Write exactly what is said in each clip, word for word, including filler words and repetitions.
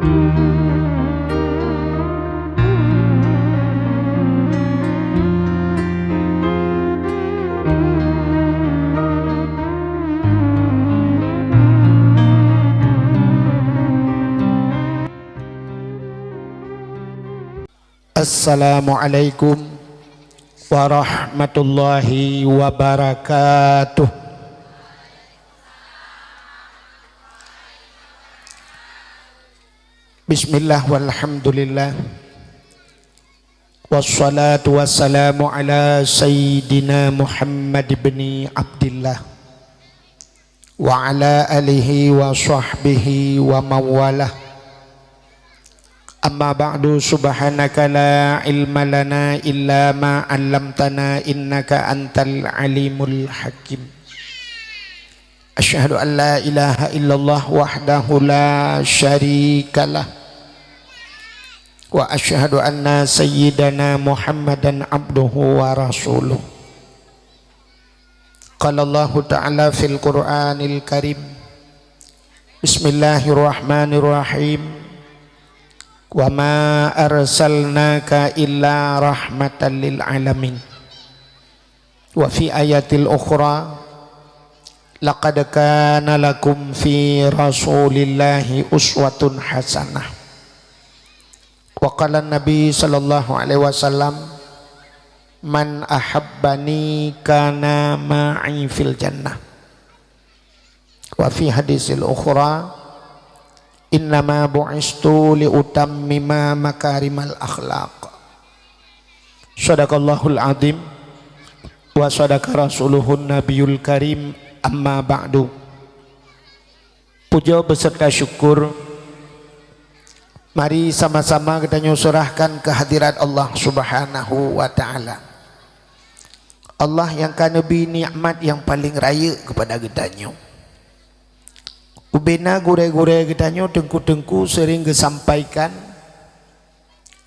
Assalamualaikum warahmatullahi wabarakatuh. Bismillah walhamdulillah. Wassalatu wassalamu ala sayyidina Muhammad ibni Abdillah wa ala alihi wa sahbihi wa mawalah. Amma ba'du, subhanaka la ilma lana illa ma 'allamtana innaka antal alimul hakim. Asyhadu an la ilaha illallah wahdahu la syarikalah, wa asyhadu anna sayyidana Muhammadan abduhu wa rasuluh. Qala Allahu ta'ala fil Qur'anil Karim, bismillahirrahmanirrahim, wa ma arsalnaka illa rahmatan lil alamin. Wa fi ayatil ukhra, laqad kana lakum fi Rasulillahi uswatun hasanah. Wa qala Nabi sallallahu alaihi wasallam, "Man ahabbani kana ma'i fil jannah." Wa fi hadisil ukhra, "Innama bu'istu li utammima makarimal akhlaq." Sadaqallahul azim wa sadaqa rasuluhun nabiyul karim, amma ba'du. Puja beserta syukur mari sama-sama geutanyoe serahkan kehadirat Allah Subhanahu wa Ta'ala. Allah nyang ka neubri nikmat nyang paleng rayeuk keupada geutanyoe. Ubena gurée-gurée geutanyoe teungku-teungku sering geusampaikan,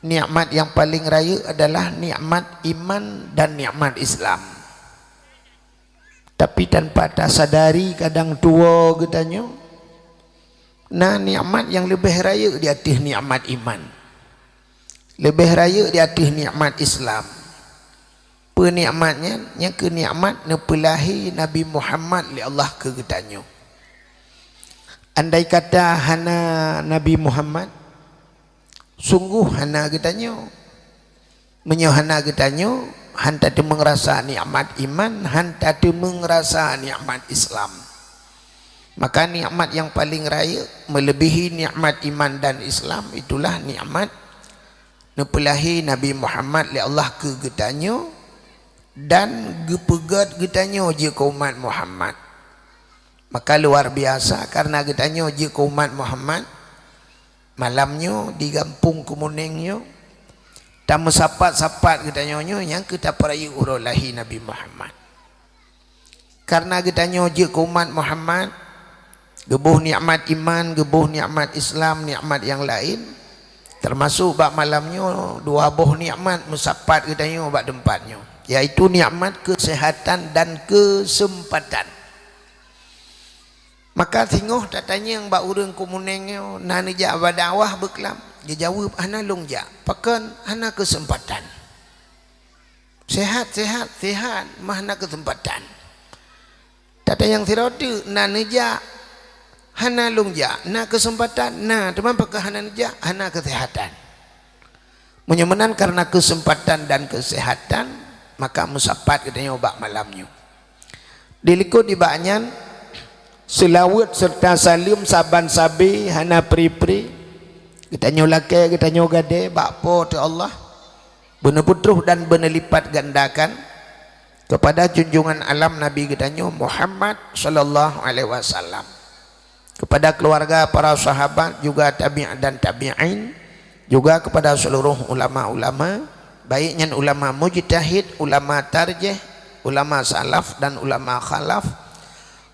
nikmat nyang paleng rayeuk adalah nikmat iman dan nikmat Islam. Tapi tanpa tasadari, kadang tuwoe geutanyoe na nikmat nyang leubeh rayeuk di ateueh nikmat iman, leubeh rayeuk di ateueh nikmat Islam. Peue nikmat nyan? Nyang keu nikmat neupeulahé Nabi Muhammad lé Allah keu geutanyoe. Andai kata hana Nabi Muhammad, sungguh hana geutanyoe. Meunyoe hana geutanyoe, han tateumeung rasa nikmat iman, han tateumeung rasa nikmat Islam. Maka nikmat nyang paleng rayeuk meuleubihi nikmat iman dan Islam, itulah nikmat neupeulahé Nabi Muhammad lé Allah keu geutanyoe dan geupeugét geutanyoe jeuet keu umat Muhammad. Maka luar biasa, karena geutanyoe jeuet keu umat Muhammad, malam nyoe di gampông Keumuneng nyoe, tameusapat-sapat geutanyoe nyoe nyang keu tapeurayeuk uroe lahé Nabi Muhammad. Karena geutanyoe jeuet keu umat Muhammad, geuboh nikmat iman, geuboh nikmat Islam, nikmat nyang laén, teumasok bak malam nyoe dua boh nikmat meusapat geutanyoe bak teumpat nyoe, yaitu nikmat keuseuhatan dan keuseumpatan. Maka singoh tatanyong bak ureuëng Keumuneng nyoe na neujak bak dakwah beuklam, geujaweueb, "Hana lôn jak, pakon hana keuseumpatan." Sehat-sehat, sehat, mah na keuseumpatan. Tatanyong sidroe teuk, na neujak, hana lôn jak, na keuseumpatan, na, teuma pakon hana neujak, hana keuseuhatan. Meunyoe meunan karena keuseumpatan dan keuseuhatan, maka meusapat geutanyoe bak malam nyoe. Dilikot nibak nyan, seulaweuet serta saleuem saban sabe hana pri-pri geutanyoe lakée, geutanyoe gadée bak Po teu Allah, beuneupeutroh dan beuneulipat gandakan keupada junjungan alam Nabi geutanyoe Muhammad sallallahu alaihi wasallam, keupada keuluwarga, para sahabat, juga tabi' dan tabi'in, juga keupada seuluroh ulama-ulama, baik nyan ulama mujtahid, ulama tarjih, ulama salaf dan ulama khalaf,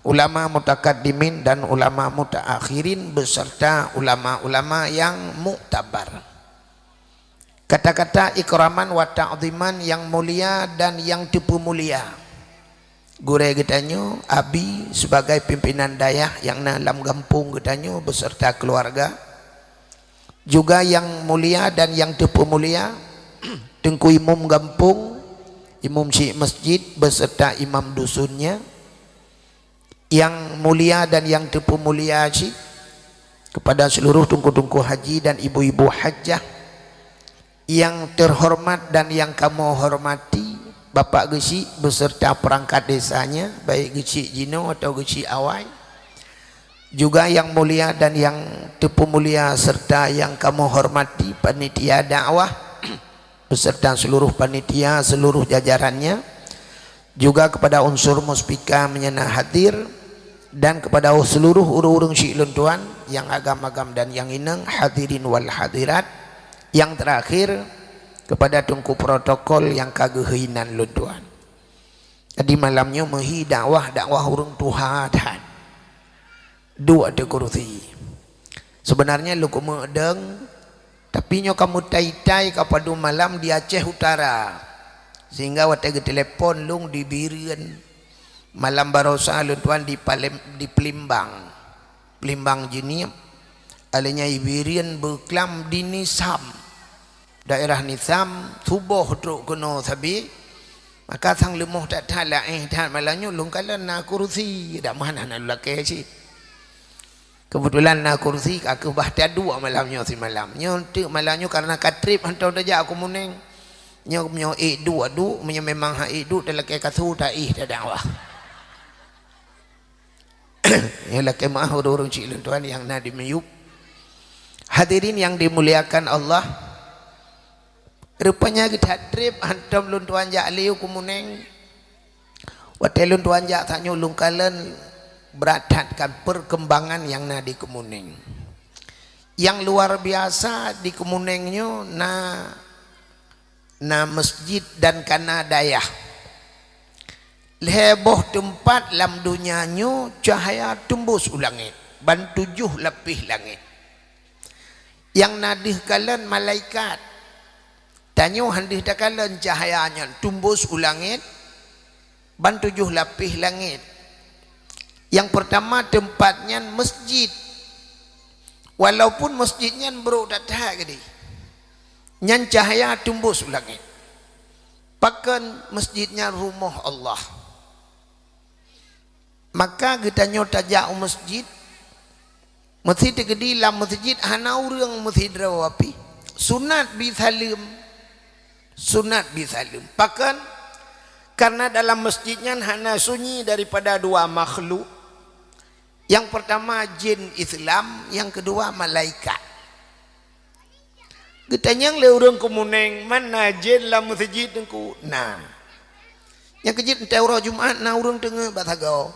ulama mutakaddimin dan ulama mutaakhirin, beserta ulama-ulama nyang muktabar. Kata-kata ikraman wa ta'ziman nyang mulia dan nyang teupeumulia. Gurée geutanyoe, Abi, sebagai pimpinan dayah nyang na lam gampông geutanyoe beserta keuluwarga, Juga yang mulia dan yang terpeumulia, Teungku Imum Gampông, Imum Syik Masjid beserta Imam Dusunnya, yang mulia dan yang terpeumulia cit, kepada seluruh teungku-teungku haji dan ibu-ibu hajah, yang terhormat dan yang kamoe hormati, Bapak Geuchik beserta perangkat desanya, baik Geuchik jinoe atau Geuchik awai, juga yang mulia dan yang terpeumulia serta yang kamoe hormati panitia dakwah beserta seluruh panitia, seluruh jajarannya, juga kepada unsur muspika meunyo na hadir, dan kepada seluruh ureuëng-ureuëng syik lôn tuan nyang agam-agam dan nyang inong, hadirin wal hadirat. Yang terakhir, kepada teungku protokol nyang ka geuhei nan lôn tuan. Jadi malam nyoe meuhi dakwah, dakwah ureuëng tuha that. Duek ateueh kursi. Sebenarnya lôn keumeudeueng, tapi nyoe ka meutai-tai ka padum malam di Aceh Utara. Sehingga watée geutelepon lôn di Bireuen. Malam barosa lôn tuan di Palem-, di Pelimbang. Pelimbang Jeunieb. Alenya i Bireuen beuklam di Nisam. Daerah Nisam, suboh trok keunoe sabe. Maka sang leumoh that-that, laén that malam nyoe, lôn kalon na kursi, dak meuhan hana lôn lakée cit. Keubeutulan na kursi ka keuh bah taduek malam nyoe simalam. Nyoe teuk malam nyoe karena ka treb hantom tajak u Keumunéng. Nyoe, nyoe ék duek, duek, meunyoe memang hana ék duek, talakée kasô, taéh, tadakwah. Nyoe lakée meuáh ureuëng-ureuëng syik lôn tuan nyang na di miyueb. Hadirin yang dimuliakan Allah, rupanya geuthat treb hantom lôn tuan jak lé u Keumunéng. Watée lôn tuan jak tanyoe lôn kalon brat that kan perkembangan nyang na di Keumunéng. Nyang luar biasa di Keumunéng nyoe na, na masjid dan kana dayah. Lhée boh teumpat lam donya nyoe cahya teumbus u langét, ban tujoh lapéh langét. Nyang na deuh kalon malaikat. Tanyoe han deuh takalon cahya nyan teumbus u langét, ban tujoh lapéh langét. Nyang peurtama teumpat nyan masjid. Walaupun masjid nyan brok that-that keudeh, nyan cahya teumbus u langét. Pakon masjid nyan rumoh Allah. Maka geutanyoe tajak u masjid, meusi teukeudi lam masjid hana ureuëng meusidroe pih. Sunat bi saleuem. Sunat bi saleuem. Pakon? Karena dalam masjid nyan hana sunyi daripada dua makhluk. Nyang peurtama jén Islam, nyang keudua malaikat. Geutanyong lé ureuëng Keumunéng, "Man na jén lam meuseujid Teungku?" "Na." "Nyang keu jeuet, 'oh uroe Jumat na ureuëng teungeut bak sagoe."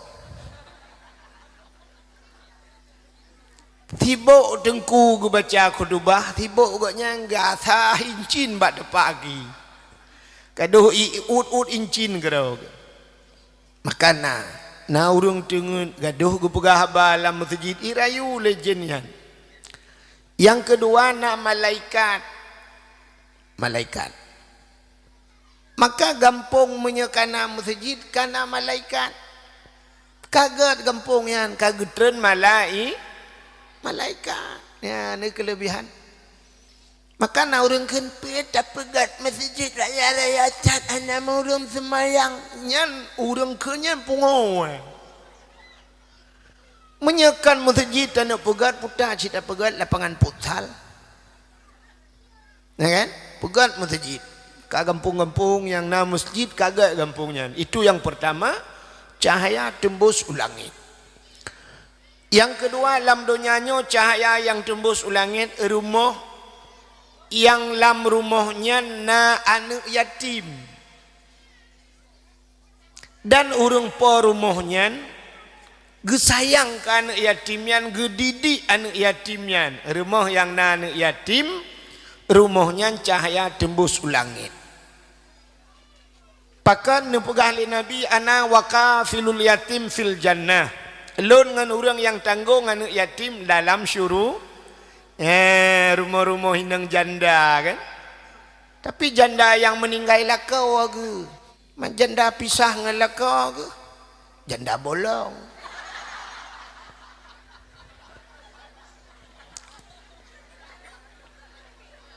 Sibok Teungku geubaca khutubah, sibok gobnyan gasa incin bak teupaki. Gadôh iut-ut incin keudroe. Maka na, na ureuëng teungeut gadôh geupeugah haba lam meuseujid, irayu lé jén nyan. Nyang keudua na malaikat. Malaikat. Maka gampông meunyoe kana meuseujid, kana malaikat. Ka gét gampông nyan, ka geutreun malai-, malaikat. Nyan ni keuleubihan. Maka na ureuëng kheun, "Peue tapeugét meuseujid raya-raya that hana ureuëng seumayang?" Nyan ureuëng kheun nyan pungoe. Meunyoe kon meuseujid taneuk peugét, peue ta cit tapeugét lapangan futsal. Ya kan? Peugét meuseujid. Ka gampông-gampông nyang na meuseujid ka gét gampông nyan. Itu nyang peurtama, cahya teumbus u langét. Nyang keudua, lam donya nyoe cahya nyang teumbus u langét, rumoh nyang lam rumoh nyan na aneuëk yatim. Dan ureuëng po rumoh nyan geusayang keu aneuëk yatim nyan, geudidik aneuëk yatim nyan. Rumoh nyang na aneuëk yatim, rumoh nyan cahya teumbus u langét. Pakon neupeugah lé Nabi, "Ana wa kafilul yatim fil jannah." Lôn ngon ureuëng nyang tanggong aneuëk yatim dalam syuru-, eh, rumoh-rumoh inong janda, kan? Tapi janda nyang meuninggai lakoe geuh. Mak janda pisah ngon lakoe geuh. Janda bolong.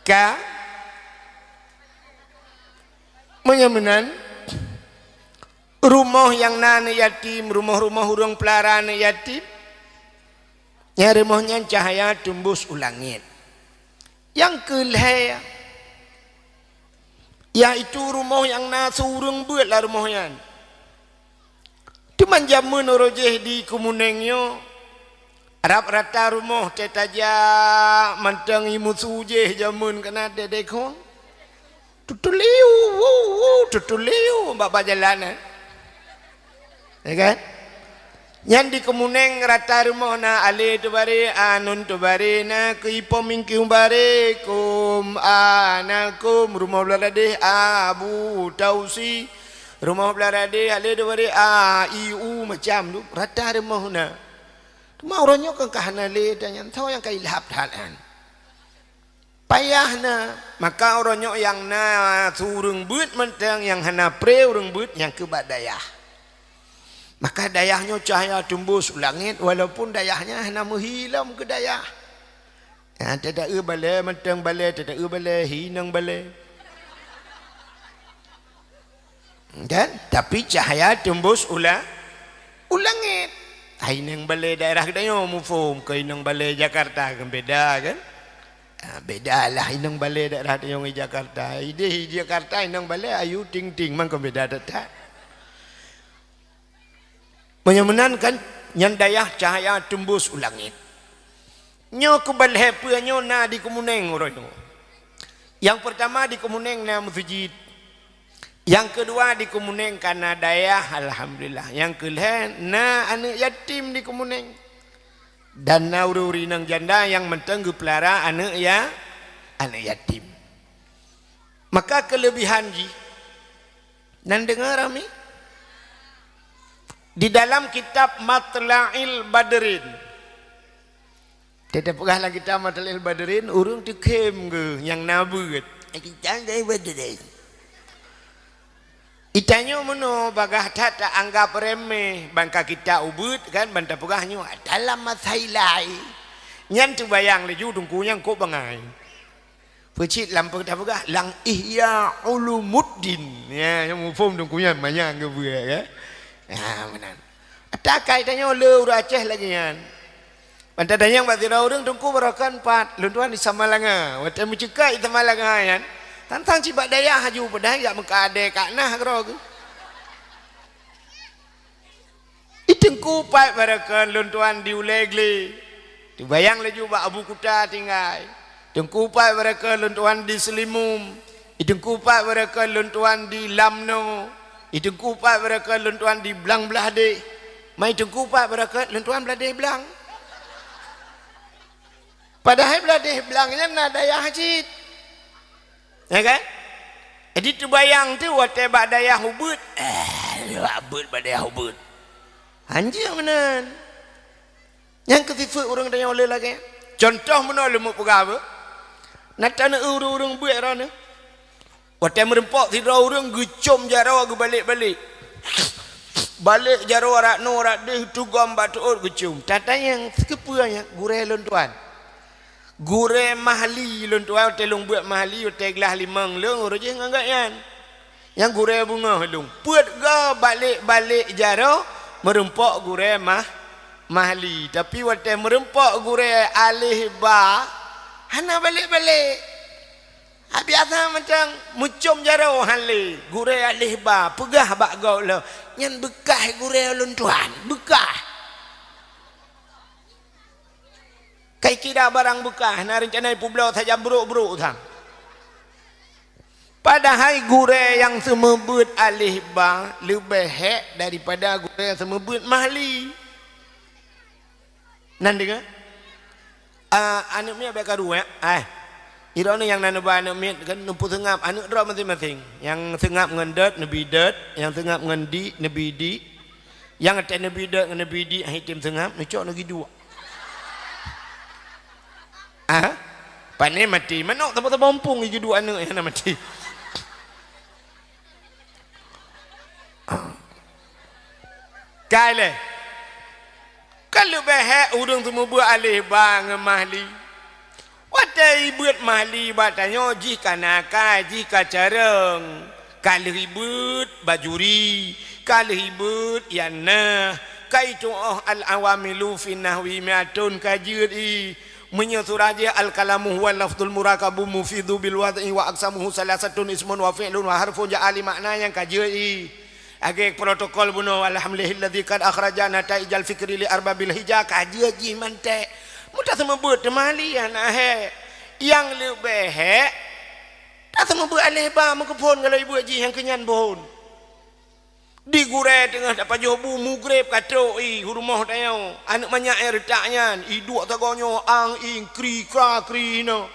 Ka? Meunyoe meunan, rumoh nyang na aneuk yatim, rumoh-rumoh ureuëng peulara aneuk yatim, nyang rumoh nyan cahya teumbus u langét. Nyang keu lhée, yaitu rumoh nyang na su ureuëng beuet lam rumoh nyan. Teuma jameun uroe jéh di Keumunéng nyoe, rab rata rumoh teuh tajak mantong ié musu jéh jameun keunan dek-dek kong. Tutuliu, wu, wu, tutuliu bak, bak jalan, eh. Ya kan? Nyan di Keumunéng rata rumoh na alé teubaré, anun teubaré, na keu ipom mingkiu baré, kum, ana, kum, rumoh blah ladeh, abu, tausi, rumoh blah ladeh, alé teubaré, a, i, u, macam tu, rata rumoh na. Teuma uroe nyoe kan ka hana lé, dan nyan tho nyang ka ilhab that nyan. Payah na, maka uroe nyoe nyang na su ureuëng beuet mantong, nyang hana pré ureuëng beuet nyang keu bak dayah. Maka dayah nyoe cahya teumbus u langét, walaupun dayah nyan hana meuhi lom keu dayah. Nyan teudaeu balée mantong balée, teudaeu balée hi inong balée. Kan? Tapi cahya teumbus u la-, u langét. Hai inong balée daerah geutanyoe muphom keu inong balée Jakarta kan beda kan? Ah, beda lah inong balée daerah tanyoe ngon Jakarta. Ideh di Jakarta inong balée ayu ting-ting mangkon beda that-that. Meunyoe meunan kan, nyan dayah cahya teumbus u langét. Nyoe keubalhée peue nyoe na di Keumunéng uroe nyoe. Nyang peurtama di Keumunéng na meuseujid. Nyang keudua di Keumunéng ka na dayah, alhamdulillah. Nyang keulhée na aneuëk yatim di Keumunéng. Dan na ureuëng-ureuëng inong janda nyang mantong geupeulara aneuëk ya-, aneuëk yatim. Maka keuleubihan jih, nan deungoe ramé? Di dalam kitab Matla'il Badrin, teupeugah lam kitab Matla'il Badrin, ureuëng teukhém geuh nyang na beuet. Eh, kita dari Badrin. Itanyoe meunoe bagaih that taanggab remeh, ban ka kita ubeuet kan, ban tapeugah nyoe dalam masa ilai. Nyan teubayang laju teungku nyang kok bangai. Peucit lam peugah-peugah lam Ihya Ulumuddin. Ya, nyang muphom teungku nyan manyang geubeuet, ya. Ha, meunan. Takai tanyoe le ureuëng Aceh lagée nyan. Ban tatanyong bak sidroe ureuëng teungku barokon pat, lôn tuan di Samalanga. Watée meuceukat di Samalanga nyan, tantang cibak dayah haju peudai jak meuka adé kak nah keudroe geuh. I teungku pat barokon lôn tuan di Ulée Glé. Teubayang laju bak Abu Kuta tinggai. Teungku pat barokon lôn tuan di Seulimum. I teungku pat barokon lôn tuan di Lamno. I teungku pat barokon lôn tuan di Blang Blahdeh. Mai teungku pat barokon lôn tuan Blahdeh Blang. Padahai Blahdeh Blang nyan na dayah cit. Ya kan? Jadi teubayang tu watée bak dayah ubeuet. Eh, bak beuet bak dayah ubeuet. Hanjeuet meunan. Nyang keu sifeuet ureuëng tanyoe le lagée. Contoh meunoe leumo peugah beuh. Na taneuk ureuëng-ureuëng beuet droeneuh. Watée meurumpok sidroe ureuëng geucom jaroe geubalek-balek. Balek jaroe rak noe rak deh tugom bak teuôt geucom. Tatanyong, "Sikeupeue nyan gurée lôn tuan?" "Gurée Mahli lôn tuan, watée lôn beuet Mahli, watée glah limong lôn uroe jih ngon gobnyan. Nyang gurée beungoh lôn. Peuet goe balek-balek jaroe meurumpok gurée Mah-, Mahli. Tapi watée meurumpok gurée aleh ba, hana balek-balek." Ha, biasa macam meucom jaroe han lé, gurée aleh ba, peugah bak gob lom, "Nyan beukah gurée lôn tuan, beukah." Kai kira barang beukah, na reuncana ipeubloe sajan brok-brok sang. Padahai gurée nyang seumeubeuet aleh ba leubeh hék daripada gurée nyang seumeubeuet Mahli. Nan deungoe? Ah, aneuëk miet bék karu, ya? Ai. Droeneuh nyang na neuba aneuëk miet kan neupeuseungab aneuëk droe maséng-maséng. Nyang seungab ngon dot, neubi dot, nyang seungab ngon dik, neubi dik. Nyang até neubi dot ngon neubi dik, hai tem seungab, neucok neugi duek. Ah? Pane maté, manok teuma-teuma mumpung igi duek aneuëk nyang na maté. Kai lé. Ka leubeh hék ureuëng seumeubeuet aleh ba ngon Mahli. Watée Ibeuet mahli bak tanyoe jih ka nakai, jih ka carông, ka lheueh ibeuet bajuri, ka lheueh ibeuet ianah, ka itu'oh al-awamilu fi nahwi mi'atun ka jeuet i. Meunyoe surah jih al-kalamu huwa lafzul murakabu mufidu bil wad'i wa aqsamuhu salasatun ismun wa fi'lun wa harfun ja'a li ma'na nyang ka jeuet i. Lagèe protokol bunoe, alhamdulillahilladzi qad akhraja nataijal fikri li arbabil hija, ka jeuet jih mantek. Meutaseumeubeuet teuma lé hana hék. Nyang leubeh hék, taseumeubeuet aléh ba meukeupon galak ibeuet jih nyang keunyan phon. Di gurèe teungoh tapajoh bu mugreb ka trok i u rumoh tanyoe. Aneuk manyak nyang reutak nyan, iduek sagoe nyoe, ang-ing, kri-kra, kri hinoe.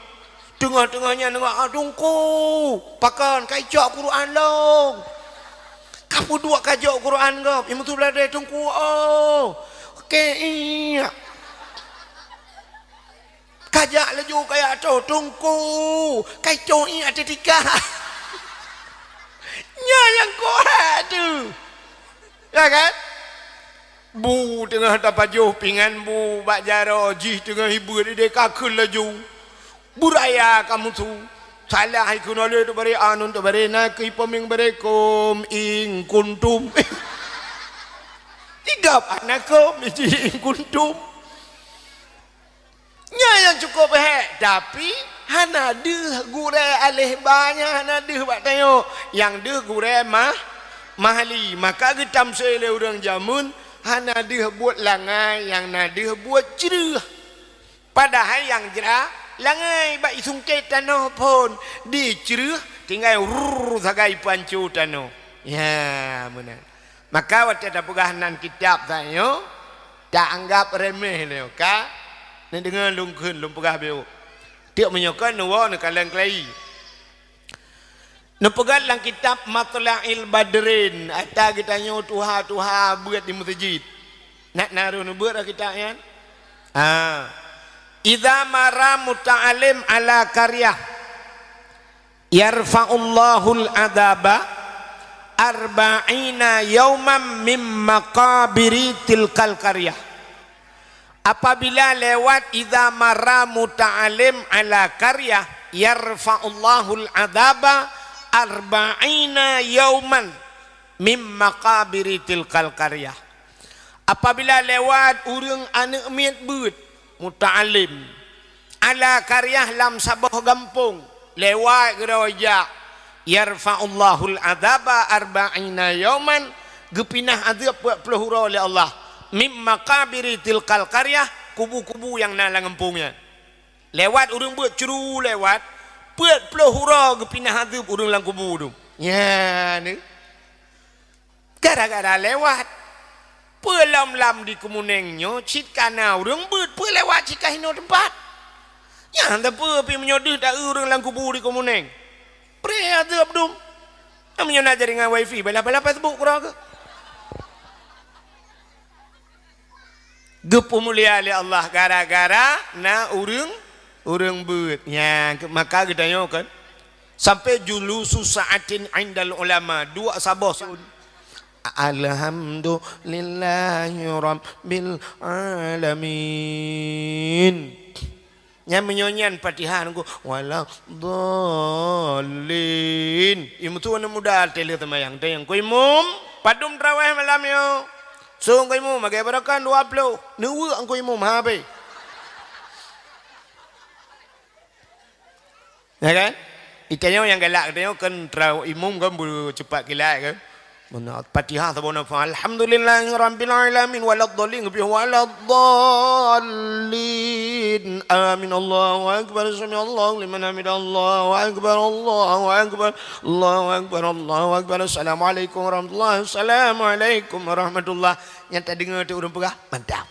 Teungoh-teungoh nyan deungö, "Ah, Teungku, pakon ka icok Quran lôn?" Ka peuduek ka jok Quran gob, i meutulah deh Teungku, oh. Oke, iya. Ka jak laju ka jak toh, Teungku, ka icok i ateueh tika. Nyan nyang kok tu. Ya kan? Bu teungoh tapajoh pingan bu bak jaroe jih teungoh ibeuet ideh ka kheun laju. Beuraya kamoe su. Salah ikheun oleh tu baré anun tu baré na keu ipeumieng baré kum in kuntum. Igab anakum iji in kuntum. Nyan nyang cukôp hék, tapi hana deuh gurèe aléh ba nyan hana deuh bak tanyoe. Nyang deuh gurèe mah, mahli. Maka geutamsé lé ureueng jameun hana deuh buet langai, nyang na deuh buet creueh. Padahai nyang jra langai bak isungkét tanoh phon dicreueh tinggai rurr sagai panco tanoh. Ya, meunan. Maka watèe tapeugah nan kitab tanyoe, taanggap remeh lé ka. Neudeungoe lôn kheun, lôn peugah beuh. Tiep meunyoe kon neuwoe neukalon keulayi. Neupeugah lam kitab Matla'il Badrin, ata geutanyoe tuha-tuha beuet di meuseujid. Nak na rôh neubeuet lam kitab nyan? Ha. Idza marra muta'allim ala qaryah, yarfa'ullahul adzaba arba'ina yauman mim maqabiri tilkal qaryah. Apabila lewat, idza marra muta'allim ala qaryah, yarfa'ullahul adzaba arba'ina yauman mim maqabiri tilkal qaryah. Apabila lewat ureueng aneuk miet beuet, muta'allim, ala qaryah lam saboh gampông, lewat keudroe jak, yarfa'ullahul adzaba arba'ina yauman, geupinah azeub peuet ploh uroe lé Allah, mim maqabiri tilkal qaryah, kubu-kubu nyang na lam gampông nyan. Lewat ureueng beuet curu lewat, peuet ploh uroe geupinah azeub ureueng lam kubu tu. Nyan. Gara-gara lewat. Peue lom lam di Keumeunéng nyoe cit ka na ureueng beuet, peue lewat cit ka hinoe teumpat. Nyan teupeu pih meunyoe deuh ta-eu ureueng lam kubu di Keumeunéng. Preh azeub dum. Meunyoe na jaringan wifi, bala-bala Facebook keudroe keuh. Geupeumulia lé Allah gara-gara na ureueng, ureueng beuet. Nyan, maka geutanyoe kan, sampai julusu sa'atin indal ulama, duek saboh sun. Alhamdulillahi rabbil alamin. Nyan meunyoe nyan Fatihah nunggu, "Waladdallin." Imum tu aneuk muda teuh lheueh seumayang. Tanyong, "Ku imum, padum traweh malam nyoe?" Song ku imum, "Magé barokan dua ploh." Neuweuk ku imum, ha, beh. Ya kan? Itanyong nyang galak, itanyong kan trau imum kan beucupat kilat kan? Meunan, Fatihah saboh nafah. Alhamdulillahi rabbil alamin waladdallin. Geupih waladdallin. Amin. Allahu akbar. Sami Allahu liman hamidah. Allahu akbar. Allahu akbar. Allahu akbar. Allahu akbar. Assalamualaikum warahmatullahi. Assalamualaikum warahmatullah. Nyang tadeungoe tu ureueng peugah, mantap.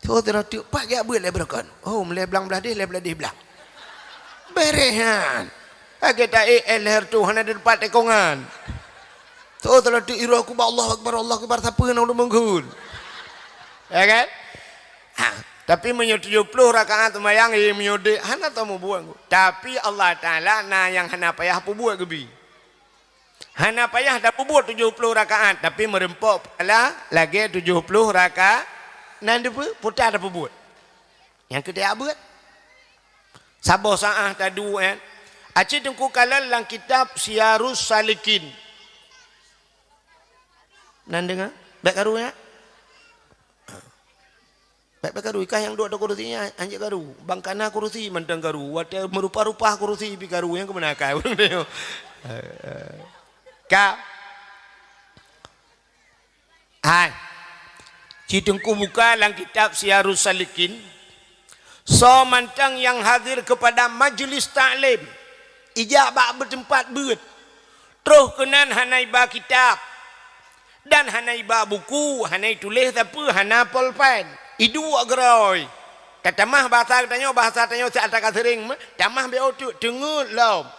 Tho teuroh teuk pat geujak beuet lé beureukan. Oh, meulé blang blah deh, lé blah deh blang. Bereh nyan. Lagèe ta-ék éh leher tu hana teupat tekongan. Tho teuroh teuk iroh kubah Allahu Akbar, Allahu Akbar, sapeue na ureueng meunggeun. Ya kan? Ha, tapi meunyoe tujoh ploh rakaat seumayang, eh, meunyoe dek, hana tamubuet. Tapi Allah Taala na nyang hana payah peubuet geubi. Hana payah tapeubuet tujoh ploh rakaat, tapi meureumpok pahala lagèe tujoh ploh raka-, nan deupeue puta tapeubuet. Nyang keu tajak beuet. Saboh saát taduek, eh. Aci Teungku kalon lam kitab Siyarus Salikin. Nan deungoe? Bèk karu, ya? Bèk, bèk karu, ikah nyang duek ateueh kurusi nyan, hanjeuet karu. Bang kana kurusi mantong karu. Watèe meurupa-rupa kurusi pih karu, nyang keumeuna akai ureueng nyoe. Ka. Hai. Ci Teungku buka lam kitab Siyarus Salikin. Soe mantong nyang hadir keupada majlis taklim, ijak bak beuteumpat beuet, troh keunan hana iba kitab, dan hana iba buku, hana ituléh sapeue, hana polpen, iduek geurôi. Tatamah bahasa geutanyoe, bahasa tanyoe siat ka seuring meuh, tamah B O teuk, teungeut lom.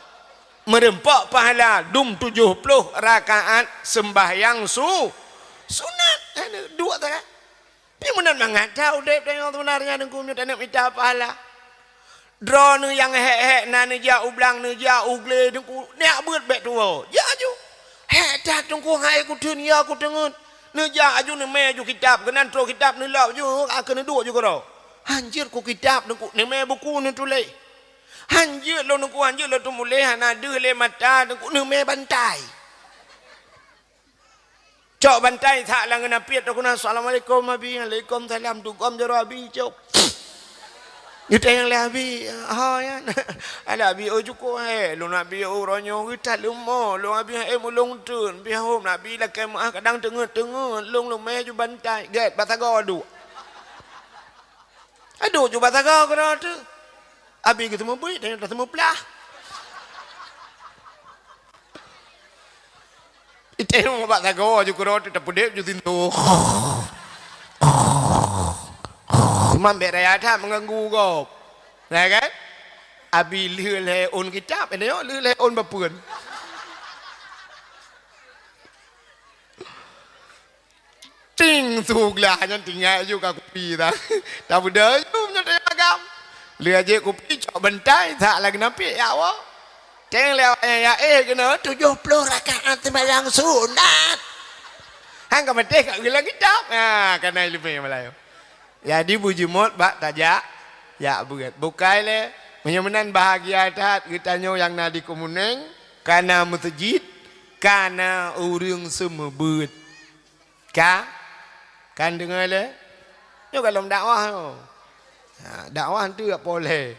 Meureumpok pahala dum tujoh ploh rakaat seumbahyang su-, sunat. Duek sagai. Pih meunan mangat that udép tanyoe seubeunarnya Teungku meunyoe taneuk mita pahala. Droeneuh nyang hék-hék na neujak u blang, neujak u glé Teungku, neujak beuet bèk tuwoe. Jak aju. Hék that Teungku, hai kuteun, ya kuteungeut. Neujak aju neumè aju kitab, keunan troh kitab neulop ju, akhé neuduek ju keudroe. Hanjeuet ku kitab Teungku, neumè buku neutuléh. Hanjeuet lôn Teungku, hanjeuet lôn teumuléh, hana deuh lé mata Teungku, neumè bantai. Cok bantai that lam geunampiet, takheun, "Assalamualaikum, Abi." "Waalaikumsalam." Dugom jaroe Abi, cok. Geutanyong lé Abi, "Ho, nyan?" "Alah, Abi, oh, cukôp, eh. Lôn Abi, oh, uroe nyoe geutat leumo. Lôn Abi, eh, mulông teun. Pih hom Abi lakèe meuah kadang teungeut-teungeut. Lôn leumèh ju bantai." Gèt, bak sagoe duek. Aduh, ju bak sagoe keudroe teuh. Abi geuseumeubeuet, dan taseumeuplah. Itém bak sagoe ju keudroe teuh tapeudép ju sintoh. Mambét raya that meuganggu gob. Ya kan? Abi lheueh lhèe ôn kitab, ini nyoe lheueh lhèe ôn bapeuen. Ting su glah nyan tinggai ju ka kupi ta. Tapeudeuh ju nyoe teuh agam. Lheueh jép kupi cok bantai that lagèe nampiek yak woe. Teng lewat nyang ya eh keunoe tujoh ploh rakaat seumayang sunat. Han ka maté ka geulang kitab. Ha, kana ileumèe malayu. Jadi beujeumot bak tajak jak beuet. Bukai lé, meunyoe meunan bahagia that geutanyoe nyang na di Keumunéng, kana meuseujid, kana ureueng seumeubeuet. Ka? Kan deungoe lé? Nyoe gohlom dakwah nyoe. Ha, dakwah tu yak polé.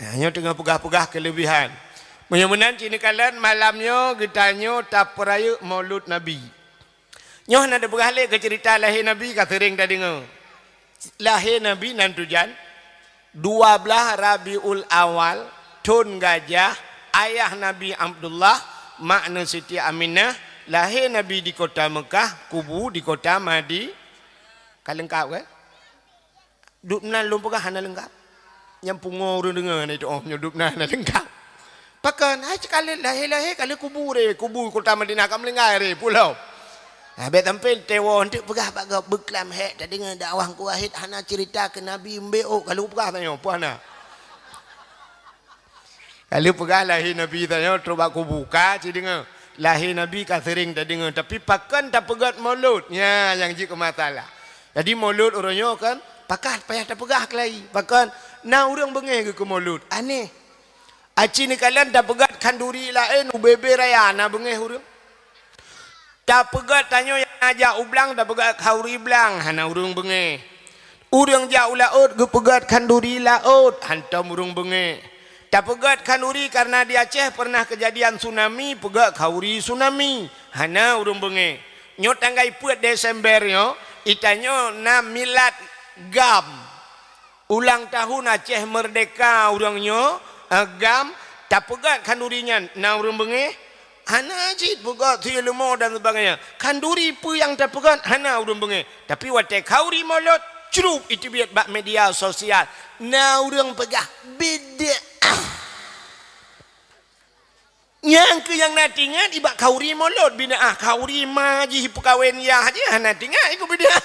Nah, nyoe teungoh peugah-peugah keuleubihan. Meunyoe meunan cit neukalon malam nyoe geutanyoe tapeurayeuk Maulud Nabi. Nyoe hana teupeugah lé keu ceurita lahé Nabi ka seuréng tadeungoe. Lahé Nabi nan tujan dua blaih Rabiul Awal, thon gajah, ayah Nabi Abdullah, mak neuh Siti Aminah, lahé Nabi di kota Meukah, kubu di kota Madi-, ka leungkap kan? Dub nan lôn peugah hana leungkap. Nyang pungo ureueng deungoe na itu, oh, nyoe dub nan hana leungkap. Pakon? Hai, cit ka lheueh lahé-lahé ka lheueh kubu ré, kubu kota Madinah ka meulinggai ré, pulo. Ha, bèk sampoe teuwoe, eunteuk peugah bak gob beuklam hék tadeungoe dakwah Teungku Wahid hana ceurita keu Nabi, mbek ôk ka lheueh peugah tanyoe, puih na. Ka lheueh peugah lahé Nabi tanyoe trok bak kubu, ka cit deungoe. Lahé Nabi ka seuréng tadeungoe, tapi pakon tapeugét Maulud? Nyan nyang jeuet keu masalah. Jadi Maulud uroe nyoe kan, pakon payah tapeugah keulayi? Pakon na ureueng beungéh geukheun Maulud? Aneh. Aci neukalon tapeugét khanduri laén u bebe raya na beungéh ureueng. Tapeugét tanyoe nyang na jak u blang, tapeugét khanduri blang, hana ureueng beungéh. Ureueng jak u laôt geupeugét khanduri laôt, hántom ureueng beungéh. Tapeugét khanduri kareuna di Aceh peureunah keujadian tsunami, peugét khanduri tsunami, hana ureueng beungéh. Nyoe tanggai peuet Desember nyoe, itanyoe na milad GAM. Ulang tahun Aceh Merdeka ureueng nyoe, eh, GAM, tapeugét khanduri nyan, na ureueng beungéh? Hana cit, peugét sie leumo dan sebagainya. Khanduri peue nyang tapeugét, hana ureueng beungéh. Tapi watée khanduri Maulud, crup iteubiet bak media sosial. Na ureueng peugah, bid'ah. Nyang keuh nyang na teuingat ibak khanduri Maulud, bid'ah. Khanduri ma jih peukawen yah jih, hana teuingat ikôt bid'ah.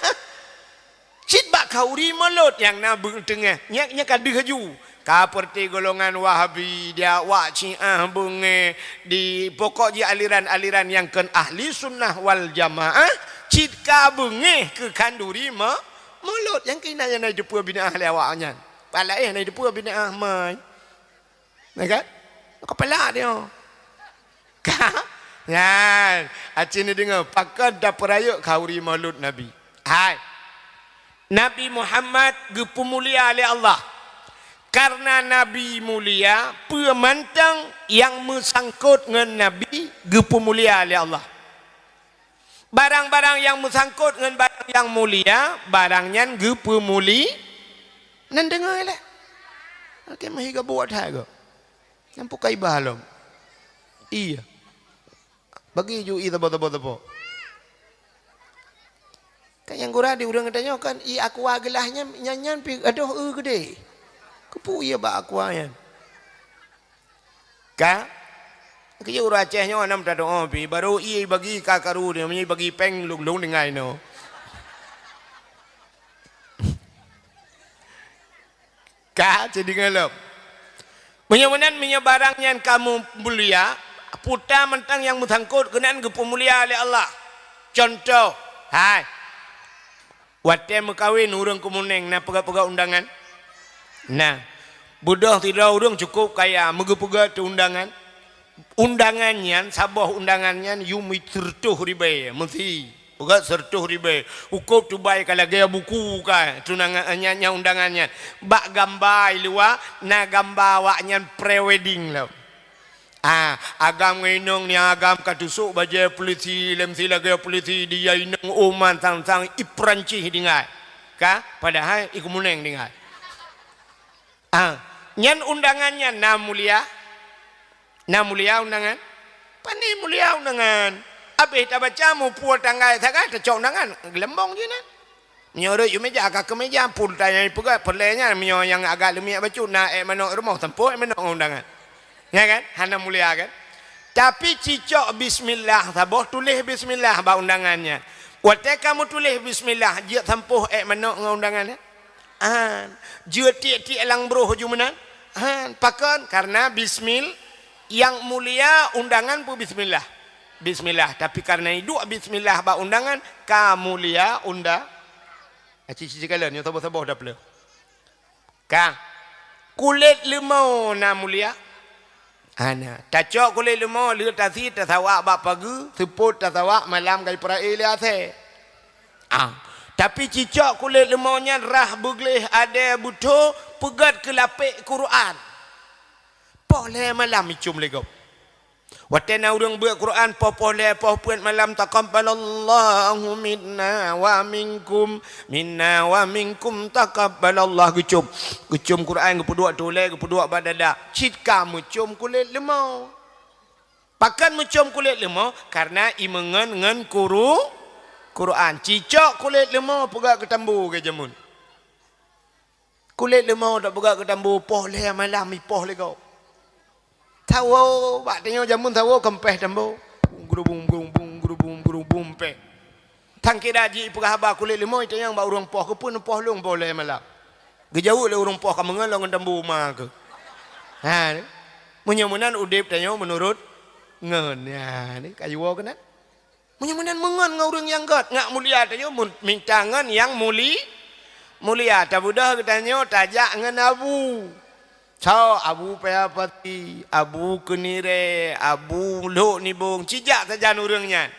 Cit bak khanduri Maulud nyang na beuteungah, nyan, nyan ka deuh aju. Ka peureuté golongan Wahabi, di awak Syiah beungéh, di pokok jih aliran-aliran nyang kon ahli sunnah wal jamaah, cit ka beungéh keu khanduri ma-, Mulod nyang keunan nyang na jiteupeu bid'ah lé awak nyan. Pala eh na jiteupeu bid'ah mai. Nah kan? Kepala dia. Ka? Nyan, aci ni deungoe, pakon tapeurayeuk khauri Maulud Nabi. Hai. Nabi Muhammad geupeumulia lé Allah. Karena Nabi mulia, peue mantong nyang meusangkot ngon Nabi geupeumulia lé Allah. Barang-barang nyang meusangkot ngon barang nyang mulia, barang nyan geupeumuli-, nan deungoe lé. Oke, meuhi geubuet hai go. Nyang pukai bah lom. Iya. Bagi ju i tabo-tabo-tabo. Kan nyang gura di ureuëng geutanyoe kan i aqua geulaih nyan, nyan, nyan pi adoh eu geudeh. Keupeue iya bak aqua nyan? Ka? Keu ureuëng Aceh nyoe nam tadoe pi, baru i bagi ka karu dia, meunyoe bagi péng lung-lung dengan inoe. Ka, jadi ngalom. Meunyoe meunan, meunyoe barang nyan kamu mulia, puta mantong nyang meusangkot keunan geupeumulia lé Allah. Contoh, hai. Watée meukawen ureuëng keumuneng na peugah-peugah undangan? Nah, beudôh sidroe ureuëng cukôp kaya meugeupeugah teu undangan. Undangan nyan, saboh undangan nyan yum sireutôh ribée meusi. Peugah sireutôh ribée. Ukôb tubai ka lagée buku ka tunangan nyan, nyan undangan nyan. Bak gamba i luwa na gamba awak nyan pre-wedding lom. Ah, agam ngon inong ni agam ka tusok bajée polisi, lem si lagée polisi, dia inong uman sang-sang i Peurancih tinggai. Ka? Padahai i keumuneng tinggai. Ah, nyan undangan nyan na mulia? Na mulia undangan? Pane mulia undangan. Abéh tabaca muphua tanggai sagai tacok undangan, geulambong jih nyan. Meunyoe rhot u meja, ka keu meja, pun tanyong peugah, peureulée nyan meunyoe nyang agak leumiek bacut na ék manok rumoh, sampôh ék manok ngon undangan. Nya kan? Hana mulia kan? Tapi cicok bismillah saboh, tuléh bismillah bak undangan nyan. Watée ka meutuléh bismillah, jeuet sampôh ék manok ngon undangan nyan? Hán. Jeuet tiek-tiek lam broh ju meunan? Hán. Pakon? Karena bismil-, nyang mulia undangan pun bismillah. Bismillah. Tapi karena iduek bismillah bak undangan, ka mulia unda-, Aci cici kalon, nyoe saboh-saboh dapeuleue. Ka. Kulét leumô na mulia? Hana. Tacok kulét leumô, lheueh tasi, tasawak bak pageue, seupôt tasawak malam ka jipeurae lé asée. Ah. Tapi cicok kulét leumô nyan rhah beugleh adée beutho, peugét keu lapék Quran. Poh lhée malam icôm lé gob. Watée na ureuëng beuet Quran poh-poh lhée poh peuet malam, "Taqabbalallahu minna wa minkum, minna wa minkum taqabbalallah," geucôm. Geucôm Quran geupeuduek tulée, geupeuduek bak dada. Cit ka meucôm kulét leumô. Pakon meucôm kulét leumô? Karena i meungon ngon kuru-, Quran. Cicok kulét leumô peugah keu tambu geujamun. Kulét leumô tapeugah keu tambu poh lhée malam ipoh lé gob. Sawoe, bak tanyoe jameun sawoe keumpéh tambu. Bung, gru, bung, bung, bung, gru, bung, gru, bung, péh. Tangkira jih ipeugah haba kulét leumô itanyong bak ureuëng poh, keupeue neupoh lôn poh lhée malam. Geujaweueb lé ureuëng poh ka meungon lom ngon tambu ma keuh. Ha, ni. Meunyoe meunan udeb tanyoe meunurot ngon. Ha, ni, ka jiwoe keunan. Meunyoe meunan meungon ngon ureuëng nyang gét, ngat mulia tanyoe mun-, mita ngon nyang muli-, mulia. Tabeudôh geutanyoe tajak ngon abu. Soe abu paya pati, abu keunirée, abu lhok nibong, cijak sajan ureuëng nyan.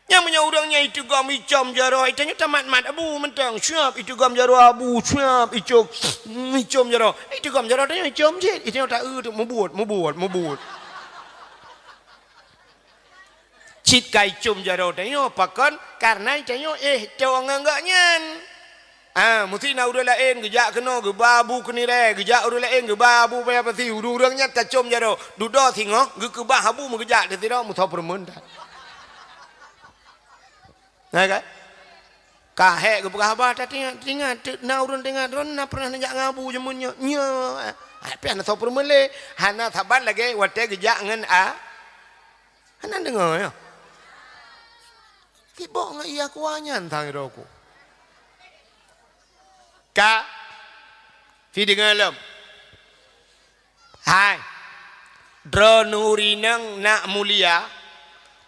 Nyang meunyoe ureuëng nyan iteugom icom jaroe, itanyoe tamat-mat abu mantong, siap iteugom jaroe abu, siap icom, icom jaroe. Iteugom jaroe tanyoe icom cit, itanyoe ta-eu teuk mubuet, mubuet, mubuet. Cit ka icom jaroe tanyoe, pakon? Karena tanyoe éh toe ngon gobnyan. Ah, meusti na ureuëng laén geujak keunoe geuba abu keunirée, geujak ureuëng laén geuba abu paya pasi, ureuëng-ureuëng nyan tacom jaroe, dudoe singoh geukeubah abu meugeujak di sidroe meusoe peureumeun that. Na kan? Ka hék geupeugah haba, tatingat, tingat, teuk na ureuëng tingat, droeneuh na pernah neujak ngon abu jameun nyoe. Nyoe, ah, piah na soe peureumeun lé, hana saban lagée watée geujak ngon a-, Hana deungoe, ya? Sibok ngon iya kuah nyan sang droe ku. Ka, si deungoe lom. Hai, droeneuh ureuëng inong nak mulia,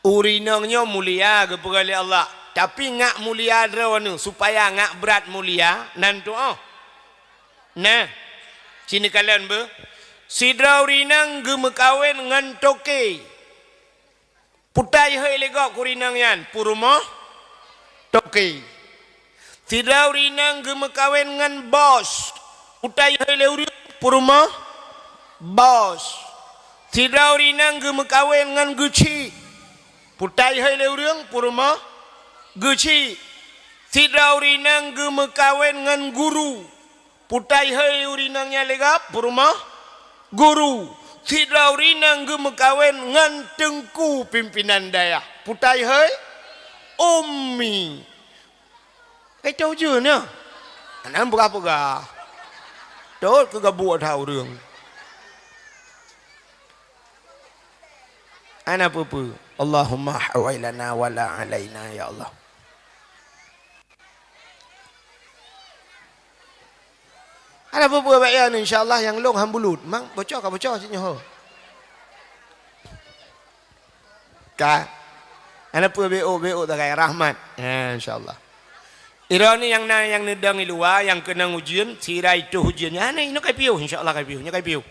ureuëng inong nyoe mulia geupeugah lé Allah. Tapi ngak mulia droeneuh, supaya ngak brat mulia, nan tuoh. Nah, sini kalon beuh. Sidroe ureueng inong geumeukawen ngon toke. Putai hôi lé gob keu ureueng inong nyan, peurumoh toke. Sidroe ureueng inong geumeukawen ngon bos. Putai hôi lé ureueng, peurumoh bos. Sidroe ureueng inong geumeukawen ngon geuchik. Putai hôi lé ureueng, peurumoh geuchik. Sidroe ureueng inong geumeukawen ngon guru. Putai hôi ureueng inong nyan lé gob, peurumoh guru. Sidroe ureueng inong geumeukawen ngon teungku pimpinan dayah. Putai hôi ummi. Kai tau ujeuen nyoe. Hana peugah-peugah. Tot keu gabuk that ureueng. Hana peue-peue. Allahumma hawai lana wala alaina, ya Allah. Hana peue-peue, bak nyan, insya Allah nyang lôn han bulut. Mang bocor ka bocor cit nyoe. Ka. Hana peue, beuôk-beuôk tagai rahmat. Ya, insya Allah. Droeneuh nyang na nyang neudong i luwa nyang keunong ujeuen, sira itôh ujeuen nyan, hana, inoe ka piôh, insya Allah ka piôh, nyoe ka piôh.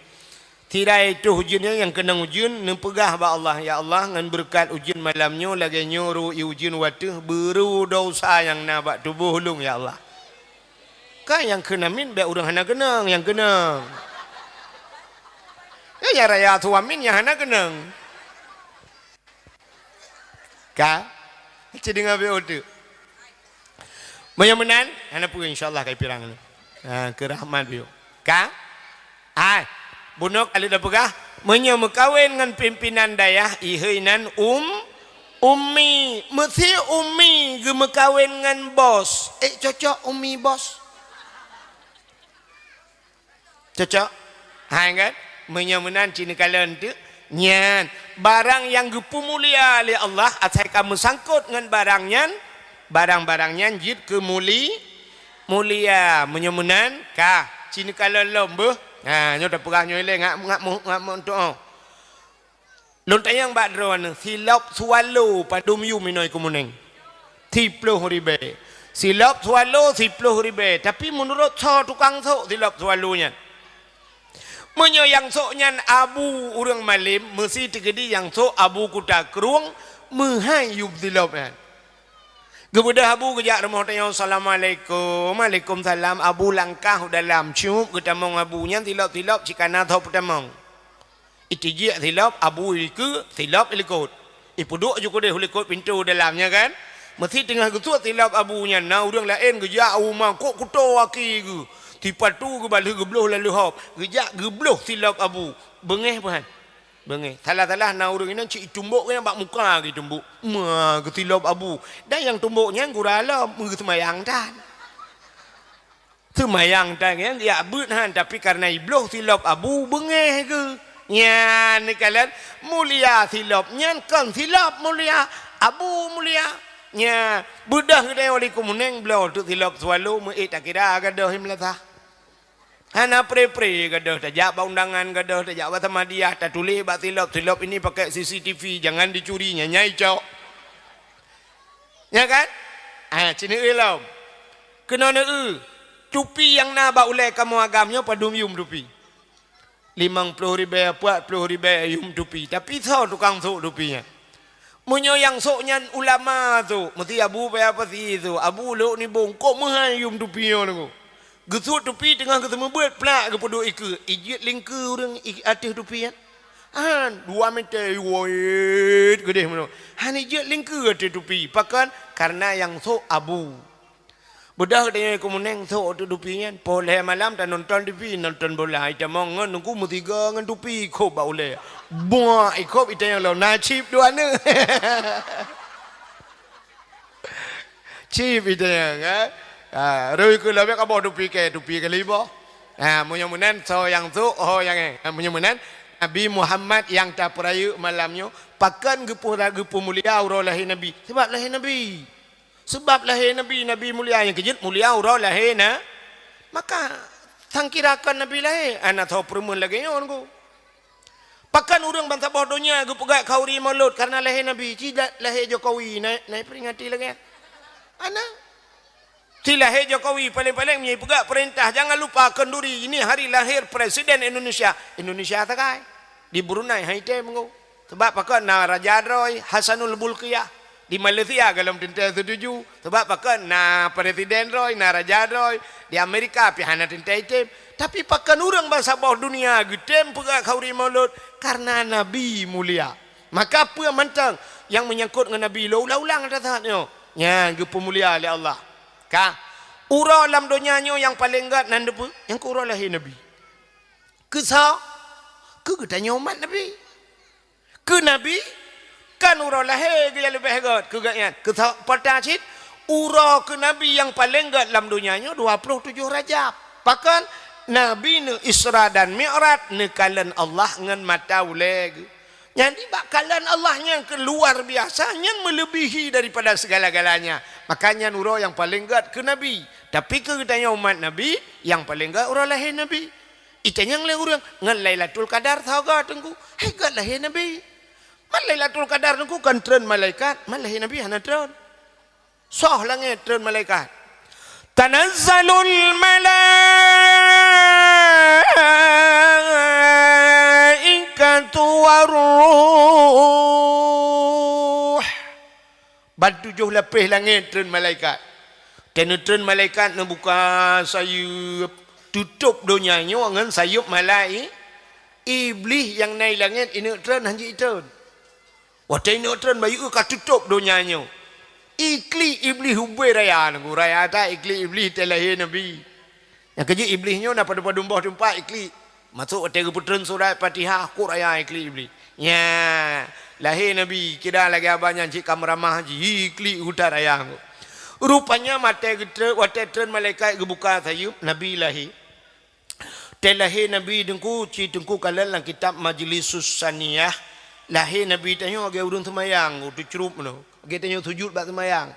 Sira itôh ujeuen nyan nyang keunong ujeuen, neupeugah bak Allah, "Ya Allah, ngon beureukat ujeuen malam nyoe lagée nyoe ru i ujeuen u ateueh, beuru desya nyang na bak tuboh ulôn, ya Allah." Ka nyang kheun amin, bék ureueng hana keunong nyang keunong. Ya, nyang raya su amin nyang hana keunong. Ka? Ci deungoe beuôk teuk. Meunyoe meunan, hana peue, insya Allah kai pirang. Ha, keu rahmat beuôk. Ka? Hai, bunoe ka lheueh tapeugah, meunyoe meukawen ngon pimpinan dayah, ihôi nan um, ummi. Meusi ummi geumeukawen ngon bos. Eh, cocok ummi bos? Cocok? Hai kan? Meunyoe meunan ci neukalon teuk, nyan barang nyang geupeumulia lé Allah, asai ka meusangkot ngon barang nyan, barang-barang nyan jeuet keu muli-, mulia. Meunyoe meunan, ka, ci neukalon lom beuh. Ha, nyoe tapeugah nyoe ilée ngak, ngak mu-, ngak meutuoh. Lôn tanyong bak droeneuh, silop swallow padum yum inoe i Keumeuneung? Siploh ribée. Silop swallow siploh ribée. Tapi meunurot soe tukang sôk silop swallow nyan? Meunyoe nyang sôk nyan abu ureueng malem, meusi teukeudi nyang sôk abu kuta krueng, meuhai yum silop nyan. Geubeudôh abu geujak rumoh tanyoe, "Assalamualaikum." "Waalaikumsalam." Abu langkah u dalam, cup geutamong abu nyan silop-silop cit ka na tho peutamong. Itijik silop, abu ikeue, silop ilikot. Ipeuduek ju keudeh u likot pintoe dalam nyan kan. Meusi teungoh geusuet silop abu nyan, na ureueng laén geujak u rumoh kok kuto aki geuh. Sipatu geubalheueh geubloh lalu hop, geujak geubloh silop abu. Beungéh peuhan. Beungéh. Salah-salah na ureueng inong cit itumbok nyan bak muka geutumbok. Ma geusilop abu. Dan nyang tumbok nyan gura lom, geuseumayang tan. Seumayang tan nyan geujak beuet han, tapi kareuna ibloh silop abu beungéh geuh. Nyan neukalon mulia silop nyan kon silop mulia, abu mulia. Nyan beudôh geutanyoe di Keumeuneung bloe teuk silop swallow meuék takira gadôh i meulasah. Hana pre-pre gadôh, tajak bak undangan gadôh, tajak bak samadiyah, tatuléh bak silop, "Silop ini pakai C C T V, jangan dicuri," nyan nyai cok. Nya kan? Ah, ci neueu lom. Keunoe neueu, tupi nyang na bak ulée kamoe agam nyoe padum yum tupi? Limong ploh ribée, peuet ploh ribée yum tupi. Tapi soe tukang sôk tupi nyan? Meunyoe nyang sôk nyan ulama sôk, meusti abu paya pasi sôk, abu lhok nibong, kok meuhai yum tupi nyoe nyoe. Geusuet tupi teungoh geuseumeubeuet plak geupeuduek ikeue, ijeuet lingkeue ureueng i ateueh tupi nyan. Han, dua meter, woit, geudeh meunoe. Han ijeuet lingkeue ateueh tupi, pakon? Kareuna nyang sôk abu. Beudôh tanyoe Keumeuneung sôk ateueh tupi nyan, poh lhée malam tanonton T V, nonton bola, itamong ngon nungku meusigoe ngon tupi, khôb bak ulée. Buak, ikhôb itanyong lom, na chip dua neuk. Chip itanyong, kan? Ha, rui keu lobek kaboh tupi kée, tupi kali boh. Ha, meunyoe meunan, soe nyang sôk, ho nyang éh. Ha, meunyoe meunan, Nabi Muhammad nyang tapeurayeuk malam nyoe, pakon geupeu-, geupeumulia uroe lahé Nabi? Sabab lahé Nabi. Sabab lahé Nabi, Nabi mulia nyang keujeuet mulia uroe lahé na. Maka sangkira kon Nabi lahé, hana soe peureumeun lagée nyoe nyoe. Pakon ureueng bansaboh donya geupeugah khauri Maulud kareuna lahé Nabi, ci lahé Jokowi na, na peuringati lagée nyan. Ana. Si lahé Jokowi paléng-paléng meunyoe peugah peurintah, jangan lupa kenduri, ini hari lahir Presiden Indonesia. Indonesia sagai. Di Brunei hai tem ngô. Sebab pakon na raja droe Hasanul Bolkiah. Di Malaysia golom teuntèe setuju. Sebab pakon na presiden droe, na raja droe. Di Amerika pih hana teuntèe item. Tapi pakon ureueng bansaboh dunia geutem peugah khanduri Maulud? Karena Nabi mulia. Maka peue mantong nyang meunyangkot ngon Nabi lôn ulang-ulang ata saat nyoe. Nyan geupeumulia lé Allah. Ka, uroe lam donya nyoe nyang paleng gèt nan deuh peue? Nyang keu uroe lahé Nabi. Keu soe? Keu geutanyoe umat Nabi. Keu Nabi, kan uroe lahé geuh nyang leubeh gèt keu gobnyan. Keu soe? Peue cit? Uroe keu Nabi nyang paleng gèt lam donya nyoe dua ploh tujoh Rajab. Pakon? Nabi neu-Isra dan Mi'raj, neukalon Allah ngon mata ulèe geuh. Nyan di bak kalon Allah nyang keu luar biasa, nyan meulebihi daripada segala-galanya. Maka nyan uroe nyang paleng gèt keu Nabi. Tapi keu geutanyoe umat Nabi, nyang paleng gèt uroe lahé Nabi. Itanyong lé ureueng, "Ngon Lailatul Qadar soe gèt, Teungku?" Hai gèt lahé Nabi. Man Lailatul Qadar, Teungku, kan treun malaikat, man lahé Nabi hana treun. Soh langèt treun malaikat. Tanazzalul malaikatu war ruh. Ban tujoh lapéh langèt treun malaikat. Watèe neutreun malaikat neubuka sayeuep, tutôp donya nyoe ngon sayeuep malai-, Iblih nyang na i langèt ineuk treun hana jitreun. Watèe ineuk treun bayeue ka tutôp donya nyoe. Iklik Iblih ubé raya nangku, raya that iklik Iblih watèe lahé Nabi. Nyang keujeuet Iblih nyoe na padum-padum boh teumpat iklik. Masôk watèe geupeutreun surat Fatihah, kok raya iklik Iblih. Nya, lahé Nabi, kira lagèe abah nyan cit ka meuramah jih, iklik utak raya nangku. Rupanya watèe geutreun, watèe treun malaikat geubuka sayeuep, Nabi lahé. Watèe lahé Nabi Teungku, ci Teungku kalon lam kitab Majlisus Saniyah, lahé Nabi tanyoe lagèe ureueng seumayang, teucrup meunoe. Lagèe tanyoe sujut bak seumayang.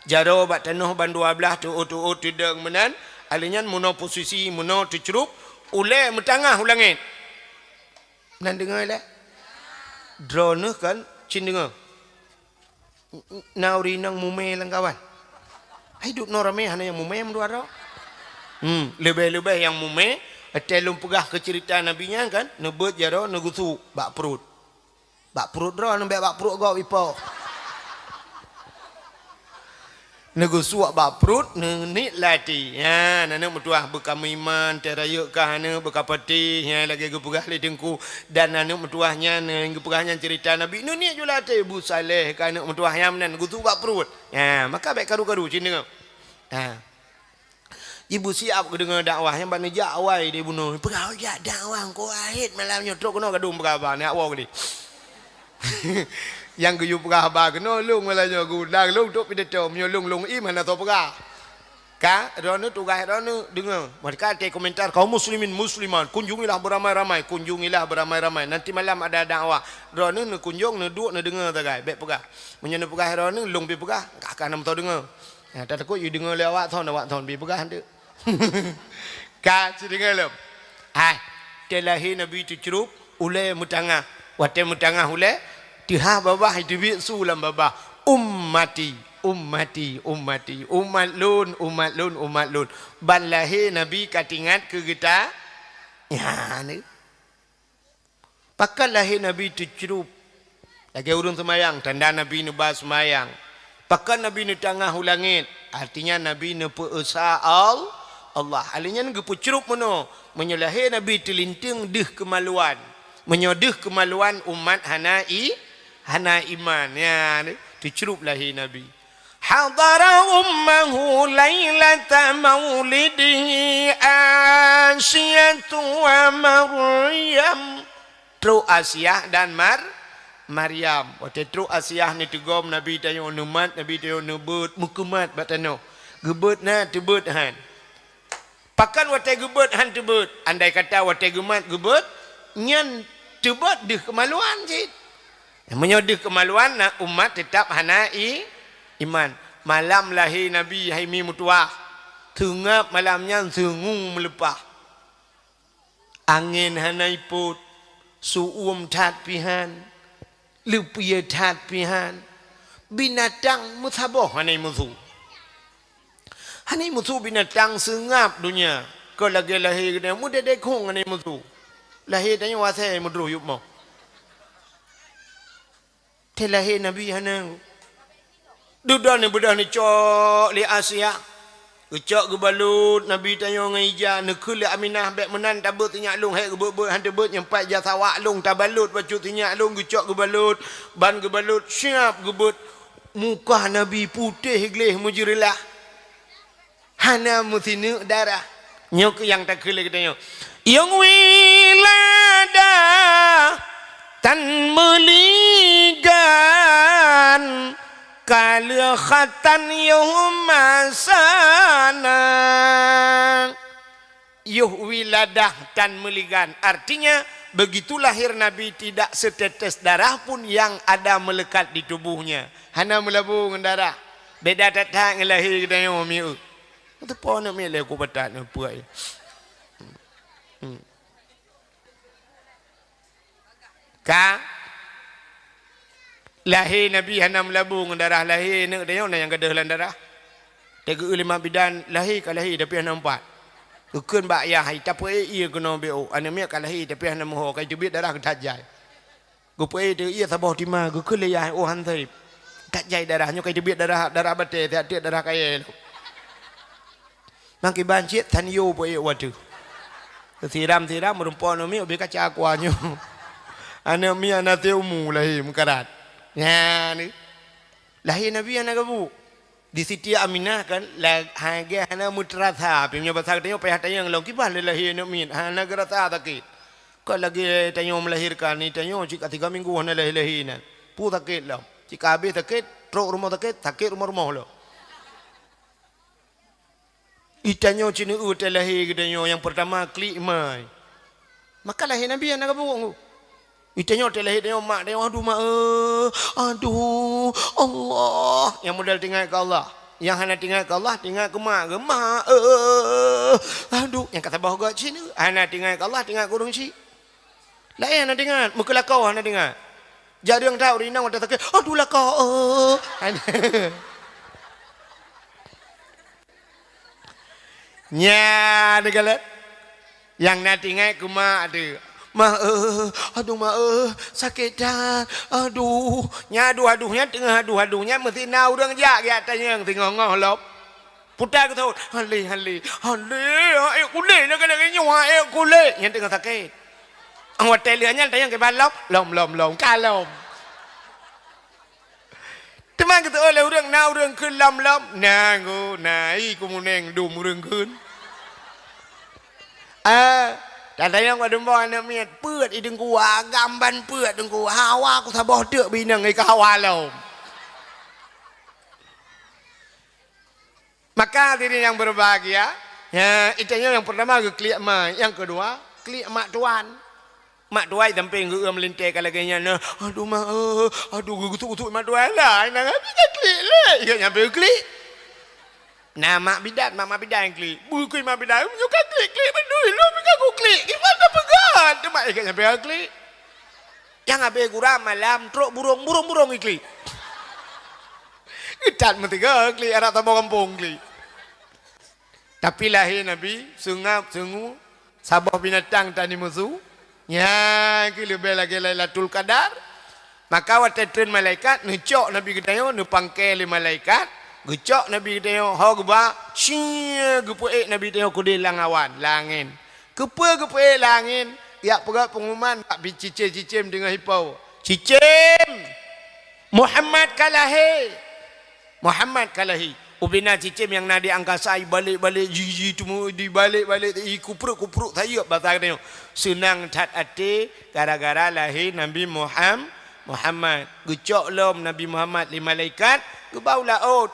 Jaroe bak tanoh ban dua blaih, teuôt-teuôt, teudong meunan, alèh nyan meunoe posisi, meunoe teucrup, ulèe meutangah u langèt. Nan deungö lé? Droeneuh kan cit deungö. Na ureueng inong mumè lam kawan. Hai, duek noe ramè hana nyang mumè mandua droe. Hmm, leubeh-leubeh nyang mumè, watèe lôn peugah keu ceurita Nabi nyan kan, neubeuet jaroe neugeusu bak pruet. Bak pruet droe, neubèk bak pruet gob ipo. Neugeusu bak pruet, neuniet lam até. Nyan, aneuk meutuah beukameuiman, teurayeuk kah aneuk beukapatéh, nyan lagèe geupeugah lé Teungku. Dan aneuk meutuah nyan, nyang geupeugah nyan ceurita Nabi, neuniet ju lam até, beusaleh keu aneuk meutuah nyan meunan geusu bak pruet. Nyan, maka bèk karu-karu cit deungö. Ha. Jibeusiap geudeungö dakwah nyan bak neujak awai di bunoe. Peugah jak dakwah engkau ahét malam nyoe trok keunoe gadong peugah haba, neujak woe keudéh. Nyang geuyue peugah haba keunoe lôn malam nyoe geuundang lôn trok pidato, meunyoe lôn, lôn im hana soe peugah. Ka, droeneuh tugaih droeneuh deungö. Meunyoe ka watèe komentar kaum muslimin muslimat, kunjungilah beramai-ramai, kunjungilah beramai-ramai. Nanti malam ada dakwah. Droeneuh neukunjong, neuduek, neudeungö sagai, bèk peugah. Meunyoe neupeugah droeneuh, lôn pih peugah, ka, ka na meusoe deungö. Nyan, tatakot yue deungö lé awak thon, awak thon pih peugah eunteuk. Ka, ci deungö lom. Hai, watèe lahé Nabi teucrup, ulèe meutangah. Watèe meutangah ulèe, teuhah babah, teubiet su lam babah. Ummati, ummati, ummati. Umat lôn, umat lôn, umat lôn. Ban lahé Nabi ka teuingat keu geuta. Nyan. Pakon lahé Nabi teucrup lagèe ureueng seumayang, tanda Nabi neuba seumayang. Pakon Nabi neutangah u langèt, artinya Nabi neupeu-esa Al-, Allah. Alèh nyan geupeucrup meunoe, meunyoe lahé Nabi teulinteung deuh keumaluan. Meunyoe deuh keumaluan, umat hana i-, hana iman. Nyan, teucrup lahé Nabi. Hadara ummahu lailata maulidihi Asiyatu wa Maryam. Trok Asiah dan Mar-, Maryam. Watèe trok Asiah neuteugom Nabi tanyoe, neumat Nabi tanyoe, neubeuet, meukeumat bak tanoh. Geubeuet na, teubeuet han. Pakon watèe geubeuet han teubeuet? Andai kata watèe geumat geubeuet, nyan teubeuet deuh keumaluan cit. Meunyoe deuh keumaluan, na umat teutap hana i-, iman. Malam lahé Nabi, hai mi meutuah, seungab malam nyan seungue meuleupah. Angén hana ipôt, seu-uem that pih han, leupie that pih han, binatang meusaboh hana imusu. Hana musu binatang seungab donya. Kon lagée lahé geutanyoe meudedekong hana musu. Lahé tanyoe asai meudroh yup mo. Teuh lahé Nabi hana. Dudoe neubeudôh neucok lé Asia. Geucok geubalot Nabi tanyoe ngon ija, neukheun lé Aminah, bék meunan tabeuet sinyak lôn, hék geubeuet-beuet han teubeuet, nyang pat ija sawak lôn tabalot bacut sinyak lôn, geucok geubalot, ban geubalot siab geubeuet. Muka Nabi putéh gleh meujeurelah. Hana meusineuk darah. Nyoe keuh nyang takheun lé geutanyoe. Yôh wiladah tan meuligan, ka lheueh khatan yôh masana. Yôh wiladah tan meuligan, artinya begitu lahir Nabi tidak setetes darah pun yang ada melekat di tubuhnya. Hana meulabu ngon darah. Beda that-that ngon lahé geutanyoe mieu. Teupo aneuk miet lé ku batat nyoe puai. Hmm. Ka lahé Nabi hana meulabu ngon darah, lahé aneuk tanyoe na nyang gadôh lam darah. Teugeu lima bidan lahé ka lahé tapi hana meupat. Geukheun bak yah, "Hai tapeuék ié keunoe B O. Aneuk miet ka lahé tapi hana meuho, ka iteubiet darah geutajai." Geupeuék teuh ié saboh tima, geukheun lé yah, "Oh han sép. Tajai darah nyoe ka iteubiet darah, darah batée, siat teuk darah kayée lom." Makiban cit tan yo peuék watée. Siram-siram meurumpok aneuk miet ubé kaca aqua nyoe. Aneuk miet na teumu lahé meukarat. Nyan. Lahé Nabi hana gabu. Di Siti Aminah kan, la-, hagée hana meuteurasa, pi meunyoe basa geutanyoe payah tanyong lom, kiban lé lahé aneuk miet, hana geurasa sakét. Kon lagée tanyoe meulahirkan, ni tanyoe cit ka tiga minggu hana lahé-lahé nan. Peue sakét lom. Cit ka habéh sakét, trok rumoh sakét, sakét rumoh-rumoh lom. Itanyoe ceuneuk teulahé geutanyoe nyang peurtama klik mai. Maka lahé Nabi hana gabuek ngu. Itanyoe teulahé tanyoe mak tanyoe, "Aduh mak, eh, aduh, Allah." Nyang modal teuingat keu Allah. Nyang hana teuingat keu Allah, teuingat keu mak, keu mak, eh, aduh. Nyang ka saboh göt ceuneuk, hana teuingat keu Allah, teuingat keu ureueng chik. Laén hana teuingat, meukeulakau hana teuingat. Jareueng that ureueng inong watée sakét, "Aduh lakau, eh." Nyan teuh galak. Nyang na teuingat keu mak teuh. "Mak, eh, aduh mak, eh, sakét that. Aduh." Nyan aduh-aduh nyan teungoh aduh-aduh nyan meusti na ureueng jak geutanyong teungoh-ngoh lom. Puta geuthot, "Halé, halé, halé, ék kulét lagée-lagée nyoe, ék kulét." Nyan teungoh sakét. Watée lheueh nyan tanyong kiban lom, lom, lom, lom, ka lom. Teuma geuteuôt lé ureueng, na ureueng kheun lom-lom, na go, na i kumuneng dum ureueng kheun. Ah, tatanyong bak dumbong aneuk miet, peuet i teungku, agam ban peuet teungku, hawa ku saboh teuk bineng i ka hawa lom. Maka hadirin yang berbahagia, ya, itanyoe nyang pertama geuklik ma, nyang kedua klik mak tuan. Mak tuai sampai geu-, meulintée ka lagée nyan, "Aduh mak, eh, aduh," geugusut-gusut mak tuai lah. Nah, tapi ka klik lé, ingat nyampe klik. Nah, mak bidan, mak, mak bidan klik. Bukui mak bidan, "Nyoe ka klik-klik beutôi lom, ka ku klik. Gimana peugah?" Teuma ingat nyampe klik. Nyang habéh gura malam trok burong, burong-burong iklik. Geutat meuteugah klik, arak saboh gampông klik. Tapi lahé Nabi, seungab, seungu, saboh binatang tan jimusu, nyan keuh leubeh lagée Lailatul Qadar. Maka watée treun malaikat, neucok Nabi geutanyoe, neupangke lé malaikat, geucok Nabi geutanyoe, ho geuba, sie geupeuék Nabi geutanyoe keudeh lam awan, lam angén. Keupeue geupeuék lam angén? Jak peugah peungumuman bak cicém-cicém teungoh ipo. "Cicém! Muhammad ka lahé! Muhammad ka lahé!" Ubena cicém nyang na di angkasa ibalek-balek, ji, ji, teumu, dibalek-balek, ikuprek-kuprek sayeuep basa geutanyoe. Seunang that até gara-gara lahé Nabi Muham-, Muhammad. Geucok lom Nabi Muhammad lé malaikat, geuba u laôt.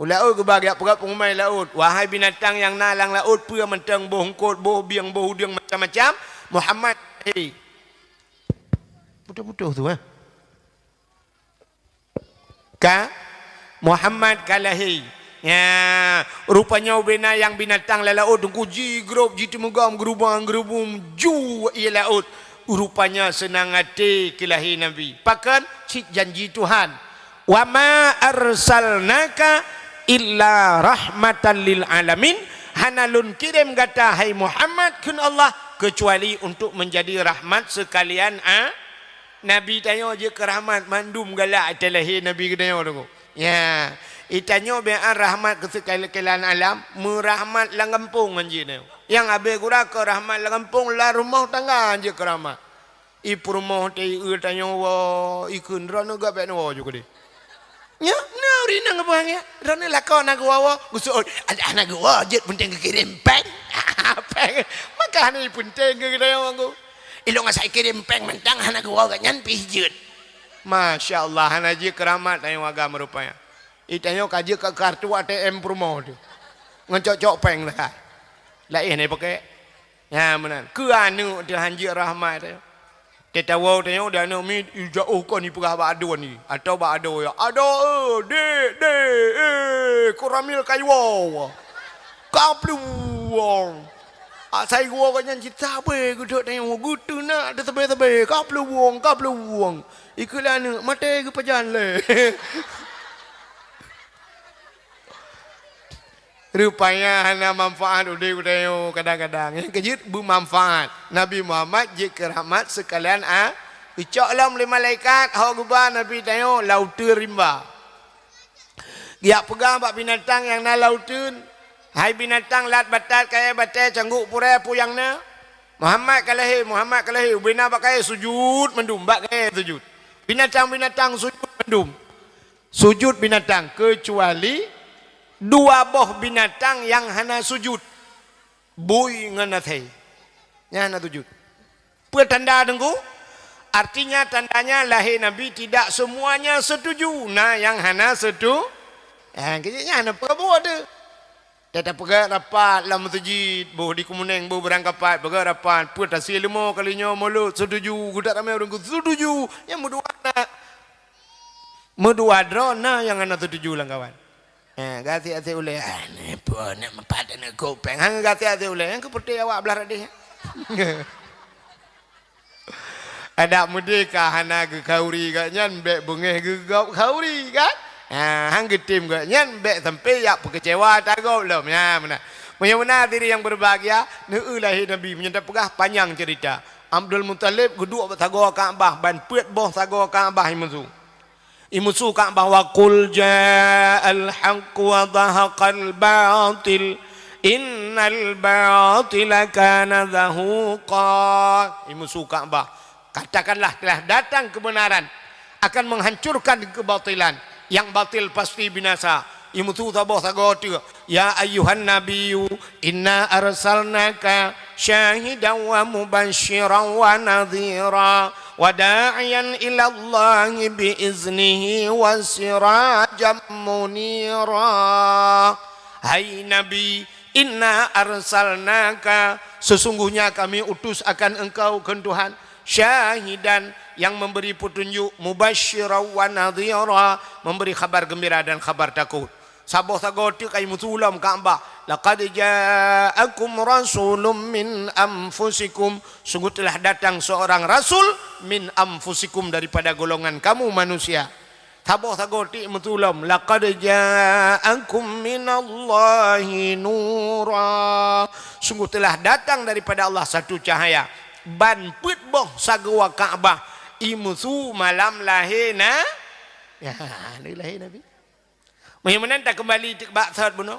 U laôt geuba geujak peugah peungumuman laôt, "Wahai binatang nyang na lam laôt, peue mantong boh eungkot, boh bieng, boh udeueng, macam-macam, Muhammad ka lahé." Putôh-putôh tu, eh. Ka? Muhammad ka lahé. Nya, rupanya ubena nyang binatang lam laôt teungku jigrob, jiteumeugam, geurubong-geurubong, ju ie laôt. Rupanya seunang até keu lahé Nabi. Pakon? Cit janji Tuhan. "Wa ma arsalnaka "Illa rahmatan lil alamin," hana lôn kirém gata, hai Muhammad, kheun Allah, keucuali untuk menjadi rahmat sekalian a-, Nabi tanyoe jeuet keu rahmat, mandum galak teuh lahé Nabi geutanyoe teungku. Ya, i tanyoe biaan rahmat keu sekalian alam, meurahmat lam gampông ngon jih nyoe. Nyang abée gura keu rahmat lam gampông, lam rumoh tangga jeuet keu rahmat. I peurumoh teuh i eu tanyoe woe, i kheun droeneuh gak bék neuwoe ju keudeh. Nyoe, na ureueng inong geupeugah nyan, droeneuh lakoe na geuwoe-woe, geuseuôt, "Adak hana geuwoe jeuet, peunteng geukirém péng." Péng, maka hana peunteng keu geutanyoe mangko. Ilong asai kirém péng mantong hana geuwoe gobnyan pih jeuet. Masya Allah, hana jeuet keu rahmat tanyoe agam rupanya. I tanyoe ka jeuet keu kartu A T M peurumoh teuh. Ngon cok-cok péng sagai. Laén hana ipakék. Nyan meunan. Keu aneuk teuh hanjeuet rahmat teuh. Teuh tawoe tanyoe di aneuk miet, i jauh kon ipeugah bak aduen i, atawa bak adoe, "Adoe, eh, dek, dek, eh, Koramil ka iwoe." Ka plueng. Asai geuwoe gobnyan cit sabe geuduek tanyoe, geuteunak teuh sabe-sabe, ka plueng, ka plueng. I kheun lé aneuk, "Maté geupajan lé." Rupanya hana manfaat udeb geutanyoe kadang-kadang. Nyang keujeuet beumanfaat. Nabi Muhammad jeuet keu rahmat sekalian a-, geucok lom lé malaikat, hok geuba Nabi tanyoe lam uteuen rimba. Geujak peugah bak binatang nyang na lam uteuen, "Hai binatang lat batat, kayèe batèe, cangguek purèe, peue nyang na?" "Muhammad ka lahé, Muhammad ka lahé." Ubé na bak kayèe sujut mandum, bak kayèe sujut. Binatang-binatang sujut mandum. Sujut binatang, keucuali dua boh binatang nyang hana sujut, bui ngon asèe. Nyan hana sujut. Peue tanda teungku? Artinya tandanya lahé Nabi tidak semuanya setuju. Na nyang hana setu-, eh, keujinya hana peue buet tu. Teutab peugah rapat lam meuseujid, boh di Keumeunéng, boh Beurangkapat, peugah rapat, peue tasie leumo kali nyoe mulod setuju, geudak ramé ureueng setuju, nyang meudua na. Meudua droe na nyang hana setuju lam kawan. Ha, gasien-asien ulèe, "Ah, ni peue nak meupat aneuk kupeng?" Hana gasien-asien ulèe, nyang keupeuteh awak blah radeh. Adak meudeh ka hana geukhauri gobnyan, bèk beungèh geugop khauri, kan? Ha, han geutem gobnyan, bèk sampai jak peukeucewa ata gob lom. Nyan meunan. Meunyoe meunan hadirin yang berbahagia, neueu lahé Nabi, meunyoe tapeugah panyang ceurita. Abdul Muthalib geuduek bak sagoe Ka'bah, ban peuet boh sagoe Ka'bah imusu. Imusu Ka'bah, "Wa qul ja'al haqq wa zahaqal batil, innal batila kana zahuqa." Imusu Ka'bah, "Katakanlah telah datang kebenaran, akan menghancurkan kebatilan. Yang batil pasti binasa." Imusu saboh sagoe teuk, "Ya ayyuhan nabiyyu, inna arsalnaka syahidan wa mubasysyiran wa nadhira, wa da'iyan ilallahi bi iznihi wa sirajan munira." Hai Nabi, inna arsalnaka, sesungguhnya kami utus akan engkau, kheun Tuhan, syahidan, yang memberi petunjuk, mubasysyiran wa nadhira, memberi khabar gembira dan khabar takut. Saboh sagoe teuk ka imusu lom Ka'bah, "Laqad ja'akum rasulun min anfusikum," sungguh telah datang seorang rasul, "min anfusikum," daripada golongan kamu manusia. Saboh sagoe teuk imusu lom, "Laqad ja'akum minallahi nura," sungguh telah datang daripada Allah satu cahaya. Ban peuet boh sagoe Ka'bah imusu malam lahé na-, ya, lahé Nabi. Meunyoe meunan takeumbali teuk bak sot bunoe.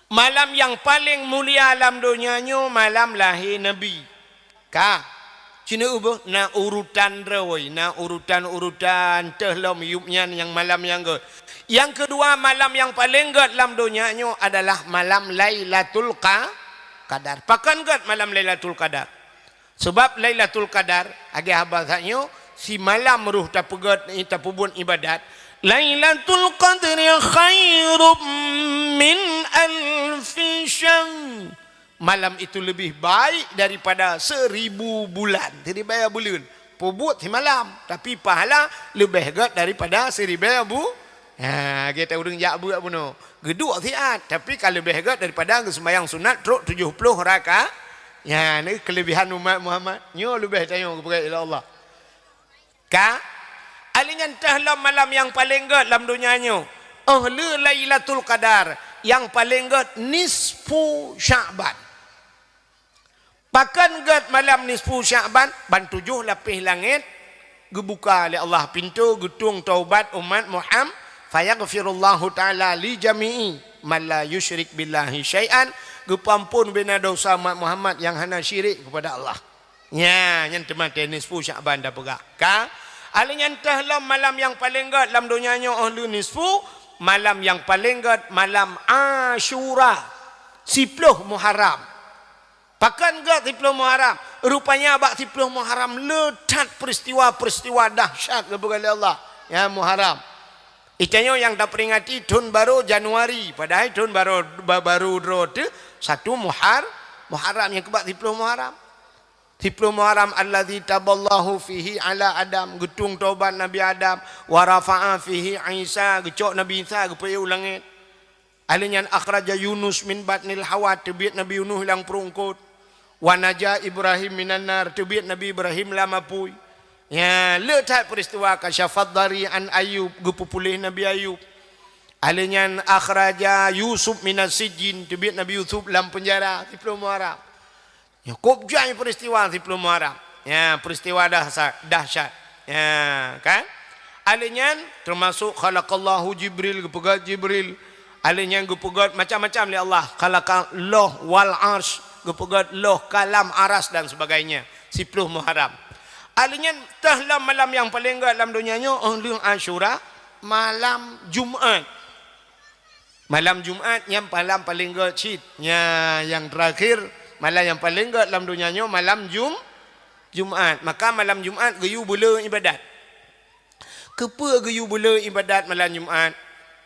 Malam nyang paleng mulia lam donya nyoe malam lahé Nabi. Ka, ci neueu beuh, na urutan droe, na urutan-urutan teuh lom yup nyan nyang malam nyang gèt. Nyang keudua, malam nyang paleng gèt lam donya nyoe adalah malam Lailatul Qa-, Qadar. Pakon gèt malam Lailatul Qadar? Sabab Lailatul Qadar, lagèe haba that nyoe, simalam roh tapeugèt, tapeubuet ibadat, "Lailatul Qadri khairum min alfi syahr." Malam itu lebih baik daripada seribu bulan. Jadi, baya buleuen. Peubuet simalam, tapi pahala leubeh gèt daripada siribèe bu-, ha, gata ureueng jak beuet bunoe. Geuduek siat, tapi ka leubeh gèt daripada geuseumbahyang sunat trok tujoh ploh raka-, nyan keulebihan umat Muhammad. Nyoe leubeh tanyoe geupeugah lé Allah. Ka, ali nyan teuh lom malam nyang paleng gèt lam donya nyoe. Oh lé Lailatul Qadar, nyang paleng gét nisfu Sya'ban. Pakon gét malam nisfu Sya'ban? Ban tujoh lapéh langét geubuka lé Allah pintoe geutueng taubat umat Muhammad, fayaghfirullahu ta'ala li jami'i man la yusyrik billahi syai'an, geupeuampon beuna dosa umat Muhammad nyang hana syirik kepada Allah. Nya, nyan teuma teuh nisfu Sya'ban tapeugah. Ka? Alèh nyan teuh lom malam nyang paleng gét lam donya nyoe oh lé nisfu, malam nyang paleng gét malam Asyura, siploh Muharram. Pakon gét siploh Muharram? Rupanya bak siploh Muharram le that peristiwa-peristiwa dahsyat geupeugah lé Allah. Ya, Muharram. Itanyoe nyang taperingati thon barô Januari, padahai thon barô, ba-, barô droe teuh satu Muhar-, Muharram nyang keubak siploh Muharram. Siploh Muharram, allazi taballahu fihi ala Adam, geutueng taubat Nabi Adam, wa rafa'a fihi Isa, geucok Nabi Isa geupeuék u langét. Alèh nyan akhraja Yunus min batnil hawa, teubiet Nabi Yunus lam pruet eungkôt. Wa naja Ibrahim minan nar, teubiet Nabi Ibrahim lam apui. Nya, le that peristiwa kasyafad dari an Ayub, geupeupuléh Nabi Ayub. Alèh nyan akhraja Yusuf minas sijjin, teubiet Nabi Yusuf lam peunjara, siploh Muharram. Nyoe kôb jai peristiwa siploh Muharram. Ya, peristiwa dahsyat, dahsyat. Ya, kan? Alèh nyan teumasok khalaqallahu Jibril, geupeugét Jibril. Alèh nyan geupeugét macam-macam lé Allah. Khalaqallah wal arsh, geupeugét loh, kalam, aras dan sebagainya. Siploh Muharram. Alèh nyan teuh lam malam nyang paleng gét lam donya nyoe, oh lheueh Asyura, malam Jumat. Malam Jumat nyan malam paleng gét cit. Nya, nyang terakhir, malam nyang paleng gét lam donya nyoe malam Jum-, Jumat. Maka malam Jumat geuyue beuleu ibadat. Keupeue geuyue beuleu ibadat malam Jumat?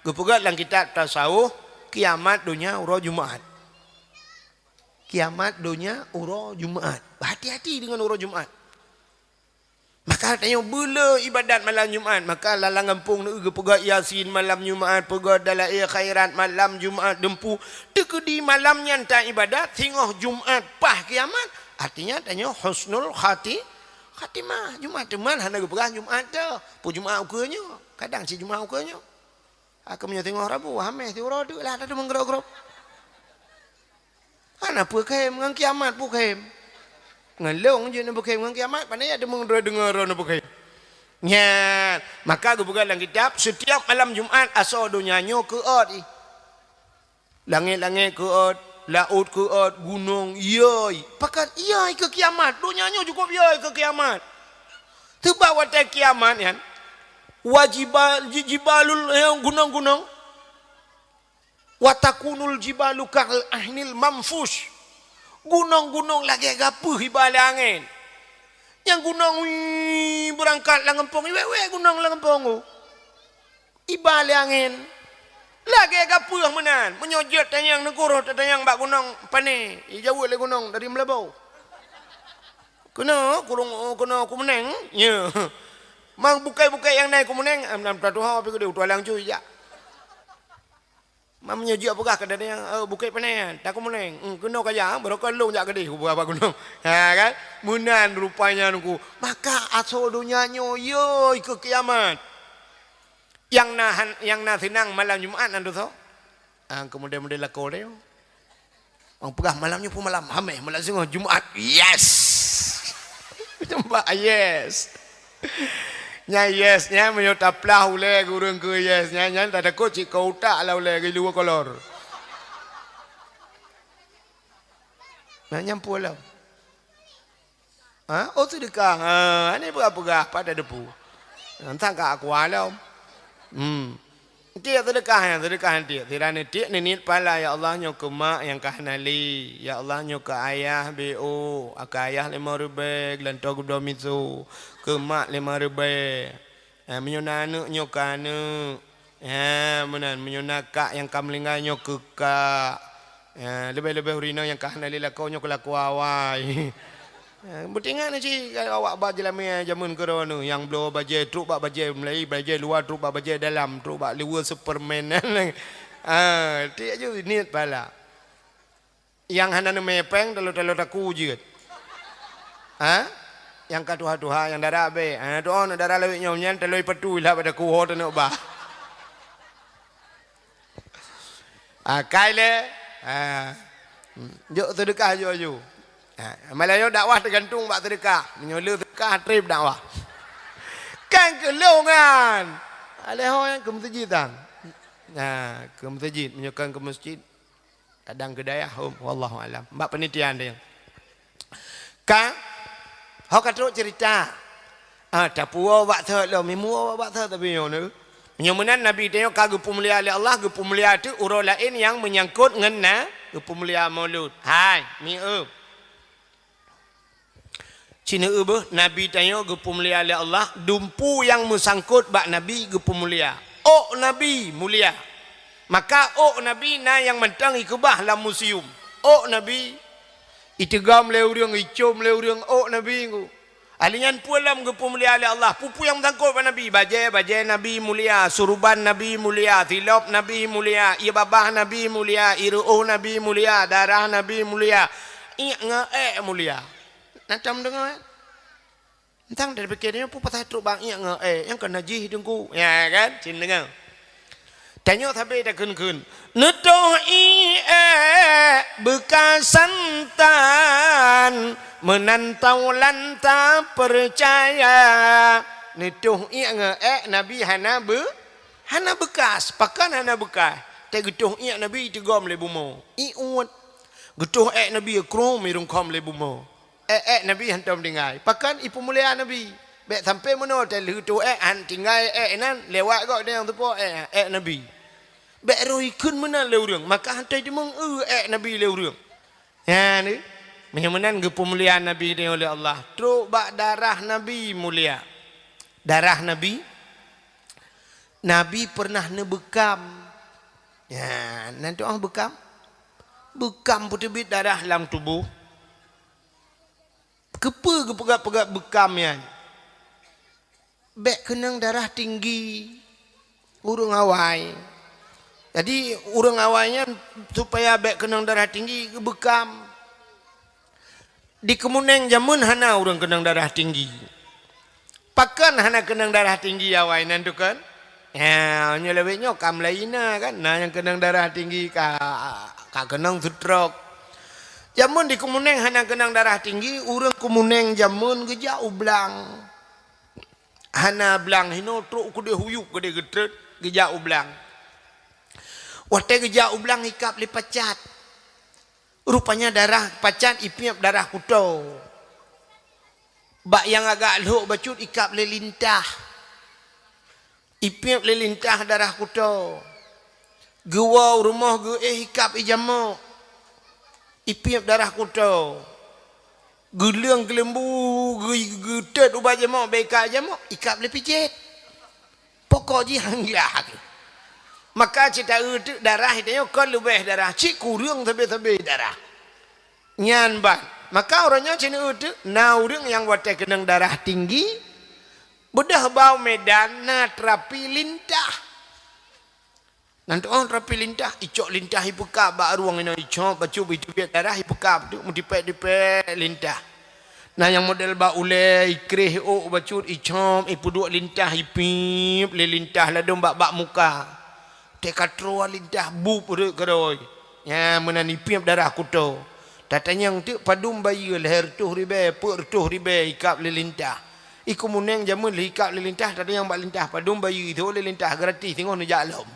Geupeugét lam kitab tasawuf, kiamat donya uroe Jumat. Kiamat donya uroe Jumat. Hati-hati deungon uroe Jumat. Maka tanyoe beuleu ibadat malam Jumat. Maka lam gampông neu geupeugét Yasin malam Jumat, peugét Dalail Khairat malam Jumat, deumpu. Teukeudi malam nyan taibadat, singoh Jumat paih kiamat. Artinya tanyoe husnul khati-, khatimah. Jumat teuma hana geupeugah Jumat teuh. Peue Jumat ukeue nyoe? Kadang cit Jumat ukeue nyoe. Ka meunyoe singoh Rabu, Hamèh siuroe teuk lah tadeungoe grop-grop. Hana peue khem, ngon kiamat peue khem. Ngon lôn jeuet neupeukhem ngon kiamat, pane ya deungoe, deungoe droe neupeukhem. Nyan, maka geupeugah lam kitab, setiap malam Jumat asoe donya nyoe keuôt ih. Langét-langét keuôt, laôt keuôt, gunong yôi. Pakon yôi keu kiamat? Donya nyoe cukôp yôi keu kiamat. Teuma watèe kiamat nyan, wa jiba-, ji-, jibalul, eh, gunong-gunong. Wa takunul jibalu kal ahnil manfush. Gunong-gunong lagèe gapeuh iba lé angén. Nyang gunong, wii, beurangkat lam gampông, iwèk-wèk gunong lam gampông. Iba lé angén. Lagèe gapeuh meunan. Meunyoe jeuet tanyong neukurôh tatanyong bak gunong pané, ijaweueb lé gunong dari Meulaboh. Keunoe kurong, keunoe Kumeuneng. Ya. Mang bukét-bukét nyang na i Kumeuneng, am, lam Platoha pi keudéh, u Tualang Cui jak. Mam nyoe jiak peugah keu datang, eh, Bukét Pané, ta Kumeuneng. Hmm, keunoe ka jak, barô ka lôn jak keudéh, kupeugah bak gunong. Ha, kan? Meunan rupanya nungku. Maka asoe donya nyoe, yôi keu kiamat. Nyang na han-, nyang na seunang malam Jumat nan dosa. Ah, keumudian-mudian lakoe lé. Orang peugah malam nyoe pun malam Hamèh, malam singoh Jumat. Yes. Nampak? Yes. Nyan yes, nyan meunyoe taplah ulèe ureueng keu yes, nyan, nyan tatakot cit keu utak lah ulèe geuh luwa kolor. Nah, nyan peue lom. Ha? Oh, seudeukah. Ha, aneuk peugah-peugah, pat tadepu. Entang ka aku lom. Hmm. Tiek seudeukah nyan, seudeukah nyan tiek. Sira nyan tiek neuniet pahala, "Ya Allah, nyoe keu mak nyang ka hana lé. Ya Allah, nyoe keu ayah B O. Keu ayah limong ribèe, geulantoe geudoe miseue. Keu mak limong ribèe." Eh, meunyoe na aneuk, nyoe keu aneuk. Eh, meunan, meunyoe na kak nyang ka meuninggai, nyoe keu kak. Eh, leubeh-leubeh ureueng inong nyang ka hana lé lakoe, nyoe keu lakoe awai. Eh, beutingat na cit awak ba jeulamèe jameun keudroe nyoe, nyang bloe bajèe trok bak bajèe meulayi, bajèe luwa trok bak bajèe dalam, trok bak luwa Superman. Ah, tiek ju niet pahala. Nyang hana neumè pèng, talo-talo taku jeuet. Ha? Nyang ka tuha-tuha, nyang dara abèe. Ha, tu'oh, dara lawét nyoe nyan, talo ipatui lah bak taku, ho taneuk bah. Ah, kai lé. Ah. Hmm. Jok seudeukah aju-aju. Ah, malah nyoe dakwah teugantung bak seudeukah. Meunyoe le seudeukah, trép dakwah. Kan keu lôn kan. Alèh ho nyang keu meuseujid tan. Nah, keu meuseujid. Meunyoe kan keu meuseujid, kadang keu dayah, hom, wallahu alam. Bak panitia dia. Ka, ho ka trok cerita. Ah, tapuwoe bak thot lom, imuwoe bak thot tapi nyoe neu. Nyoe meunan Nabi tanyoe ka geupeumulia lé Allah, geupeumulia teuk uroe laén nyang meunyangkot ngon na geupeumulia Maulud. Hai, mieu. Ci neueu beuh, Nabi tanyoe geupeumulia lé Allah, dumpu nyang meusangkot bak Nabi geupeumulia. Ôk Nabi mulia. Maka ôk Nabi na nyang mantong ikeubah lam museum. Ôk Nabi iteugom lé ureuëng, icom lé ureuëng ôk Nabi ngu. Ahli nyan peue lom geupeumulia lé Allah. Peue-peue nyang meusangkot bak Nabi, bajée, bajée Nabi mulia, suruban Nabi mulia, silop Nabi mulia, ié babah Nabi mulia, ié reuôh Nabi mulia, darah Nabi mulia, iék ngon ék mulia. Na tom deungoe? Entang dari pikir nyoe peue pasai trok bak iék ngon ék, nyang ka najih teungku. Ya kan? Cin deungoe. Tanyoe sabe takheun-kheun. Neutoh iék beukasan tan, meunan taulan tapeucaya. Neutoh iék ngon ék Nabi hana be-, hana beukas. Pakon hana beukas? Teuh geutoh iék Nabi iteugom lé bumoe. Ié uet. Geutoh ék Nabi krom irungkhom lé bumoe. Ék-ék Nabi hantom tinggai. Pakon ipeumulia Nabi. Bék sampai meunoe teuh lheueh toh ék han tinggai ék nan lewat gok deh nyang teupo ék, ék Nabi. Bék roh ikheun meunan lé ureuëng, maka hantom teumeung eu ék Nabi lé ureuëng. Nyan, meunyoe meunan geupeumulia Nabi tanyoe lé Allah. Trok bak darah Nabi mulia. Darah Nabi, Nabi pernah neubeukam. Ya, nan tu ah beukam. Beukam peuteubiet darah lam tuboh. Keupeue geupeugah-peugah beukam nyan? Bék keunong darah tinggi ureuëng awai. Jadi, ureuëng awai nyan supaya bék keunong darah tinggi, geubeukam. Di Keumeunéng jameun hana ureuëng keunong darah tinggi. Pakon hana keunong darah tinggi awai nan tu kan? Ya, nyoe lawét nyoe ka mulai na kan? Na nyang keunong darah tinggi ka, ka keunong stroke. Jameun di Keumeunéng hana keunong darah tinggi, ureuëng Keumeunéng jameun geujak u blang. Hana blang hinoe trok keudeh huyup keudeh geutrön, geujak u blang. Watée geujak u blang ikab lé pacat. Rupanya darah pacat ipiep darah kuto. Bak nyang agak lhok bacut ikab lé lintah. Ipiep lé lintah darah kuto. Geuwoe u rumoh geuéh ikab i jamok. Ipiep darah kuto. Geuleueng keuleumbu geu-, geutet ubat jamok, bék ikab jamok, ikab lé pijet. Pokok jih han glah. Maka cit taeu teuk darah tanyoe kon leubeh darah, cit kureueng sabe-sabe darah. Nyan ban. Maka uroe nyoe cit neueu teuk na ureuëng nyang watée keunong darah tinggi, beudôh bak u Medan na terapi lintah. Nan tu'oh terapi lintah, icok lintah ipeukab bak rueng inoe icok, bacut iteubiet darah ipeukab teuk meutipék-tipék lintah. Na nyang model bak ulée, ikréh ôk bacut icok, ipeuduek lintah ipiep lé lintah ladôm bak, bak muka. Teuka troe lintah bup rhot keudroe. Nyan meunan ipiep darah kuto. Tatanyong teuk padum bayeue lhée reutôh ribée, peuet reutôh ribée ikab lé lintah. I Keumeunéng jameun lheuh ikab lé lintah, tatanyong bak lintah padum bayeue, ithô lé lintah gratis singoh neujak lom.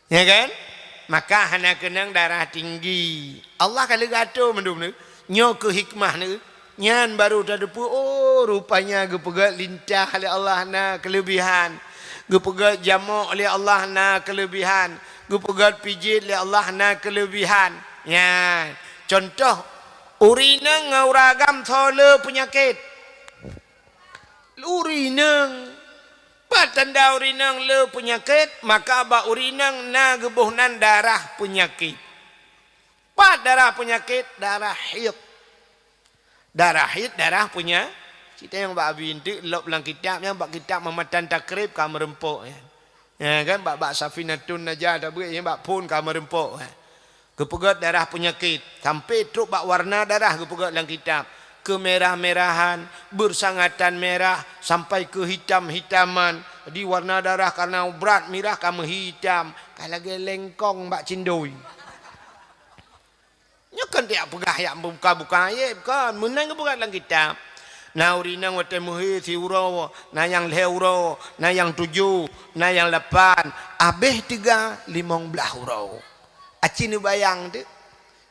Ya kan? Maka hana keunong darah tinggi. Allah ka lheueh geuatoe mandum nyoe. Nyoe keuh hikmah nyoe. Nyan baru tateupeue, oh, rupanya geupeugét lintah lé Allah na keuleubihan. Geupeugét jamok lé Allah na keuleubihan. Geupeugét pijet lé Allah na keuleubihan. Nyan. Contoh, ureuëng inong ngon ureuëng agam soe le peunyakét. Ureuëng inong. Pat tanda ureuëng inong le peunyakét, maka bak ureuëng inong na geuboh nan darah peunyakét. Pat darah peunyakét, darah haid. Darah haid, darah peunya-, cit tanyong bak Abi enteuk lop lam kitab nyan, bak kitab Mamatan Takrib ka meureumpok nyan. Ya kan, bak, bak Safinatun Najah tabeuet nyan, bak phon ka meureumpok, eh. Geupeugét darah peunyakét, sampai trok bak warna darah geupeugét lam kitab. Keumerah-merahan, beusangatan merah, sampai keuhitam-hitaman, Jadi warna darah karena brat mirah ka meuhitam, ka lagèe lengkong bak cindoi. Nyoe kon tiep peugah yak buka-buka aib, kon. Meunan geupeugah lam kitab. Na ureueng inong watèe meuhé siuroe, na nyang lhèe uroe, na nyang tujoh, na nyang lapan, abéh teuga limong blaih uroe. Aci neubayang teuh.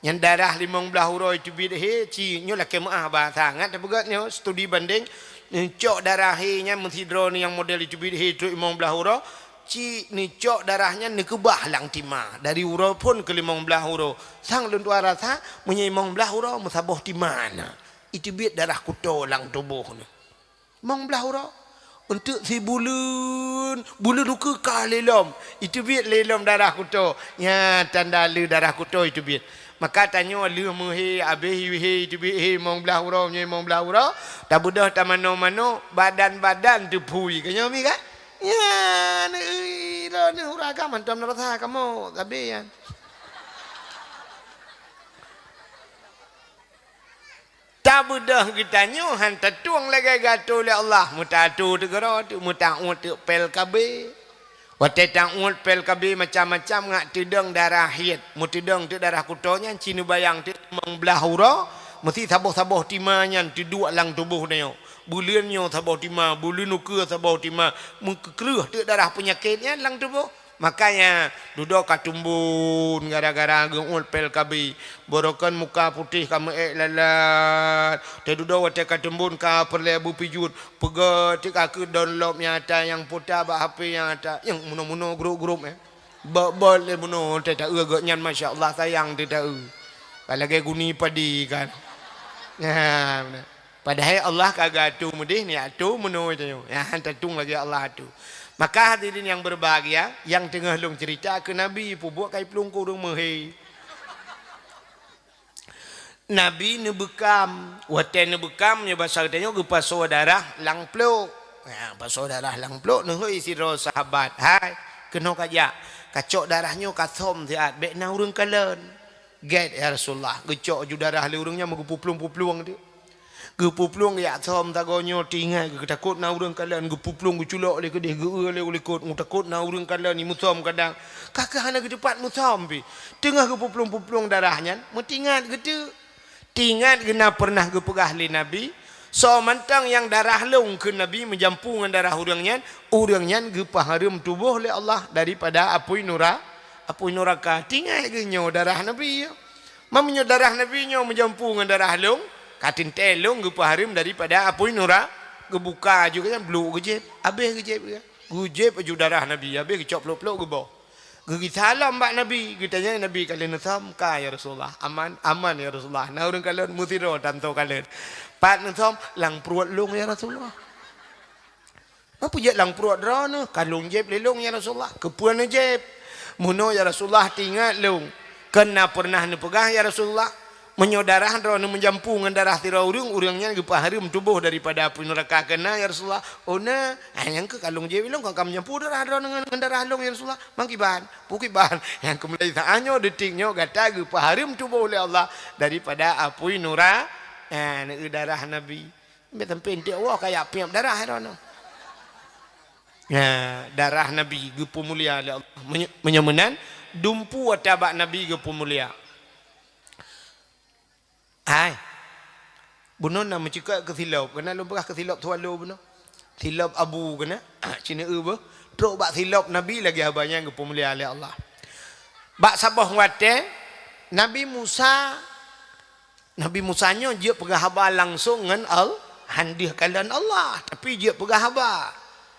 Nyang darah limong blaih uroe teubiet hé, ci nyoe lakèe meu'ah bahasa. Ngat tapeugah nyoe studi banding, neucok darah hé nyan meusidroe nyang model teubiet hé trok limong blaih uroe, ci neucok darah nyan neukeubah lam tima. Dari uroe phon keu limong blaih uroe. Sang lôn tuan rasa, meunyoe limong blaih uroe meusaboh tima na. Iteubiet darah kuto lam tuboh nyoe. Limong blaih uroe. Eunteuk sibuleuen, buleuen ukeue ka lé lom. Iteubiet lé lom darah kuto. Nyan tanda le darah kuto iteubiet. Maka tanyoe lheueh meuhé, abéh hé iteubiet hé limong blaih uroe, nyoe limong blaih uroe, tabeudôh tamanoe-manoe, badan-badan teuphui. Ka nyoe mi kan? Nyan, ui, droeneuh ureueng agam mantong rasa kamoe, sabé nyan. Tabeudôh geutanyoe han tatueng lagèe geuatô lé Allah, meutatu teugoro teuk, meutaôt teuk pil K B. Watèe taôt pil K B macam-macam ngat teudong darah haid, meuteudong teuk darah kuto nyan, ci neubayang teuk limong blaih uroe, meusti saboh-saboh tima nyan teuduek lam tuboh nyoe. Buleuen nyoe saboh tima, buleuen ukeue saboh tima, meukeureuh teuk darah peunyakét nyan lam tuboh. Makanya dudoe ka tumbon gara-gara geuôt pil K B. Barokon muka putéh ka meuék lalat. Teududoe watèe ka tumbon ka peureulèe beupijuet. Peugah tika keu download nyang ata nyang puta bak H P nyang ata. Nyang munoe-munoe grup-grup, eh. Bot-bot lé munoe teuh taeu gobnyan, masya Allah, sayang teuh taeu. Ka lagèe guni padi kan. Nah, beuna. Padahai Allah ka geuatô meudeh, ni atô meunoe tanyoe. Nyan han tatueng lagèe Allah atô. Maka hadirin yang berbahagia, nyang teungoh lôn ceurita keu Nabi, peubuet kai plueng keu ureueng meuhé. Nabi neubeukam. Watèe neubeukam, nyoe basa geutanyoe geupasoe darah lam plôk. Ya, pasoe darah lam plôk, neuhôi sidroe sahabat, "Hai, keunoe kajak, kacok darah nyoe kasöm siat, bèk na ureueng kalon." "Gèt, ya Rasulullah." Geucok ju darah lé ureueng nyan meugeupuplueng-puplueng teuh. Geupuplueng jak söm sagoe nyoe, teuingat geutakot na ureueng kalon, geupuplueng geuculok lé keudeh, geueu lé u likot, geutakot na ureueng kalon, jimeusöm kadang. Ka keuh hana geuteupat meusöm pih. Teungoh geupuplueng-puplueng darah nyan, meuteuingat geuteuk. Teuingat geuh na peureunah geupeugah lé Nabi, "Soe mantong nyang darah lôn," kheun Nabi, "meujampu ngon darah ureueng nyan, ureueng nyan geupeuhareuem tuboh lé Allah daripada apui nura-, apui nuraka." Teuingat geuh nyoe darah Nabi nyoe. Meunyoe darah Nabi nyoe meujampu ngon darah lôn, ka teuntèe lôn geupeuhareuem daripada apui nura-, geubuka aju geuh nyan, blok geujieb, abéh geujieb geuh. Geujieb aju darah Nabi, abéh geucok plôk-plôk geuboh. Geugisa lom bak Nabi, geutanyong Nabi, "Ka lheueh neusöm?" "Ka, ya Rasulullah." "Aman?" "Aman, ya Rasulullah." "Na ureueng kalon?" "Meusidroe tantoe kalon." "Pat neusöm?" "Lam pruet lôn, ya Rasulullah." "Peue jeuet lam pruet droeneuh?" "Ka lôn jieb lé lôn, ya Rasulullah." "Keupeue neujieb?" "Meunoe, ya Rasulullah, teuingat lôn, kon na peureunah neupeugah, ya Rasulullah, 'Meunyoe darah droeneuh meujampu ngon darah sidroe ureueng, ureueng nyan geupeuhareuem tuboh daripada apui nuraka.' Kon na, ya Rasulullah?" "Oh na." "Ah, nyang keuh ka lôn jieb lôn, kon ka meujampu darah droeneuh ngon, ngon darah lôn, ya Rasulullah." "Mangkiban?" "Bukon kiban." "Nyang keuh mulai saat nyoe, detik nyoe, gata geupeuhareuem tuboh lé Allah daripada apui nura-, ah, neueu darah Nabi." Sampai-sampai eunteuk woe kajak piep darah droeneuh. Nah, darah Nabi geupeumulia lé Allah. Meunyo-, meunyoe meunan, dumpeue ata bak Nabi geupeumulia. Hai. Bunoe na meucukot keu silop, keunan lôn peugah keu silop swallow bunoe. Silop abu keunan, ci neueu beuh. Trok bak silop Nabi lagèe haba nyan geupeumulia lé Allah. Bak saboh watèe, Nabi Musa, Nabi Musa nyoe jeuet peugah haba langsong ngon Al-, han deuh kalon Allah, tapi jeuet peugah haba.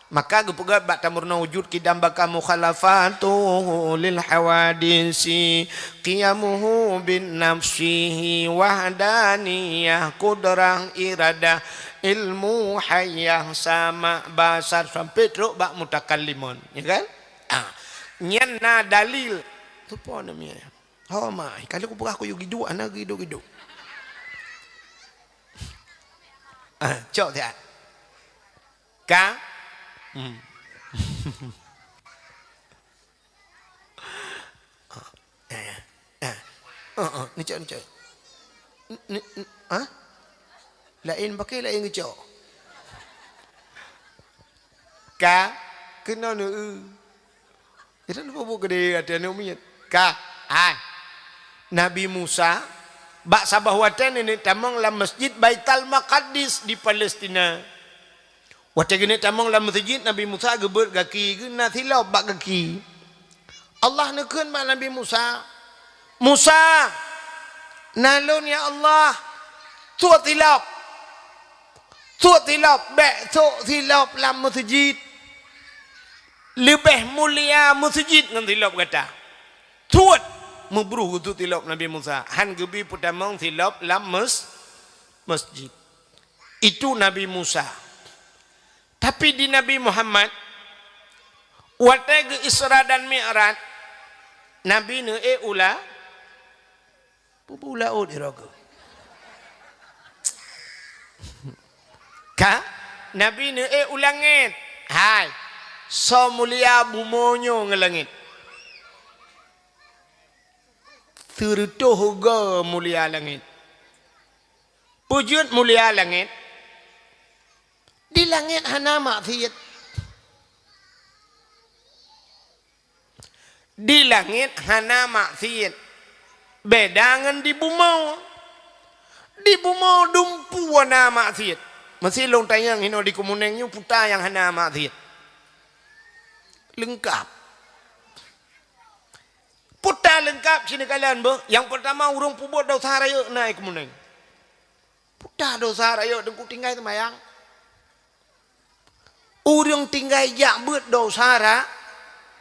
Maka geupeugah bak tameurunoe wujud kidam baka mukhalafatuhu lil hawadisi, qiyamuhu bin nafsihi wahdaniyah, qudrah, iradah, ilmu, hayah, sama', basar, sampai trok bak mutakallimun, ya kan? Ah, nyan na dalil. Soe po nama nyan? Ho mai, kalau kupeugah kuyue geuduek, hana geuduek-geuduek. Ah, cok siat. Ka? Hmm. Eh, eh. Oh, oh, ni cok, ni cok. Ni, ni, ha? Laén pakai, laén geucok. Ka? Keunoe neu-eu. Kita neupeubeuet keudeh ateueh aneuk miet. Ka, hai. Nabi Musa, bak saboh watèe neuneuk tamong lam Masjid Baitul Maqdis di Palestina. Watèe geuneuk tamong lam meuseujid, Nabi Musa geubeuet gaki geuh, na silop bak gaki. Allah neukheun bak Nabi Musa, "Musa, na lôn ya Allah, sôk silop. Sôk silop, bèk sôk silop lam meuseujid. Leubeh mulia meuseujid ngon silop gata." Sôk! Meubruh geusôk silop Nabi Musa. Han geubi peutamong silop lam mes-, masjid. Itu Nabi Musa. Tapi di Nabi Muhammad, watèe geu Isra dan Mi'raj, Nabi neuék u la-, peue u laôt di rogoe. Ka? Nabi neuék u langèt. Hai, soe mulia bumoe nyoe ngon langèt? Sireutôh goe mulia langèt. Peue jeuet mulia langèt? Di langèt hana maksiet. Di langèt hana maksiet. Beda ngon di bumoe. Di bumoe dumpeue na maksiet. Meusi lôn tanyong hinoe di Keumeuneung nyoe peue ta nyang hana maksiet. Leungkap. Peue ta leungkap sineukalian beuh. Nyang peurtama ureueng peubuet desya rayeuk na i Keumeuneung. Peue ta desya rayeuk Teungku tinggai seumayang. Ureueng tinggai jak beuet desya ra-,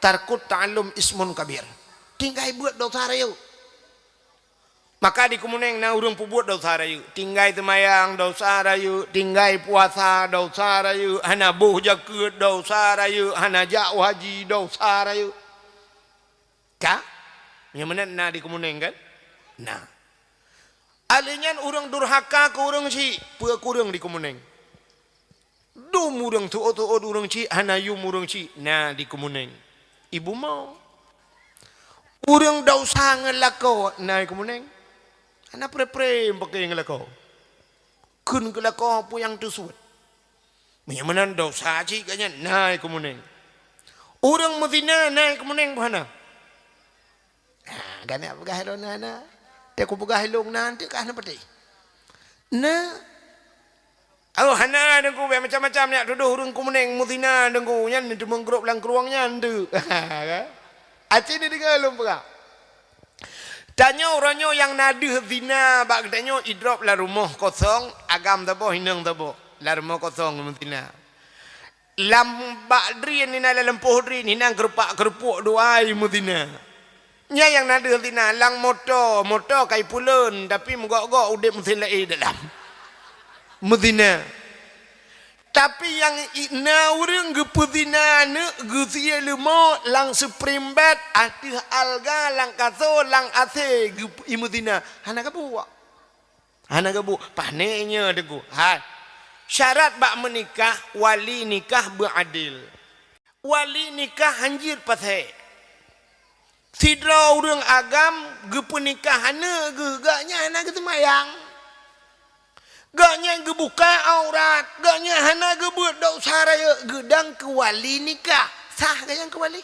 tarkut ta'allum ismun kabir. Tinggai beuet desya rayeuk. Maka di Keumeuneung na ureueng peubuet desya rayeuk. Tinggai seumayang desya rayeuk, tinggai puasa desya rayeuk, hana boh jakeuet desya rayeuk, hana jak u haji desya rayeuk. Ka? Nyang meunan na di Keumeuneung kan? Na. Alèh nyan ureueng durhaka keu ureueng chik, peue kureueng di Keumeuneung. Dum ureueng tuôt-tuôt ureueng chik, hana yum ureueng chik, na di Keumeuneung. I bumoe. Ureueng desya ngon lakoe, na i Keumeuneung. Hana pre-pre meupaké ngon lakoe. Kheun keu lakoe peue nyang teusuet. Meunyoe meunan desya cit gobnyan na i Keumeuneung. Ureueng meuzina na i Keumeuneung peue hana? Ha, gobnyan peugah lôn na, na. Teuk kupeugah lôn na, teuk ka hana patéh. Na. Oh, hana Teungku, bèk macam-macam nyak tudoh ureueng Keumeuneung meuzina Teungku, nyan teumeugrôp lam krueng nyan teuk. Aci ni deungoe lôn peugah. Tanyoe uroe nyoe nyang na deuh zina bak geutanyoe idrop lam rumoh kosong, agam saboh, inong saboh, lam rumoh kosong meuzina. Lam bak drin inan, lam lampôh drin inan, keurupak-keurupak dua i meuzina. Nyan nyang na deuh zina, lam moto, moto ka ipuleuen, tapi meugok-gok udép meusén laén dalam. Meuzina. Tapi nyang i-, na ureueng geupeuzina aneuk geusie leumô lam spring bed, ateueh alga, lam kaso, lam AC geup-, imeuzina. Hana geubuet. Hana geubuet. Pané nyoe Teungku. Hai. Syarat bak meunikah, wali nikah beuadil. Wali nikah hanjeuet pasék. Sidroe ureueng agam geupeunikah aneuk geuh, gobnyan hana geuseumayang. Gobnyan geubuka aurat, gobnyan hana geubeuet desya rayeuk, geudong keu wali nikah. Sah gobnyan keu wali?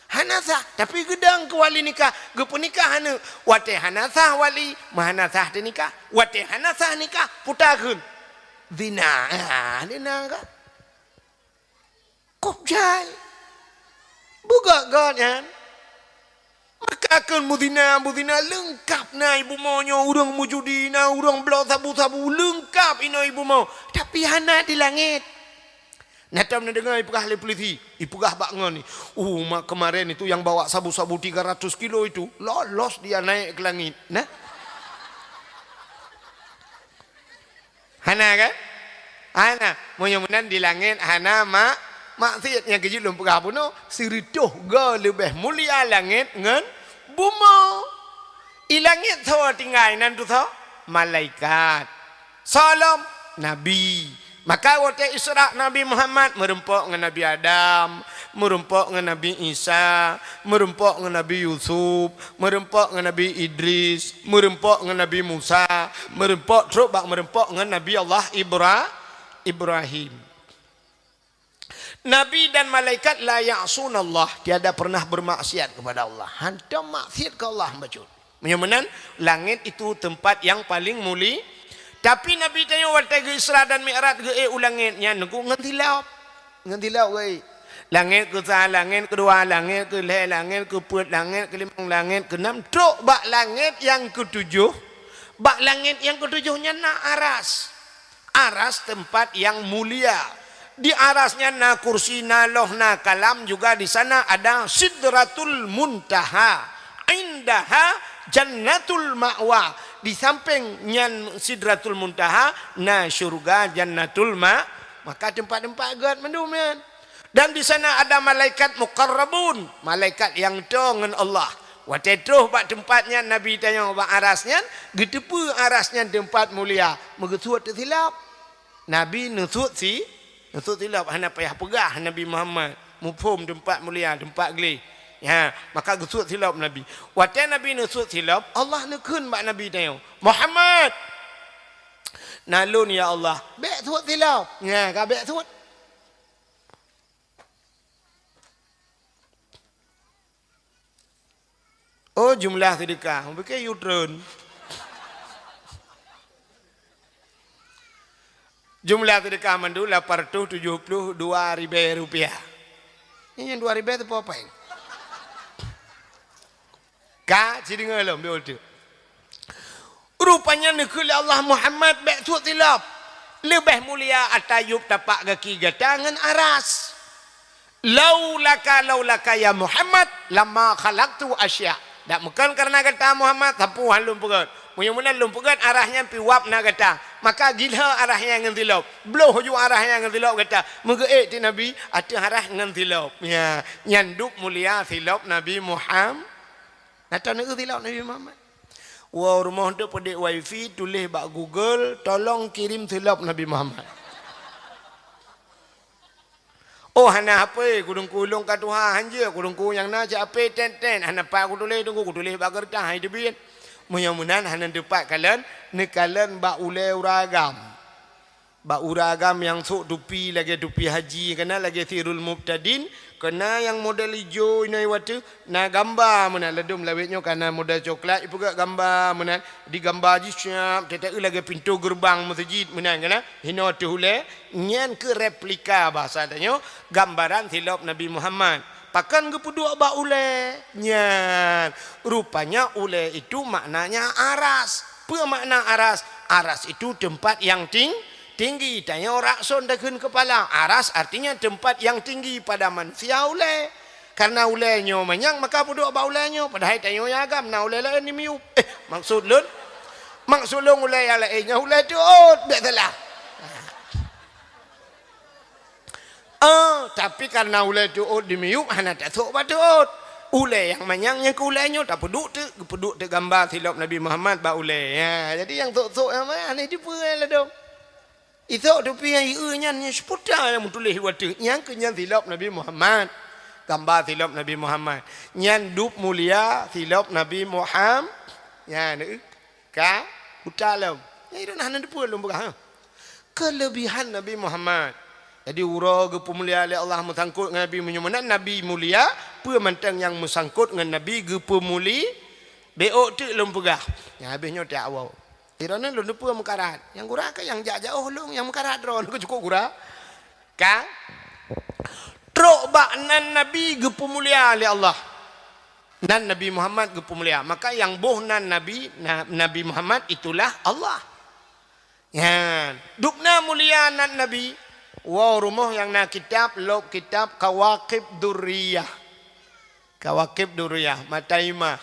Hana sah, tapi geudong keu wali nikah, geupeunikah aneuk. Watèe hana sah wali, meuhana sah teunikah. Watèe hana sah nikah, peue takheun? Zina. Ah, zina kan? Kôb jai. Beugét-gét nyan. Maka kheun meuzina, meuzina leungkap na i bumoe nyoe, ureueng meujudi na, ureueng bloe sabu-sabu, leungkap inoe i bumoe. Tapi hana di langèt. Na tom neudeungoe ipeugah lé polisi, ipeugah bak ngon ni. "Uh, ma-, kemarin itu yang bawa sabu-sabu tiga ratus kilo itu, lolos dia naik ke langit." Nah. Hana kan? Hana. Meunyoe meunan di langèt hana ma-, maksiet. Nyang keu jeuet lôn peugah bunoe, sireutôh goe leubeh mulia langèt ngon bumoe. I langèt soe tinggai, nan tu soe? Malaikat. Soe lom? Nabi. Maka watèe Isra Nabi Muhammad meurumpok ngon Nabi Adam, meurumpok ngon Nabi Isa, meurumpok ngon Nabi Yusuf, meurumpok ngon Nabi Idris, meurumpok ngon Nabi Musa, meurumpok trok bak meurumpok ngon Nabi Allah Ibra-, Ibrahim. Nabi dan malaikat la ya'sunallah, tiada pernah bermaksiat kepada Allah. Hantom maksiat keu Allah bacut. Meunyoe meunan, langét itu tempat yang paling muli. Tapi Nabi tanyoe watée geu-Isra dan Mi'raj geu-ék u langét nyan, ngon silop. Ngon silop geu-ék. Langét keu sa, langét keu dua, langét keu lhée, langét keu peuet, langét keu limong, langét keu nam, trok bak langét nyang keu tujoh. Bak langét nyang keu tujoh nyan na aras. Aras tempat yang mulia. Di aras nyan na kursi, na loh, na kalam, juga di sana ada Sidratul Muntaha. Indaha Jannatul Ma'wa. Di samping nyan Sidratul Muntaha na syurga Jannatul Ma-, maka tempat-tempat gét mandum nyan. Dan di sana ada malaikat muqarrabun, malaikat nyang toe ngon Allah. Watée troh bak teumpat nyan Nabi tanyoe bak aras nyan, geuteupeue aras nyan teumpat mulia, meugeusuet teusilop. Nabi neusuet si-, neusuet silop, hana payah peugah Nabi Muhammad. Muphom teumpat mulia, teumpat gleh. Ya, maka geusuet silop Nabi. Watée Nabi neusuet silop, Allah neukheun bak Nabi tanyoe, "Muhammad, na lôn ya Allah." Bék suet silop. Nya, ka bék suet. Oh, jumlah seudeukah. Mungkin U-turn. Jumlah seudeukah mandum lapan ratus tujuh puluh dua ribée rupiah. Nyan dua ribée teupeu apa? Ka, ci deungoe lom, beutôi. Rupanya neukheun lé Allah, "Muhammad, bék suet silop. Leubeh mulia ata yueb tapak gaki gata ngon aras. Laulaka, laulaka ya Muhammad, lama khalaqtu asya." Dak meukon kareuna gata Muhammad, sapeue han lôn peugét. Meunyoe meunan lôn peugét, aras nyan pih wab na gata. Maka gila aras nyan ngon silop. Bloh ju aras nyan ngon silop gata. Meugeuék ti Nabi, ateueh aras ngon silop. Ya, nyan dub mulia silop Nabi Muhammad. Na taneuk silop Nabi Muhammad. Woe rumoh teuh peudek wifi, tuléh bak Google, "Tolong kirim silop Nabi Muhammad." Oh, hana hapé, kudungku lôn ka tuha, hanjeuet, kudungku nyang na cit hapé ten-ten, hana pat kutuléh, teungku, kutuléh bak keureutah, hai teubiet. Meunyoe meunan hana teupat kalon, neukalon bak ulée ureueng agam. Bak ureueng agam nyang sôk tupi lagée tupi haji, kana lagée Sirul Mubtadin, kana nyang model ijo inoe watée na gamba meunan, ladôm lawét nyoe kana model coklat, ipeugét gamba meunan, di gamba jih siab, teuta lagée pintoe geureubang meuseujid meunan kana, hinoe teuh ulée, nyan keuh replika bahasa tanyoe, gambaran silop Nabi Muhammad. Pakon geupeuduek bak ulée? Nyan, rupanya ulée itu maknanya aras. Peue makna aras? Aras itu tempat yang ting-, tinggi. Tanyoe rakson takheun keupala. Aras artinya tempat yang tinggi pada manusia ulée. Karena ulée nyoe manyang, maka peuduek bak ulée nyoe. Padahai tanyoe nyang agam na ulée laén di miyueb. Eh, maksud lôn, maksud lôn ulée nyang laén nyoe ulée teuôt, bék salah. Ah, tapi karena ulée teuôt di miyueb hana tasôk bak teuôt. Ulée nyang manyang nyang keu ulée nyoe tapeuduek teuk, geupeuduek teuk gamba silop Nabi Muhammad bak ulée. Ya, jadi nyang sôk-sôk nyang manyang hana jiteupeue ladôm. Isôk tupi nyang ié nyan, nyan seuputa nyang meutuléh watée. Nyang keu nyan silop Nabi Muhammad. Gamba silop Nabi Muhammad. Nyan dub mulia silop Nabi Muhammad. Nyan, eh, ka buta lom. Nyan idong hana teupeue lôn peugah, ha. Keulebihan Nabi Muhammad. Jadi, uroe geupeumulia lé Allah meusangkot ngon Nabi, meunyoe meunan Nabi mulia, peue mantong nyang meusangkot ngon Nabi geupeumuli-, bék teuk lôn peugah. Nyang habéh nyoe tiak woe. Droeneuh lôn teupeue meukarat. Nyang gura ka nyang jak jaoh lôn, nyang meukarat droeneuh ka cukôp gura. Ka? Trok bak nan Nabi geupeumulia lé Allah. Nan Nabi Muhammad geupeumulia. Maka nyang boh nan Nabi, na-, Nabi Muhammad itulah Allah. Nyan. Dubna mulia nan Nabi. Woe rumoh nyang na kitab, lôb kitab Kawakib Durriyah. Kawakib Durriyah, mata imah.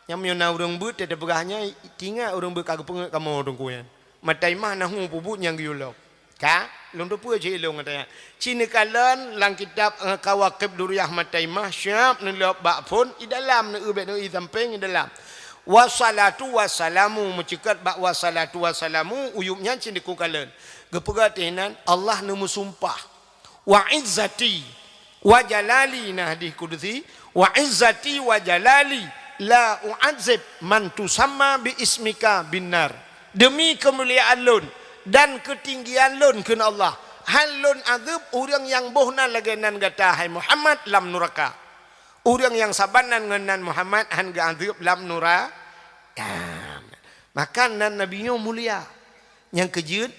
Nyang meunyoe na ureuëng beuet teupeugah nyan, tingat ureuëng beuet ka geupeungeut kamoe teungku nyan. Mata imah nahu peubuet nyang geuyue lom. Ka? Lôn teupeue cit ilôn gata nyan. Ci neukalon lam kitab, eh, Kawakib Durriyah mata imah, siab neulôb bak phon, i dalam neueu bék neueu sampéng i dalam. Wassalatu wassalamu, meuceukat bak wassalatu wassalamu, uyueb nyan ci neukalon. Geupeugah teuh inan, Allah neumeusumpah. Wa izzati wa jalali, na hadih kudusi, "Wa izzati wa jalali la u'adzib man tusamma bi ismika binnar." Demi keumuliaan lôn dan keutinggian lôn, kheun Allah, Han lôn azeueb ureuëng nyang boh nan lagée nan gata, hai Muhammad, lam nuraka. Ureuëng nyang saban nan ngon nan Muhammad han geuazeueb lam nura-, ya. Maka nan Nabi nyoe mulia. Nyang keujeuet,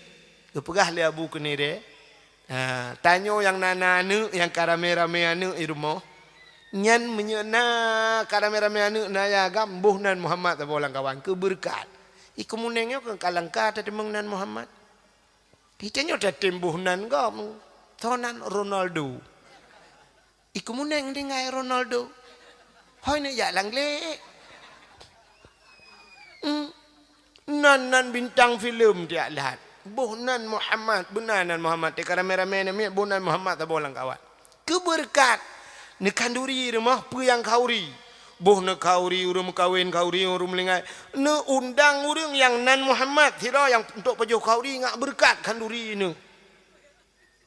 geupeugah lé Abu Keunirée, ha, tanyoe nyang na, na aneuëk, nyang ka ramé-ramé aneuëk di rumoh, nyan meunyoe na ka ramé-ramé aneuëk na ya agam, boh nan Muhammad saboh lam kawan, keu beureukat. Ih, keumuneng nyoe ka langka tateumeung nan Muhammad. Geutanyoe tatem boh nan gob, soe nan Ronaldo. Ih, keumuneng tinggai Ronaldo. Hôi neujak lam glé. Hmm. Nan, nan bintang filem tiak lhat. Boh nan Muhammad, beuna nan Muhammad. Teuka ramé-ramé nan miet, boh nan Muhammad saboh lam kawan. Keu beureukat, neukhanduri rumoh peue nyang khanduri. Boh neukhanduri ureuëng meukawen, khanduri ureuëng meulinggai. Neuundang ureuëng nyang nan Muhammad sidroe nyang untuk pajoh khanduri ngat beureukat khanduri neu.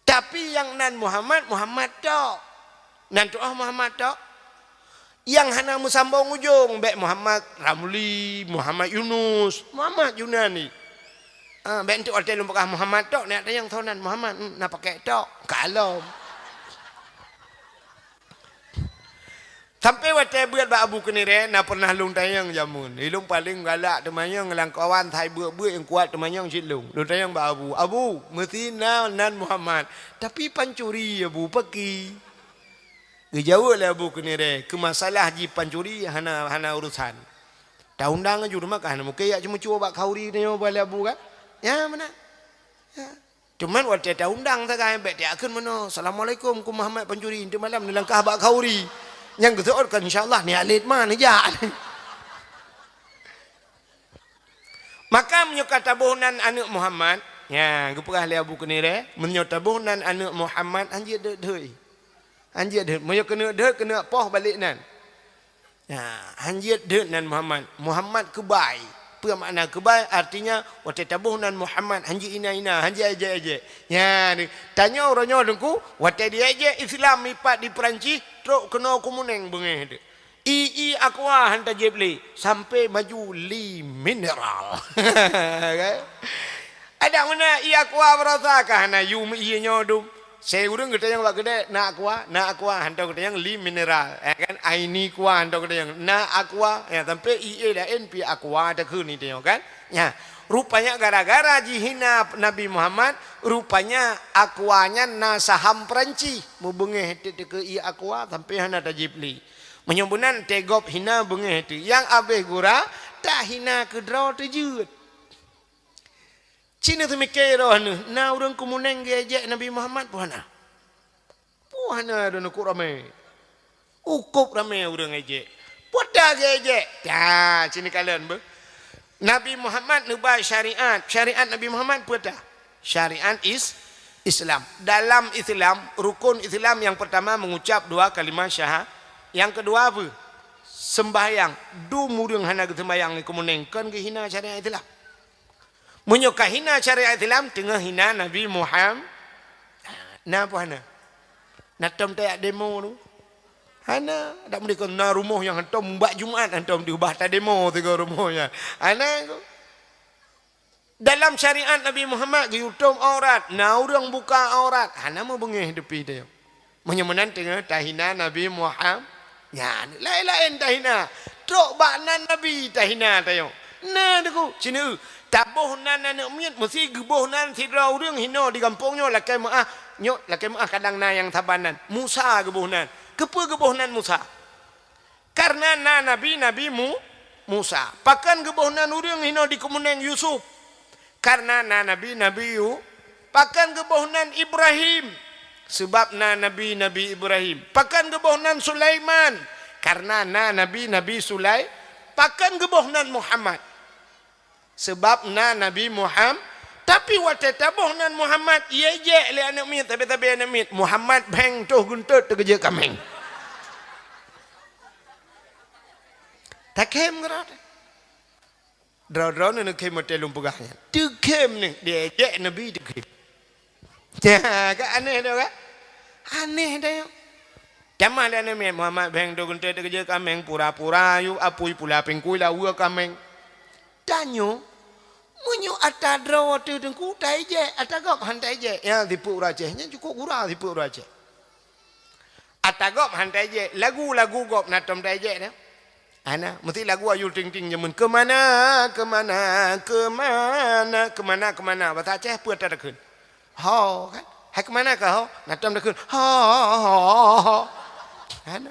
Tapi nyang nan Muhammad, Muhammad tok. Nan tuoh Muhammad tok. Nyang hana meusambong ujong, bék Muhammad Ramli, Muhammad Yunus, Muhammad Yunani. Ah, bék enteuk watée lôn peugah Muhammad tok, neujak tanyong soe nan Muhammad, hmm, na pakék tok, kalom. Sampai watée beuet bak Abu Keunirée, na pernah lôn tanyong jameun. Ilôn paleng galak teumanyong lam kawan, sai beuet-beuet nyang kuat teumanyong cit lôn. Lôn tanyong bak Abu, "Abu, meusi na nan Muhammad, tapi pancuri, Abu, pakri?" Geujaweueb lé Abu Keunirée, keu masalah jih pancuri hana, hana urusan. Taundang laju teuma ka hana mungken jak ceumeucue bak khanduri tanyoe bak lé Abu kan? Ya, meunan. Ya. Cuman watée taundang sagai, bék tiak kheun meunoe, "Assalamualaikum, ku Muhammad pancuri," enteuk malam neulangkah bak khanduri. Nyang geuseuôt kan, "Insya Allah, ni alet ma neujak." Maka meunyoe ka taboh nan aneuëk Muhammad, ya, geupeugah lé Abu Keunirée, meunyoe taboh nan aneuëk Muhammad, han jeuet deuet-deuet. Han jeuet deuet. Meunyoe keuneuk deuet, keuneuk poh balek nan. Ya, han jeuet deuet nan Muhammad. Muhammad keubai. Peue makna keubai? Artinya, watée taboh nan Muhammad, han jeuet ina-ina, han jeuet ejek-ejek. Ya, tanyoe uroe nyoe Teungku, watée diejek Islam ipat di Perancis, trok keunoe keumuneng beungéh teuh. Ie-ie aqua han tajieb lé, sampai maju ie mineral. Kan? Adak meunan ie aqua baroesa ka hana yum ie nyoe dum. Sei ureuëng geutanyong bak keudée, "Na aqua?" "Na aqua," hantom geutanyong ie mineral. Ya kan? "Aini aqua," hantom geutanyong. "Na aqua," ya, sampai ie laén pih aqua takheun itanyong kan? Ya. Rupanya gara-gara jihina Nabi Muhammad, rupanya aqua nyan na saham Perancis. Mubeungéh teuka ie aqua sampai hana tajieb lé. Meunyoe meunan teugob hina beungéh teuh. Nyang abéh gura, tahina keudroe teujeuet. Cit neuseumiké roh neuh, na ureuëng keumuneng geuejek Nabi Muhammad peue hana? Peue hana droeneuh kok ramé? Ukôb ramé ureuëng ejek. Peue ta geuejek? Ta, cit neukalon beuh. Nabi Muhammad neuba syariat. Syariat Nabi Muhammad peue ta? Syariat is-, Islam. Dalam Islam, rukun Islam nyang pertama mengucap dua kalimah syaha-, nyang keudua peue? Sembahyang. Dum ureuëng hana geuseumbahyang keumuneng kon geuhina syariat Islam. Meunyoe ka hina syariat Islam, teungoh hina Nabi Muhammad. Na peue hana? Na tom tajak demo tu? Hana. Dak meudeh kon na rumoh nyang hantom bak Jumat hantom diubah tademo sigoe rumoh nyan. Hana ko. Dalam syariat Nabi Muhammad geuyue tom aurat, na ureuëng buka aurat, hana mubeungéh teupie teuh. Meunyoe meunan teungoh tahina Nabi Muhammad, nyan laén-laén tahina. Trok bak nan Nabi tahina tanyoe. Na Teungku, cit neueu. Taboh nan aneuëk miet meusi geuboh nan sidroe ureuëng hinoe di gampông nyoe lakée meuáh. Nyoe lakée meuáh kadang na nyang saban nan. Musa geuboh nan. Keupeue geuboh nan Musa? Kareuna na nabi, Nabi Mu-, Musa. Pakon geuboh nan ureuëng hinoe di keumuneng Yusuf? Kareuna na nabi, Nabi Yu-, pakon geuboh nan Ibrahim? Seubab na nabi, Nabi Ibrahim. Pakon geuboh nan Sulaiman? Kareuna na nabi, Nabi Sulai-, pakon geuboh nan Muhammad? Seubab na Nabi Muham-, tapi watée taboh nan Muhammad, ijek lé aneuëk miet, sabe-sabe aneuëk miet, Muhammad beng toh geuntot teukeujeuet kaméng. Takém keudroe. Droe-droe neuneuk kém watée lôn peugah nyan. Teukém nyoe, diejek Nabi teukém. Ka aneh tu kan? Aneh tu. Tamah lé aneuëk miet, Muhammad beng toh geuntot teukeujeuet kaméng, pura-pura yub apui pula pingkui lawa kaméng. Tanyoe, Meunyoe ata droe teuh teungku, taijek, ata gob han taijek. Ya, sipeuet ureueng Aceh. Nyan cukôp gura sipeuet ureueng Aceh. Ata gob han taijek, lagu-lagu gob na tom taijek nyan. Hana, meusti lagu Ayu Ting Ting jameun, "Keumana, keumana, keumana, keumana, keumana." Basa Aceh peue ata takheun? "Ho," kan? "Hai keumana kah ho?" Na tom takheun, "Ho, ho, ho, ho." Hana.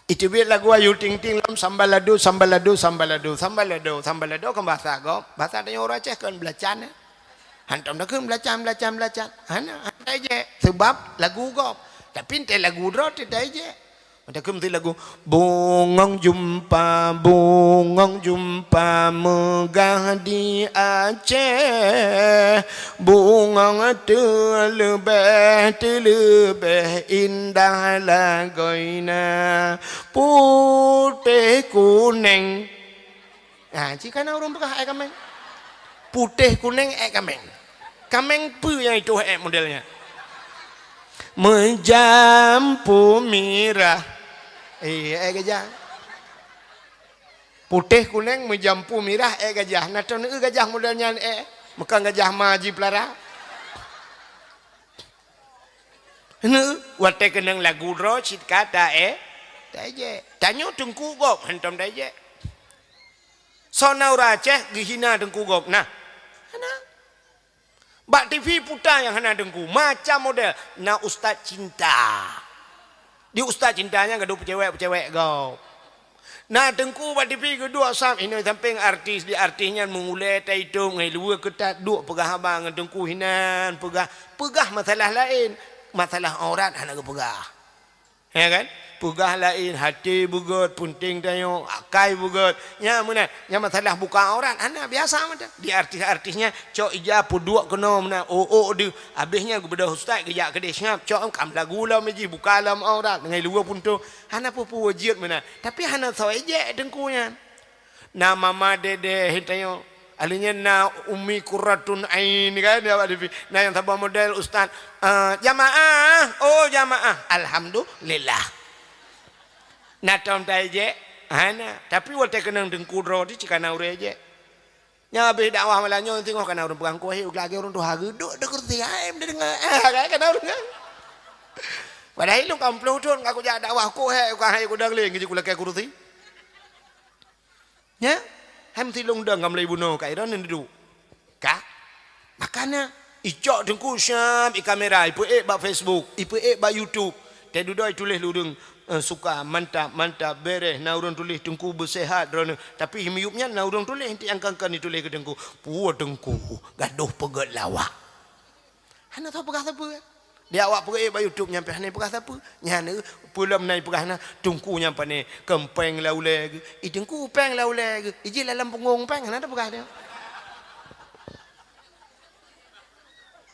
Iteubiet lagu Ayu Ting Ting lom, sambalado, sambalado, sambalado, sambalado, sambalado kan basa gob. Basa tanyoe ureueng Aceh kan belacan, eh. Hantom takheun belacan, belacan, belacan. Hana, han taijek. Seubab lagu gob. Tapi entée lagu droe teuh taijek. Takheun meusti lagu, "Bungong jumpa, bungong jumpa meugah di Aceh. Bungong teuleubeh, teuleubeh indah lagoina. Putéh kuneng." Ha, ci kana ureueng peugah ék kaméng. Putéh kuneng ék kaméng. Kaméng peue nyang ituh ék model nyan? Meujampu mirah. Eh, ék gajah. Putéh kuneng meujampu mirah ék gajah. Na teuneuk gajah model nyan ék. Meukan gajah ma jipeulara. Heueh, watée keunong lagu droe cit ka ta-, eh, taijek. Tanyoe teungku gob hantom taijek. Soe na ureueng Aceh geuhina teungku gob? Nah. Hana. Bak T V puta nyang hana teungku, macam model. Na ustaz cinta. Di ustaz cinta nyan gadoh peucewek-peucewek gob. Na teungku bak T V geuduek sab, inoe sampéng artis, di artis nyan meungulée taitôb ngon luweue keutat duek peugah haba ngon teungku hinan, peugah, peugah masalah laén, masalah aurat hana geupeugah. Ya kan? Peugah laén, até beugét, peunteng tanyoe, akai beugét. Nyan meunan, nyan masalah buka aurat, hana biasa meunan. Di artis-artis nyan, cok ija peuduek keunoe meunan, ôk-ôk deuh. Abéh nyan geubeudôh ustaz geujak keudeh seungab, cok kam lagu lom jih, buka lom aurat, ngon luweue puntông. Hana peue-peue jeuet meunan. Tapi hana soe jek teungku nyan. Na Mama Dede, tanyoe. Ahli nyan na Umi Qurratun Ain, kan, di awak T V. Na nyang saboh model ustaz, eh, "Jamaah, oh jamaah, alhamdulillah." Na tom taijek? Hana. Tapi watée keunong teungku droe teuh cit kana ureueng jek. Nyan abéh dakwah malam nyoe singoh kana ureueng peugah, "Keuh hai lagée ureueng tuha geuduek di kursi, hai meudeungoe." Ah, kan kana ureueng. Padahai lôn ka ploh thon ka kujak dakwah, keuh hai, keuh hai kudong lé ngeujeuet kulakée kursi. Nyan, hai meusilong dong ka meulai bunoe ka, i droeneuh duek. Ka? Makanya, icok teungku siab i kamera, ipeuék bak Facebook, ipeuék bak YouTube. Teududoe ituléh lé ureueng, eh, suka, mantap, mantap, béréh, na ureueng tuléh teungku beuséhat droeneuh. Tapi miyueb nyan na ureueng tuléh, inti nyang kon-kon ituléh keu teungku. Puwoe teungku, gadoh peugét lawak. Hana soe peugah sapeue. Di awak peuék bak YouTube nyan pih hana peugah sapeue. Nyan, eh, peulom na peugah na, teungku nyan pane, keu péng lam ulée geuh. I teungku péng lam ulée geuh. Ijih lam punggong péng, hana tapeugah dia.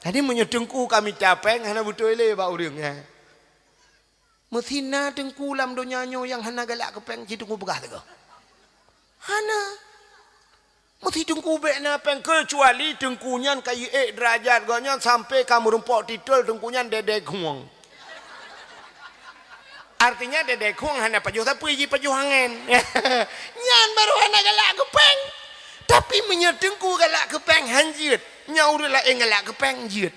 Jadi meunyoe teungku ka mita péng, hana beutôi lé bak ureueng, ya. Meusi na teungku lam donya nyoe nyang hana galak keu péng, ci teungku peugah sigoe. Hana. Meusi teungku bék na péng, keucuali teungku nyan ka jiék deurajat gobnyan sampoe ka meurumpok titol teungku nyan Dede Khueng. Artinya Dede Khueng hana pajoh sapeue, jipajoh angén. Nyan baru hana galak keu péng. Tapi meunyoe teungku galak keu péng, han jeuet. Nyan ureueng laén galak keu péng, jeuet.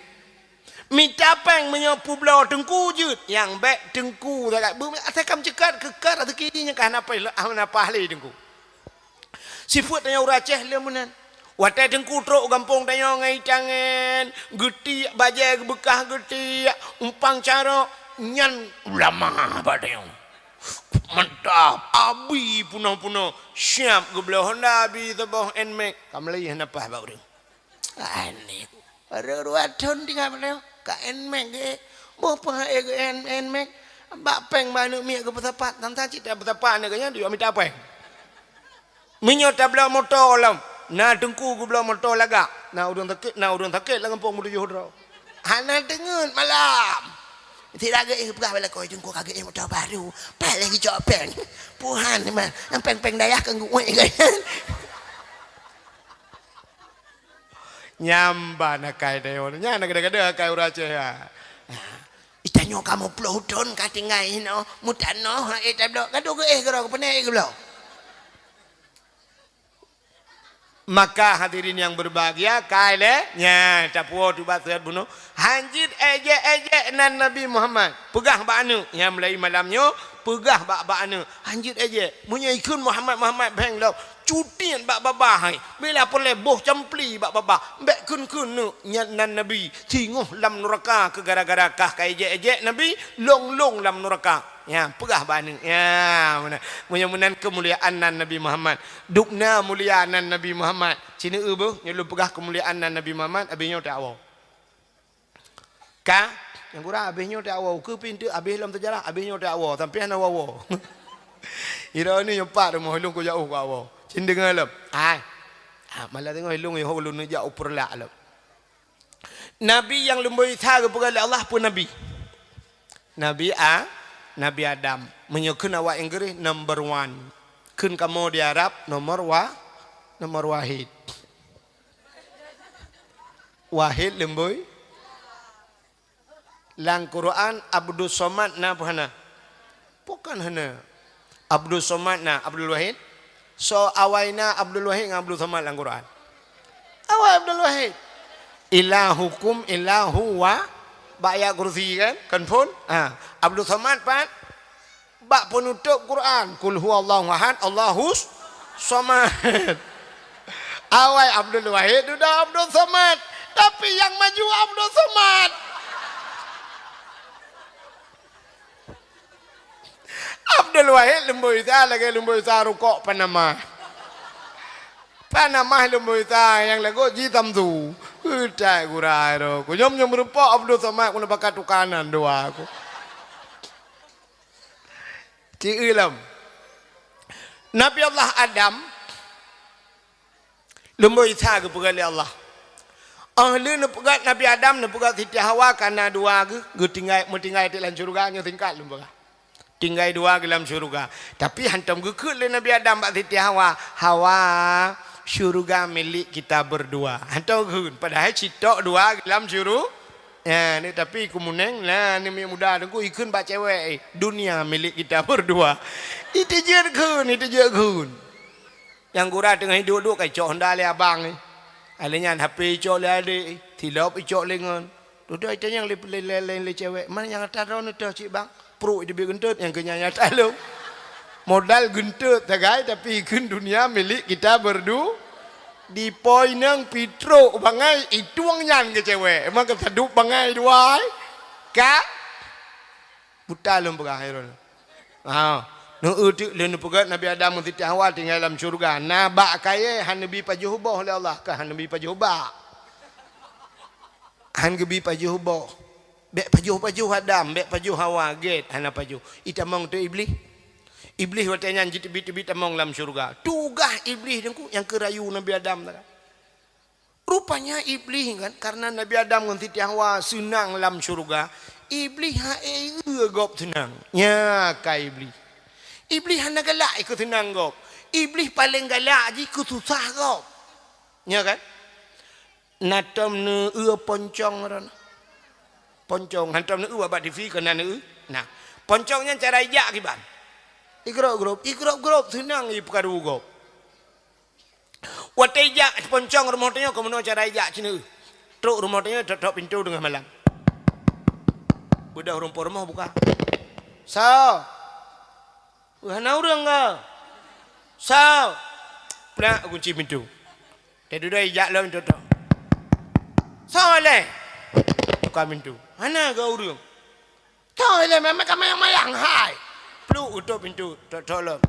Mita péng meunyoe peubloe teungku jeuet, nyang bék teungku sagai. Beu-, asai ka meuceukat keu ka raseuki nyang ka hana paih, hana paih lé teungku. Sifeuet tanyoe ureueng Aceh lé meunan. Watée teungku trok u gampông tanyoe ngon itangen, geutiek bajée geubeukah geutiek, umpang carok, nyan ulama bak tanyoe. Mantap, abi punoh-punoh, siab geubloe honda abi saboh Nmax, ka meulai hana paih bak ureueng. Aneh. Baru dua thon tinggai bak nyoe. Ka Nmax geuék. Boh peuhai geuék N-, Nmax. Bak péng bak aneuk miet geupeusapat. Tang-tang cit tapeusapat aneuk geuh nyan, dijok mita péng. Meunyoe tabloe moto lom, na teungku geubloe moto lagak. Na ureueng sakét, na ureueng sakét lam gampông meutujoh droe. Hana teungeut malam. Sira geuék geupeugah bak lakoe, "Teungku ka geuék moto baru. Paih lé geucok péng." Puhan mah, nyang péng-péng dayah kan geuék geuh. Nyan ban akai tanyoe. Nyan na kadang-kadang akai ureueng Aceh, ya. Itanyoe kamoe ploh thon ka tinggai inoe, meutanoh, ha, eh, tabloe. Gadoh geuéh keudroe, keupeue na ék geubloe? Maka hadirin yang berbahagia, kai lé, nya, tapuwoe tubat seuhat bunoe. Hanjeuet ejek-ejek nan Nabi Muhammad. Peugah bak aneuk, nya, mulai malam nyoe, peugah bak, bak aneuk. Hanjeuet ejek. Meunyoe ikheun Muhammad, Muhammad bheng lom. Cutiet bak babah hai. Bila peureulée boh campli bak babah. Bék kheun-kheun neuk nyan nan Nabi. Singoh lam nuraka keu gara-gara kah ka ejek-ejek Nabi, lôn-lôn lam nuraka. Ya, peugah bak aneuk. Ya, meunan. Meunyoe meunan keumuliaan nan Nabi Muhammad. Dubna mulia nan Nabi Muhammad. Sineuk beuh, nyoe lôn peugah keumuliaan nan Nabi Muhammad, abéh nyoe tawoe. Ka, nyang kurang abéh nyoe tawoe, keu pintoe abéh lom seujarah, abéh nyoe tawoe, sampoe hana woe-woe. Ira ni nyoe pat rumoh lôn kujak uh ka woe. Cin deungoe lom. Hai. Ha, malah deungoe lôn yoh lôn jak u Peureulak lom. Nabi nyang leumboi Isa geupeugah lé Allah peue nabi? Nabi A, Nabi Adam. Meunyoe kheun awak Inggris, number one. Kheun kamoe di Arab, nomor wa-, nomor wahid. Wahid leumboi. Lam Quran, Abdus Somad na peue hana? Bukan hana. Abdus Somad na, Abdul Wahid. So awai na Abdul Wahid ngon Abdul Somad lam Quran? Awai Abdul Wahid. Ilahukum ilahu wa-, bak ayat kursi kan? Kan phon? Ha. Abdul Somad pat? Bak peunutôp Quran, "Qul huwallahu ahad, Allahus somad." Awai Abdul Wahid dudoe Abdul Somad, tapi nyang maju Abdul Somad. Abdul Wahid leumboi Isa lagée leumboi Isa rukok Panama. Panama leumboi Isa nyang lagot ji Samsu. Utai gura ro. Kunyom nyom rupok Abdul Somad kuna bakat tukanan dua aku. Ci lom. Nabi Allah Adam, leumboi Isa geupeugah lé Allah. Oh lheueh neupeugah Nabi Adam, neupeugah Siti Hawa kana dua geuh, geutinggai, meutinggai teuk lam syeuruga, nyoe singkat lôn peugah. Tinggai dua geuh lam syeuruga. Tapi hantom geukheun lé Nabi Adam bak Siti Hawa, "Hawa, syeuruga milik kita berdua." Hantom geukheun, padahai sitok dua geuh lam syeuruga. Ya, ni tapi kumuneng, nah, ni mi muda teungku ikheun bak cewek, eh, "Dunia milik kita berdua." Itu jeuet kheun, itu jeuet kheun. Nyang gura teungoh hidup duek ka icok honda lé abang, eh. Alé nyan H P icok lé adek, eh. Tilop icok lé ngon. Dudoe itanyong lé, lé, lé, lé, lé cewek, "Man nyang ata droeneuh toh cit bang?" Pruek iteubiet geunteut nyang keu nyan nyata lom. Modal geunteut sagai tapi ikheun dunia milik kita berdu-, Di po inong pitrok bangai, itueng nyan keu cewek. Emang keu sadup bangai dua, eh? Ka? Buta lôn peugah, hai droeneuh. Ha. Neueu teuk lôn neupeugah Nabi Adam ngon Siti Hawa tinggai lam syeuruga. Na bak kayée han neubi pajoh boh lé Allah, ka han neubi pajoh bak. Han geubi pajoh boh. Bék pajoh-pajoh Adam, bék pajoh Hawa, gét hana pajoh. Itamong teuk Iblih. Iblih watée nyan jiteubiet-teubiet tamong lam syeuruga. Tugaih Iblih teungku nyang keu rayu Nabi Adam tadi. Rupanya Iblih kan, karena Nabi Adam ngon Siti Hawa seunang lam syeuruga, Iblih hana eu gob seunang. Nya ka Iblih. Iblih hana galak ikeu seunang gob. Iblih paleng galak jih keu susah gob. Nya kan? Na tom neueu poncong ron. Poncong, hantom neueu bak T V keunan neueu. Nah, poncong nyan cara ijak kiban. Igrop-grop, igrop-grop, seunang ipeukaru gob. Watée ijak poncong rumoh tanyoe, keumeunyoe cara ijak cit neueu. Trok rumoh tanyoe, tok-tok pintoe teungoh malam. Beudôh ureuëng po rumoh buka. Soe? Hana ureuëng ka. Soe? Plak gunci pintoe. Teududoe ijak lom tok-tok. Soe lé? Buka pintoe. Hana ka ureuëng. Soe lé, memang ka mayang-mayang hai. Pluk utôp pintoe, tok-tok lom.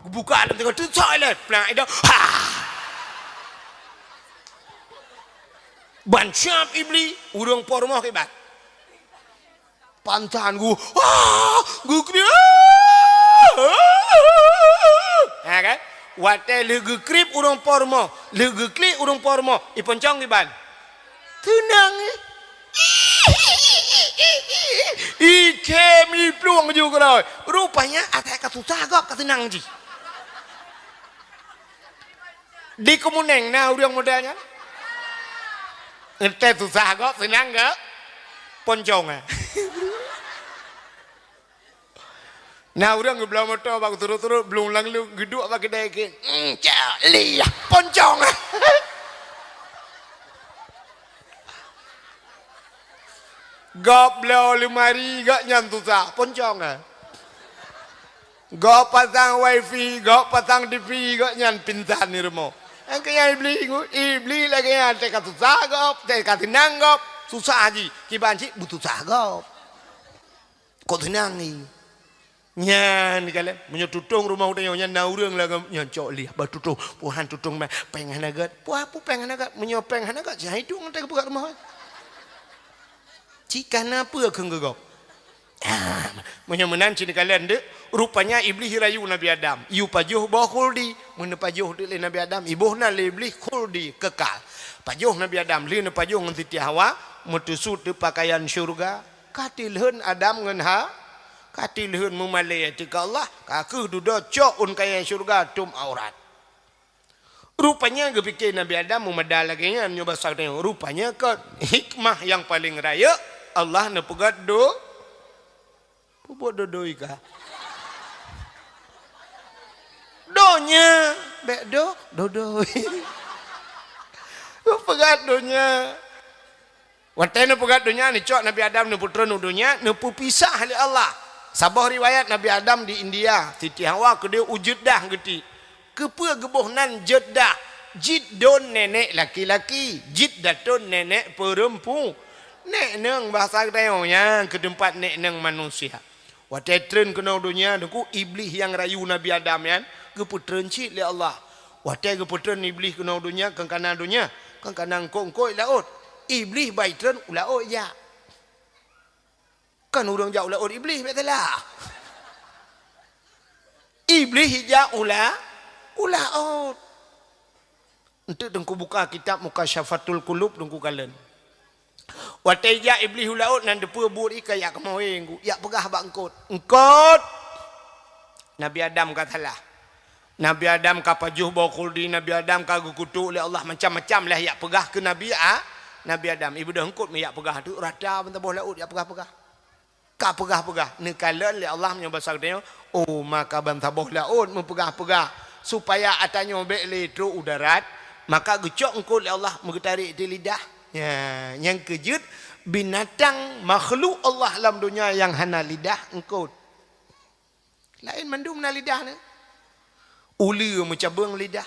Geubuka lom teuka tu, soe lé? Plak ida. Ha! Ban siap Iblih, ureuëng po rumoh kiban. Pansan gu, ah, geukriek. Ha kan? Watée lheueh geukriek ureuëng po rumoh, lheueh geukriek ureuëng po rumoh, iponcong kiban. Seunang, eh. Icém iplueng ju keudroe. Rupanya asai ka susah gob ka seunang jih. Di Kemuneng na ureuëng model nyan. Ngeteh susah gob, seunang gob. Poncong, eh. Na ureuëng geubloe moto bak turot-turot, blung lam lu, geuduek bak keudè keuh. "Hmm, cok liah, poncong." Gob bloe leumari, gobnyan susah, poncong, eh. Gob pasang wifi, gob pasang T V, gobnyan pingsan di rumoh. Nyang keu nyan Iblih, Iblih lagèe nyan, teuka susah gob, teuka seunang gob, susah jih, kiban cit beususah gob. Kok seunang ni? Nyan kalon, meunyoe tutong rumoh tanyoe nyan na ureuëng lagèe nyan, cok liah, bah tutong, puhan tutong mah, péng hana gèt. Puhan peue péng hana gèt? Meunyoe péng hana gèt, siapa hidong teuka peugah rumoh. Cit kana peue kheun geugob. Ah, meunyoe meunan cit kalon deuek, rupanya Iblih rayu Nabi Adam. Yue pajoh boh khuldi, meuneupajoh teuk lé Nabi Adam, iboh na lé Iblih khuldi kekal. Pajoh Nabi Adam, lheueh neupajoh ngon Siti Hawa, meuteusut teuk pakaian syeuruga. Ka tilheun Adam ngon Ha, ka tilheun meumalèe teuka Allah, ka kheueh dudoe cok ôn kayèe syeuruga tom aurat. Rupanya geupike Nabi Adam meumada lagèe nyan, nyoe basa geutanyoe. Rupanya kon hikmah nyang paleng rayeuk, Allah neupeugèt do, peubuet dodoi ka. Donya, bèk do, dodoi. Neupeugèt donya. Watèe neupeugèt donya, neucok Nabi Adam neupeutreun u donya, neupeupisah lé Allah. Saboh riwayat Nabi Adam di India, Siti Hawa keudeh u Jeddah geutiek. Keupeue geuboh nan Jeddah? Jiddon nenek laki-laki, jiddatun nenek peurempu-, nek neung basa geutanyoe nyan keu teumpat nek neung manusia. Watèe treun keunoe donya, Teungku, Iblih nyang rayu Nabi Adam nyan geupeutreun cit lé Allah. Watèe geupeutreun Iblih keunoe donya, kon kana donya, kon kana eungkôt-eungkôt laôt. Iblih bai treun u laôt jak. Kon ureuëng jak u laôt Iblih, bèk salah. Iblih jak u la-, u laôt. Enteuk Teungku buka kitab Mukasyafatul Qulub, Teungku kalon. Watèe jak Iblih u laôt, nan teupeue buet ié ka jak kamoe, Teungku, jak peugah bak eungkôt. Eungkôt! Nabi Adam ka salah. Nabi Adam ka pajoh boh khuldi, Nabi Adam ka geukutok lé Allah, macam-macam lah jak peugah keu Nabi A-, Nabi Adam. Ibeudôh eungkôt mé jak peugah teuk, rata bansaboh laôt jak peugah-peugah. Ka peugah-peugah, neukalon lé Allah meunyoe basa geutanyoe, oh, maka bansaboh laôt meupeugah-peugah, supaya ata nyoe bèk lé trok u darat, maka geucok eungkôt lé Allah meugeutarek di lidah. Nya, nyang keujeuet, binatang makhluk Allah lam donya nyang hana lidah eungkôt. Laén mandum na lidah nyan. Uleue meucabeueng lidah.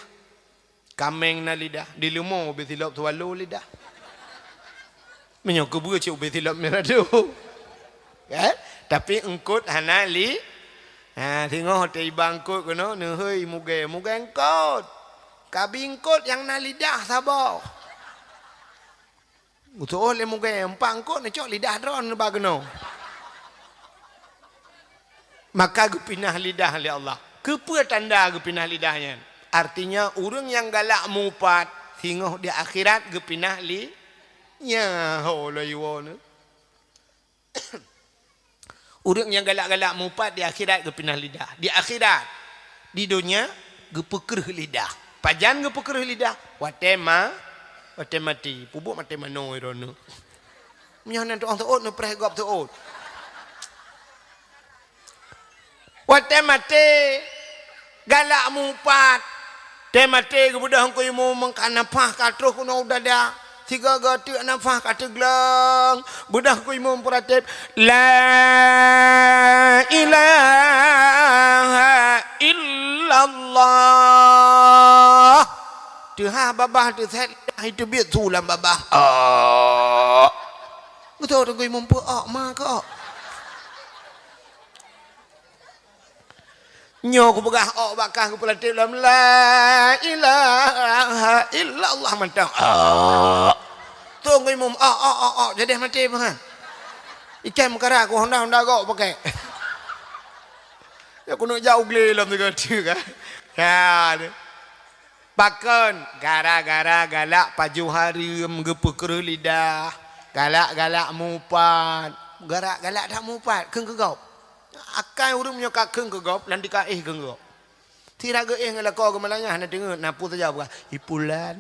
Kaméng na lidah. Di leumo ubé silop swallow lidah. Meunyoe keubeue cit ubé silop mirado. Kan? Tapi eungkôt hana li-, ha, singoh teuiba eungkôt keunoe, neuhôi mugée, mugée eungkôt. Kabi eungkôt nyang na lidah saboh. Geutu'oh lé mugée, empat eungkôt neucok lidah droeneuh ba keunoe. Maka geupinah lidah lé Allah. Keupeue tanda geupinah lidah nyan? Artinya, ureuëng nyang galak mupat, singoh di akhirat geupinah li-, nya, ho, lôn iwoe neuh. Ureuëng nyang galak-galak mupat di akhirat geupinah lidah. Di akhirat, di donya geupeukreuh lidah. Pajan geupeukreuh lidah? Watée ma-, watée maté. Peubuet maté manoe droeneuh. Meunyoe na tu'oh seuôt, neupreh gob seuôt. Watée maté, galak mupat. Tée maté geubeudôh Teungku Imum, ka nafah ka troh keunoe u dada. Sigoe-goe teuk nafah ka teugleng. Beudôh Teungku Imum peuratéb, "La ilaha illallah." Teuhah babah teusét lidah, teubiet su lam babah. Oh. Beutôi Teungku Imum peuok, ma keuok. Nyoe kupeugah ôk bak kah, kupeulatéb lom, "La ilaha illallah," mantong. Ôk. Teungku Imum, ôk, ôk, ôk, ôk, jadeh maté peuhan. Ikan meukara ku honda-honda gok pakai. Ya, keuneuk jak u glé lom sigoe teuk kan. Ya, ni. Pakon? Gara-gara galak pajoh hareuem geupeukreuh lidah, galak-galak mupat, galak-galak that mupat, kheun keu gob. Akai ureuëng meunyoe ka kheun keu gob, lam tika éh kheun keu gob. Sira geuéh ngon lakoe geumalanyah na teungeut, na peue saja peugah, "Ipulan,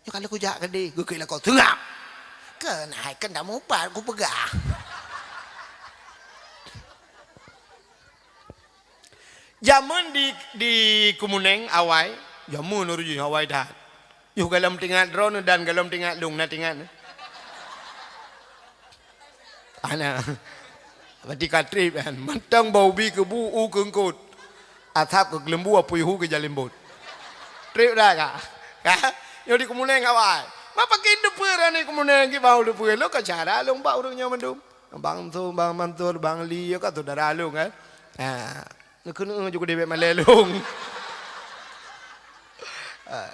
nyoe ka lheueh kujak keudeh," geukheun lakoe, "Seungab!" Kheun hai kheun that mupat, kupeugah. Jameun di, di Kemuneng awai, jameun ureueng jih awai that. Yoh galom teuingat droeneuh dan galom teuingat lôn na teuingat. Ana. Berarti ka treb kan. Mantong bak ubi keubu u keungkot. Asab keu geuleumbu apui hu keu jalimbot. Treb dah ka? Ka? Nyoe di Kemuneng awai. Ma pakon teupeue rani Kemuneng kibau teupeue. Lôn ka syedara lôn bak ureueng nyoe mandum. Bang Su, Bang Mansur, Bang Li, ka syedara lôn kan. Ha. Neukeuneuk ju keudeh bèk malèe lôn. Ah,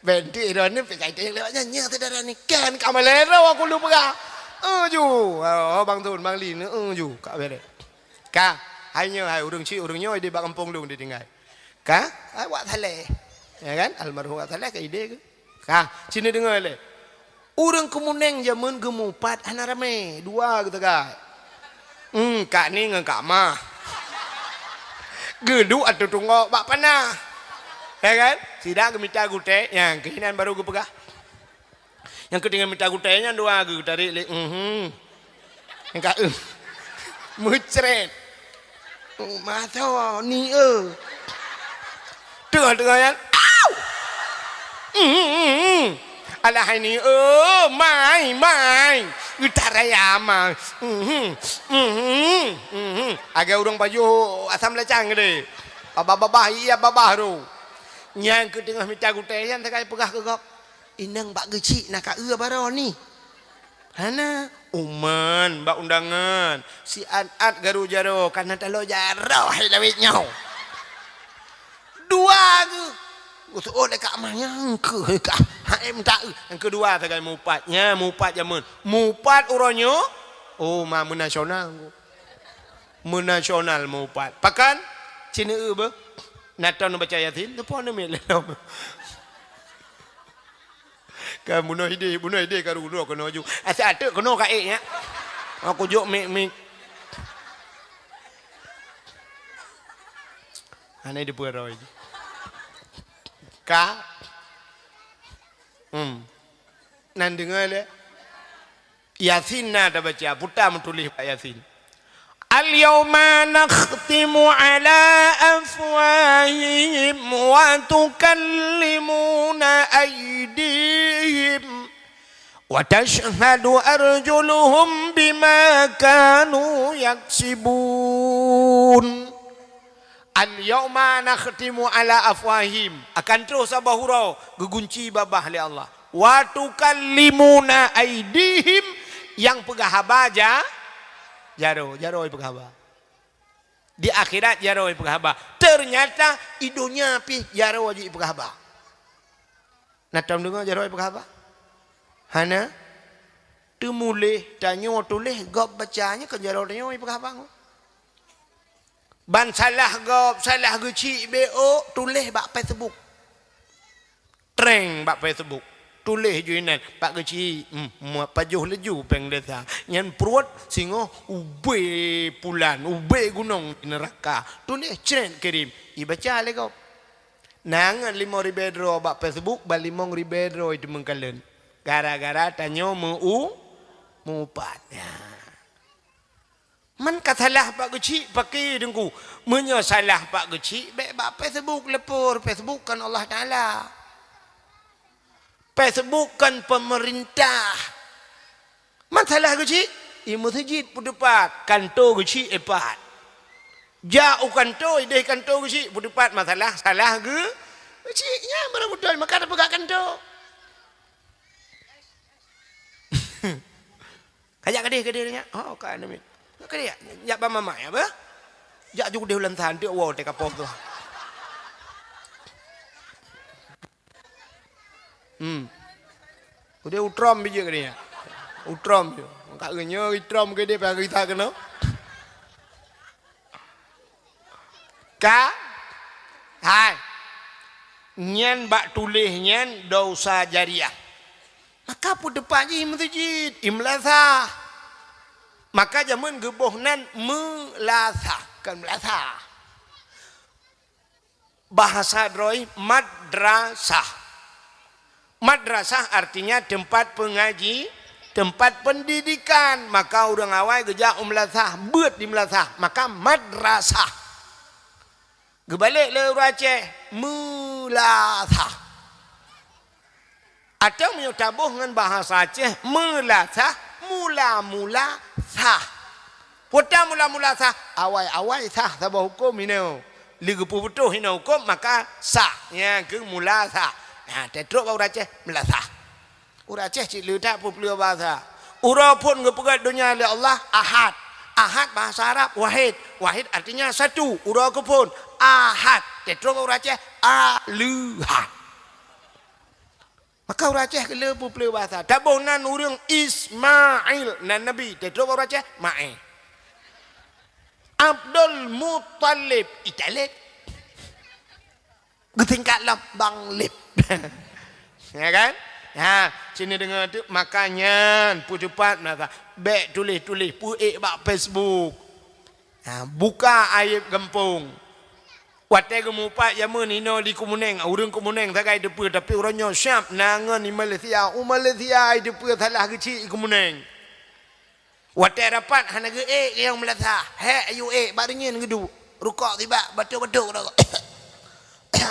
bèk droeneuh pih kai teuh lewat nyan, nyan syedara ni kan ka malèe droe aku lôn peugah. Eh, ju. Oh, Bang Tun, Bang Li, eh, ju. Ka bèrèh. Ka, hai nyoe, hai ureueng chik, ureueng nyoe di bak gampông lôn ditinggai. Ka, hai Wak Saleh. Ya kan? Almarhum Wak Saleh ka idéh keu. Ka, sini deungoe lé. Ureueng Kemuneng jameun geumupat hana ramé, dua geusagai. Hmm, Kak Ni ngon Kak Mah. Geuduek ateueh tunggok bak panah. Ya kan? Sida geumita gutèe, nyang keuh inan baru geupeugah. Nyang keuh teungoh mita gutèe nyan dua geutarek lé, mhm. Nyang ka, eh. Meucret. Masa ni, eh. Teungoh-teungoh nyan, au! Mhm. Alah hai ni, eh, mai, mai. Utak raya, mai. Mhm. Mhm. Mhm. Agak ureueng pajoh asam lacang geude. Babah-babah, iya babah tu. Nyang keuh teungoh mita gutèe nyan sagai peugah keu gob. Inong bak geuchik na ka eu baroe ni. Hana, uman bak undangan, si at-at garu jaroe, ka na taloe jaroe hai lawét nyoe. Dua geuh. Geutu'oh lé Kak Mah nyang keuh ka. Hai minta eu. Nyang keudua sagai mupat. Nya mupat jameun. Mupat uroe nyoe. Oh, ma meunasional. Meunasional mupat. Pakon? Cina eu beuh. Na tom neubaca Yasin, teupon neumiet lé lom. Ka bunoe idéh, bunoe idéh ka rudoh keunoe ju. Asai ateuk keunoe ka ék nyak. Aku jok mik-mik. Hana dipeuroi. Ka. Hmm. Nan deungoe lé. Yasin na tabaca, peue ta meutuléh bak Yasin. Al-yauma nakhtimu ala afwahihim wa tukallimuna aydihim wa tashhadu arjuluhum bima kanu yaksibun. Al-yauma nakhtimu ala afwahihim, akan troh saboh uroe geugunci babah lé Allah. Wa tukallimuna aydihim, nyang peugah haba ja-, jaroe, jaroe peugah haba. Di akhirat jaroe peugah haba. Ternyata i donya pih jaroe jih peugah haba. Na tom deungoe jaroe peugah haba? Hana? Teumuléh tanyoe tuléh gob baca nyoe kon jaroe tanyoe peugah haba ngon. Ban salah gob, salah geuchik B O tuléh bak Facebook. Treng bak Facebook. Tuléh ju inan bak geuchik, hmm, mua pajoh laju péng desa. Nyan pruet singoh ubé pulan, ubé gunong di neuraka. Tuléh cret kirim, ibaca lé gob. Na ngon limong ribèe droe bak Facebook, ban limong ribèe droe teumeukalon. Gara-gara tanyoe meu-, meuupat. Ya. Man ka salah bak geuchik, pakri Teungku. Meunyoe salah bak geuchik, bèk bak Facebook leupur. Facebook kon Allah Taala. Facebook kon peumeurintah. Man salah geuchik, i meuseujid peuteupat, kanto geuchik ipat. Jak u kanto, ideh kanto geuchik peuteupat masalah, salah geu-, geuchik. Nyan barô beutôi, maka tapeugah kanto. Ka jak keudeh, keudeh nyan. Oh, ka aneuk miet. Keudeh jak, jak bak mamak ya, bah? Jak ju keudeh ulang tahan, tiep woe teuka poh tu. Hmm. Udeh utrom bijéh keudeh nyan. Utrom ju. Ka geunyoe itrom keudeh, payah geutak keunoe. Ka? Hai. Nyan bak tuléh nyan dosa jariah. Maka peuteupat jih i meuseujid, i meulasah. Maka jameun geuboh nan meulasah, kon meulasah. Bahasa droe madrasah. Madrasah artinya tempat pengaji, tempat pendidikan. Maka ureuëng awai geujak u meulasah, beuet di meulasah, maka madrasah. Geubalek lé ureuëng Aceh, meulasah. Atawa meunyoe taboh ngon bahasa Aceh, meulasah, mula-mula sah. Peue ta mula-mula sah? Awai-awai sah saboh huköm inoe. Lé geupeubeutôh inoe huköm, maka sah. Nyang keuh mula sah. Nah, teutrok bak ureuëng Aceh, meulasah. Ureuëng Aceh cit le that peue-peue bahasa. Uroe phon geupeugét donya lé Allah, Ahad. Ahad bahasa Arab, wahid. Wahid artinya satu. Uroe keuphon, Ahad. Teutrok bak ureuëng Aceh, Aleuhad. Maka ureuëng Aceh keu le peue-peue bahasa. Taboh nan ureuëng Ismail, nan Nabi. Teutrok bak ureuëng Aceh, Maé. Abdul Muttalib, Italib. Geutingkat lom Bang Lib. Ya kan? Ha, sini deungoe tu, maka nyan peuteupat masa. Bék tuléh-tuléh, peuék bak Facebook. Ha, buka aib gampông. Watée geumupat jameun inoe di Keumeunéng, ureuëng Keumeunéng sagai teupeue, tapi uroe nyoe siab na ngon di Malaysia. U Malaysia ai teupeue salah geuchik i Keumeunéng. Watée rapat hana geuék nyang meulasah. Hék, ayu ék, bak reunyeun geuduek. Rukok sibak, batuk-batuk rukok.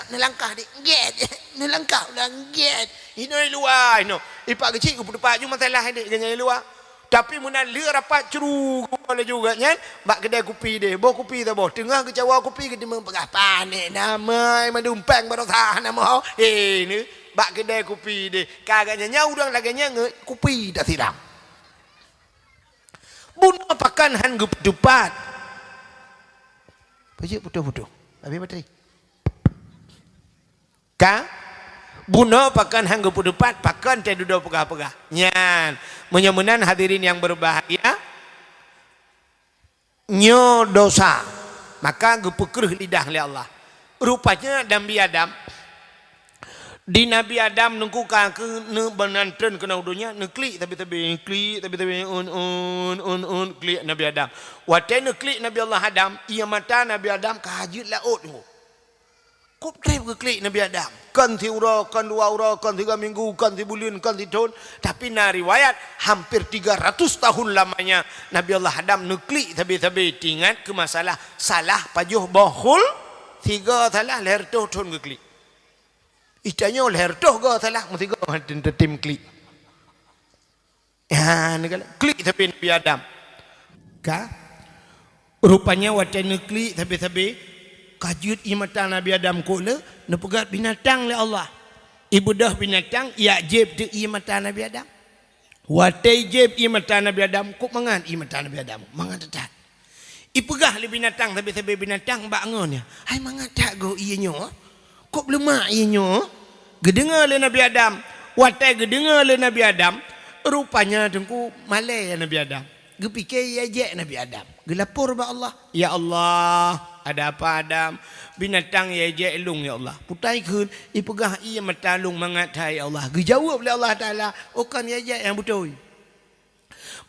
Neulangkah di, gét. Neulangkah ulang, gét. Inoe luwa inoe. Ipak geuchik geupeuteupat ju masalah dek geunyang luwa. Tapi meunan lheueh rapat curu geuwoe laju geuh nyan bak keudè kupi deh. Boh kupi saboh. Teungoh geucawa kupi geutimang peugah panéh namai mandum péng baroesa hana moho. Eh, ni bak keudè kupi deh. Ka geuh nyan nyan ureuëng lagée nyan ngon kupi tasiram. Bunoe pakon han geupeuteupat. Peujeuet putôh-putôh. Habéh batri. Ka? Bunoe pakon han geupeuteupat, pakon teududoe peugah-peugah. Nyan, meunyoe meunan hadirin nyang berbahagia, nyoe dosa, maka geupeukreuh lidah lé Allah. Rupanya Nabi Adam, di Nabi Adam nungku ka keu neubeunan treun keunoe donya, neuklik sabe-sabe, klik sabe-sabe, un, un, un, un, klik Nabi Adam. Watée neuklik Nabi Allah Adam, ié mata Nabi Adam ka jeuet laôt nungku. Kop treb geuklik Nabi Adam. Kon siuroe, kon dua uroe, kon tiga minggu, kon sibuleuen, kon sithon. Tapi na riwayat, hampir tiga ratus tahun lamanya Nabi Allah Adam neuklik sabe-sabe teuingat keu masalah salah pajoh boh khul. Sigoe salah, lhée reutôh thon geuklik. Itanyoe lhée reutôh goe salah, meusigoe han tem klik. Ha, neukalon klik sabe Nabi Adam. Ka? Rupanya watée neuklik sabe-sabe, ka jeuet ié mata Nabi Adam kok le, neupeugét binatang lé Allah. Ibeudôh binatang, ijak jieb teuk ié mata Nabi Adam. Watée jieb ié mata Nabi Adam, kok mangat ié mata Nabi Adam, mangat that-that. Ipeugah lé binatang sabe-sabe binatang bak ngon nyan, "Hai mangat that goe ié nyoe? Kok bleumak ié nyoe?" Geudeungoe lé Nabi Adam. Watée geudeungoe lé Nabi Adam, rupanya teungku malée Nabi Adam. Geupike ié jek Nabi Adam. Geulapor bak Allah, "Ya Allah, ada apa Adam? Binatang ié jek lôn ya Allah. Peue ta ikheun, ipeugah ié mata lôn mangat that ya Allah." Geujaweueb lé Allah Taala, "Oh kon ié jek nyang beutôi."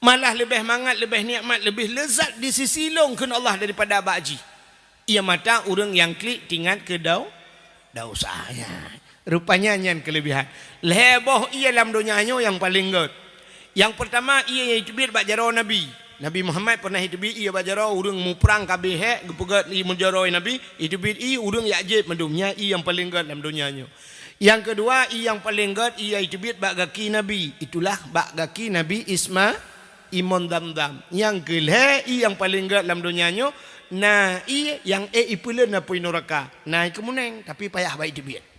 Malah leubeh mangat, leubeh nikmat, leubeh leuzat di sisi lôn kheun Allah daripada bak jih. Ié mata ureuëng nyang klik teuingat keu dau-, dosa nyan. Rupanya nyan keuleubehan. Lhée boh ié lam donya nyoe nyang paleng gét. Nyang peurtama ié nyang iteubiet bak jaroe Nabi. Nabi Muhammad pernah iteubiet ié bak jaroe ureuëng muprang ka abéh hék, geupeugét ié meujaroe Nabi, iteubiet ié ureuëng jak jieb mandum. Nyan ié nyang paleng gét lam donya nyoe. Nyang keudua, ié nyang paleng gét, ié iteubiet bak gaki Nabi. Itulah bak gaki Nabi Isma-, imon Zamzam. Nyang keulhée, ié nyang paleng gét lam donya nyoe, na ié nyang ék ipeuleuen apui nuraka. Na i Keumeunéng, tapi payah bak iteubiet.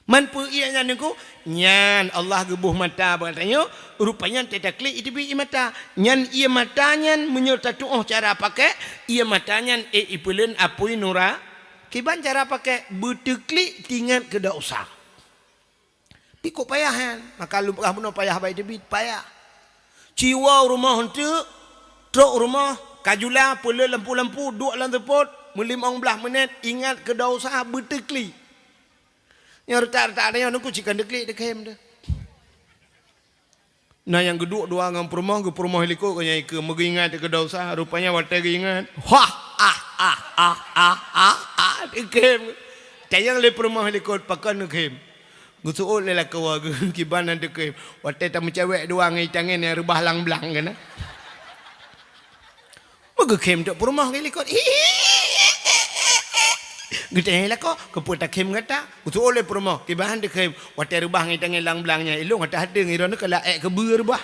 Man peue ié nyan Teungku? Nyan Allah geuboh mata bak geutanyoe, rupanya teutaklik iteubiet ié mata. Nyan ié mata nyan meunyoe tatuoh cara pakék, ié mata nyan ék ipeuleuen apui nura-, Kiban cara pakék, beuteuklik teuingat keu dosa. Pi kok payah nyan? Maka lôn peugah bunoe payah bak iteubiet, payah. Ci woe u rumoh eunteuk, trok u rumoh, ka jula, peuleueh lampu-lampu, duek lam seupôt, meulimong blaih meunét, ingat keu dosa, beuteuklik. Nyang reutak-reutak nyoe Teungku, ci kon teuklik, teukhem deh. Na nyang geuduek dua ngon peurumoh, geupeurumoh likot keu nyang ikeu, meugeuingat keu dosa, rupanya watée geuingat, wah, ah, ah, ah, ah, ah, ah, geukhem. Tanyong lé peurumoh likot, pakon geukhem. Geuseuôt lé lakoe geuh, kiban nan teukhem. Watée tameucawek dua ngon itangen nyang reubah lang blang keunan. Meugeukhem teuk peurumoh geuh likot. Geutanyong lakoe, "Keupeue takhém gata?" Geutanyong lé peurumoh, "Kiban han takhém, watée reubah ngon tangieng lam blang nyan, ilôn hana tahateueng, droeneuh ka laék keubeue reubah."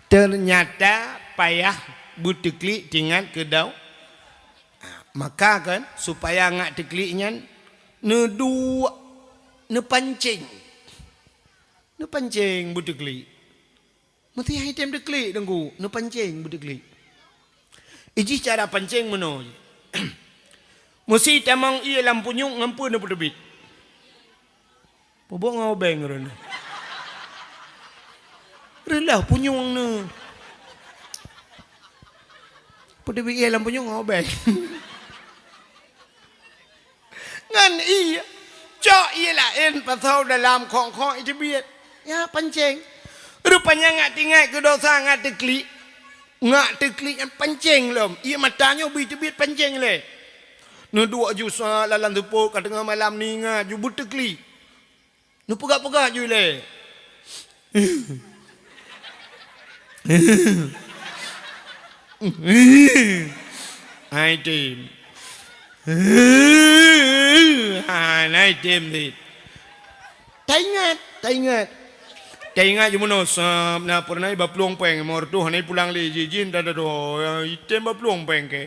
Teunyata payah beuteuklik tingat keu dau. Maka kan, supaya ngat teuklik nyan, neuduek, neupancéng. Neupancéng beuteuklik. Meusé han item teuklik, Teungku, neupancéng beuteuklik. Ijih cara pancéng meunoe. Meusé tamong ié lam punyueng ngon peue neupeuteubiet. Peubuet ngon obeng droeneuh. Reuloh punyueng neuh. Peuteubiet ié lam punyueng ngon obeng. Ngon ié, cok ié laén pasoe dalam khong-khong iteubiet. Ya, pancéng. Rupanya ngat tingat keu dosa ngat teuklik. Ngat teuklik nyan pancéng lom. Ié mata nyoe bri teubiet pancéng lé. Neuduek ju sa lam seupôt ka teungoh malam ningat ju beuteuklik. Neupeugah-peugah ju ilée. Hai tem. Hai tem dit. Taingat, taingat. Taingat ju meunoe sab na peureunah baplueng péng, mor tuh hana pulang lé jijin tada doh. Item baplueng péng ke.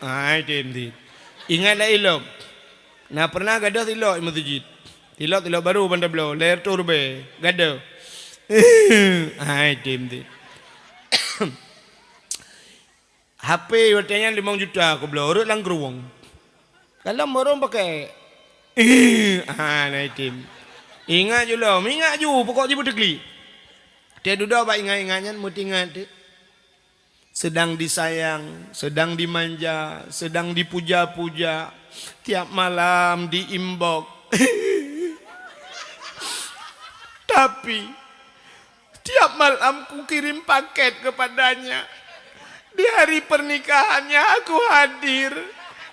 Hai tem dit. Ingat lah ilom. Na peureunah gadôh tilok meuseujid. Tilok-tilok barô ban tabloe, lhèe reutôh ribèe. Gadôh. Hai tem dit. H P watèe nyan limong juta kubloe, rhot lam krueng. Kalon barô pakè. Ah, na item. Ingat ju lom, ingat ju, pokok jih beuteuklik. Teududoe bak ingat-ingat nyan meutingat teuk. Sedang disayang, sedang dimanja, sedang dipuja-puja, tiap malam di-inbox. Tapi, tiap malam kukirim paket kepadanya. Di hari pernikahannya aku hadir.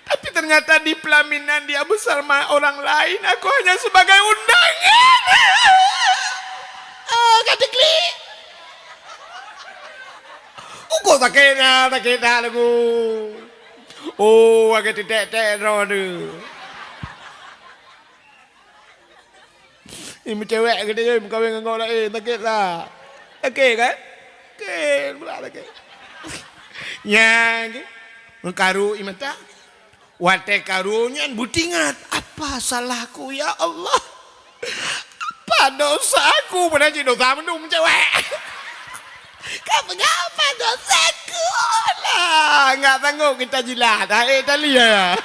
Tapi ternyata di pelaminan dia bersama orang lain. Aku hanya sebagai undangan. Oh, kata klik. Uko sakét na, sakét na lagu. Oh, agak tetek-tek droe tu. Ni meucewek geutanyoe meukawen ngon laén, sakét lah. Sakét kan? Sakét pula sakét. Nyan ke? Meukaru i mata. Watèe karu nyan beutingat, "Apa salahku, ya Allah? Apa dosaku?" Padahai cit dosa mandum cewek. Ka peugah, "Apa dosaku?" Lah, enggak sanggup kita jilat. Hai, tali ya.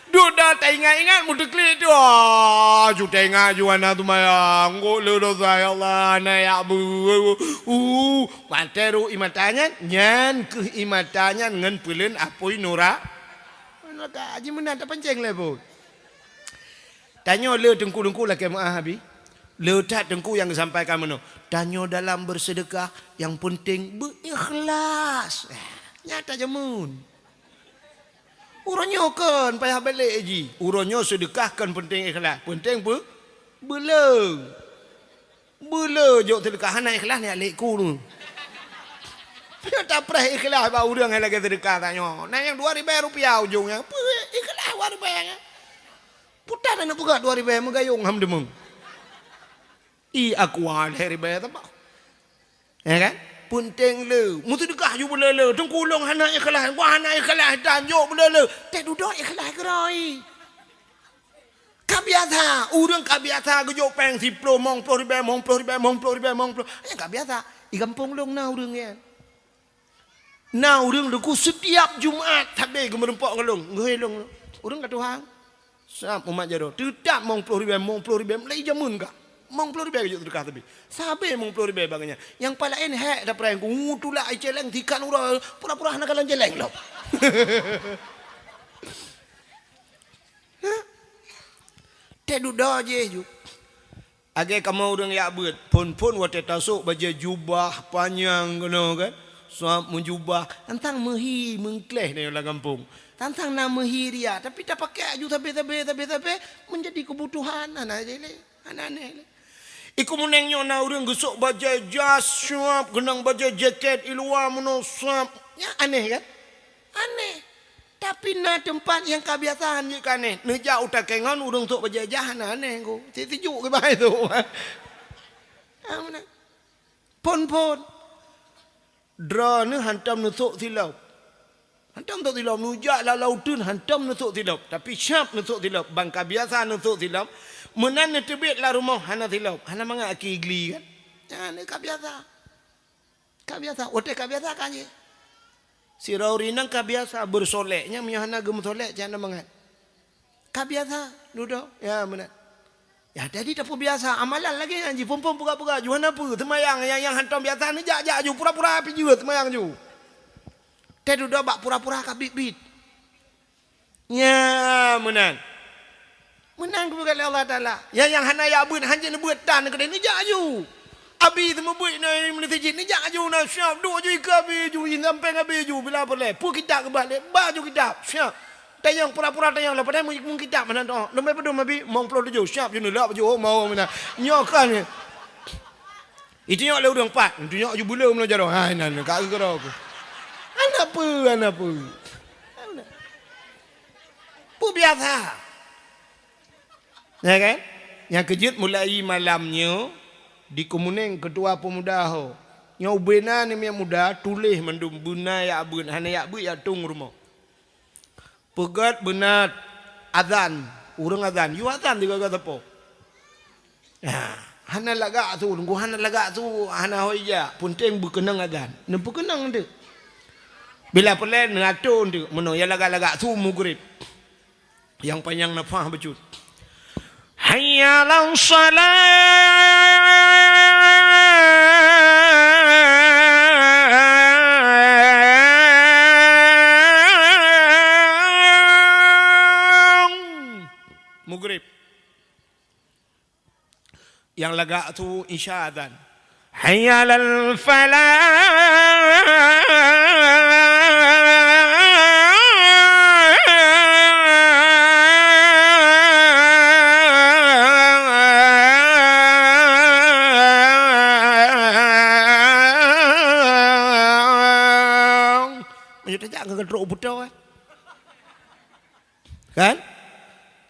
Duda taingat-ingat meuteuklik tu. Ah, ju taingat ju hana seumayang. Ngok le dosa, ya Allah, hana yak bu. Uh, Watèe rhot i mata nyan, nyan kheueh i mata nyan ngon peuleueng apui nura-, nuraka. Haji meunan tapancéng lé buet. Tanyoe le teungku-teungku lakèe meu'ah abi. Le that teungku nyang geusampaikan meunoe. Tanyoe dalam beuseudeukah, nyang peunteng beu-ikhlas. Nyan tajameun. Uroe nyoe kon payah balek jih. Uroe nyoe seudeukah kon peunteng ikhlas. Peunteng peu-, beuleu. Beuleu jok seudeukah hana ikhlas nyan lé ku tu. Nyoe tapreh ikhlas bak ureueng nyang lagèe seudeukah tanyoe. Na nyang dua ribèe rupiah ujong nyan. Peue ikhlas dua ribèe nyan. Puta na neupeugah dua ribèe meugayong ham deungoe. I aqua lhèe ribèe teuma. Ya kan? Peunteng le. Meuseudeukah ju beuleu-leu. Teungku lôn hana ikhlas. Wah hana ikhlas. Tanjok beuleu-leu. Teududoe ikhlas keurôi. Ka biasa. Ureueng ka biasa geujok péng siploh, mong ploh ribèe, mong ploh ribèe, mong ploh ribèe, mong ploh. Nyan ka biasa. Di gampông lôn na ureueng nyan. Na ureueng teungku setiap Jumat sabe geumeureumpok ngon lôn. Geuhôi lôn. Ureueng ka tuha. Sab umat jaroe. Teutap mong ploh ribèe, mong ploh ribèe. Mulai jameun ka. Mong ploh ribèe geujok seudeukah sabe. Sabe mong ploh ribèe bak geuhnyan. Nyang paléng hék tapreh ku, tulak i céléng tikan uroe, pura-pura hana kalon céléng lom. Teududoe jih ju. Lagèe kamoe ureueng yak beuet, phôn-phôn watèe tasôk bajèe jubah panyang keunoe kan. Sab meujubah, tantang meuhi meungkléh nyoe lam gampông. Tantang na meuhi riak, tapi tapakèk ju sabe-sabe, sabe-sabe, meunjadi keubutuhan, hana jih lé, hana aneh lé. Iko meuneng nyoe na ureuëng geusok bajée jas syab, geunang bajée jakét i luwa meunoe syab. Nyan aneh kan? Aneh. Tapi na teumpat nyang ka biasa han jeuet keu aneh. Neujak u takée ngon ureuëng sok bajée jas hana aneh ko. Sik sijuek keu bahai tu. Ah, meunan. Phon-phon. Droeneuh hantom neusok silop. Hantom neusok silop, neujak lam laôt teun hantom neusok silop. Tapi syab neusok silop, ban ka biasa neusok silop. Meunan neuteubiet lam rumoh hana silop, hana mangat aki gli kan. Nyan ka biasa. Ka biasa, watée ka biasa ka jih. Sidroe ureuëng inong ka biasa beusolek, nyan meunyoe hana geumeusolek, cit hana mangat. Ka biasa dudoe, ya meunan. Ya, jadi tapeubiasa amalan lagée nyan jih, phon-phon peugah-peugah, ju hana peue, seumayang nyang, nyang hantom biasa neujak-jak ju, pura-pura pih jeuet seumayang ju. Teududoe bak pura-pura ka bit-bit. Nya, meunan. Meunan geupeugah lé Allah Taala. Ya, nyang hana jak beuet, hanjeuet neubeuet tan keudeh, neujak ju. Abi teumeubeuet na meunasijid, neujak ju na siab, duek ju ikeue abi ju, jisampéng abi ju, bila peureulée. Peue kitab keubah lé, ba ju kitab, siab. Tanyong pura-pura tanyong lah, padahai meukitab meunan toh. Leubeh padum abi, mong ploh tujoh, siab ju neulak baju, oh, mau meunan. Nyoe kan. Itunyok lé ureuëng pat, itunyok ju buleue meunan jaroe. Hai, nan, ka keudroe ku. Hana peue, hana peue. Peue biasa. Ya kan? Nyang keujeuet mulai malam nyoe di Keumunéng keutua peumuda ho. Nyoe ubena ni miet muda tuléh mandum beuna jak beuet, hana jak beuet jak tueng rumoh. Peugét beuna azan, ureuëng azan, yue azan di gaga sapo. Nah, hana lagak su, nunggu hana lagak su, hana hôi jak, peunteng beukeunong azan. Neupeukeunong teuk. Bila peureulée neuato teuk, meunoe ya lagak-lagak su mugrib. Nyang panyang nafah bacut. Hayya 'alas shalah. Mugrib. Nyang lagak su isya azan. Hayya 'alal falah. Meunyoe tajak keu trok u peutoe. Kan?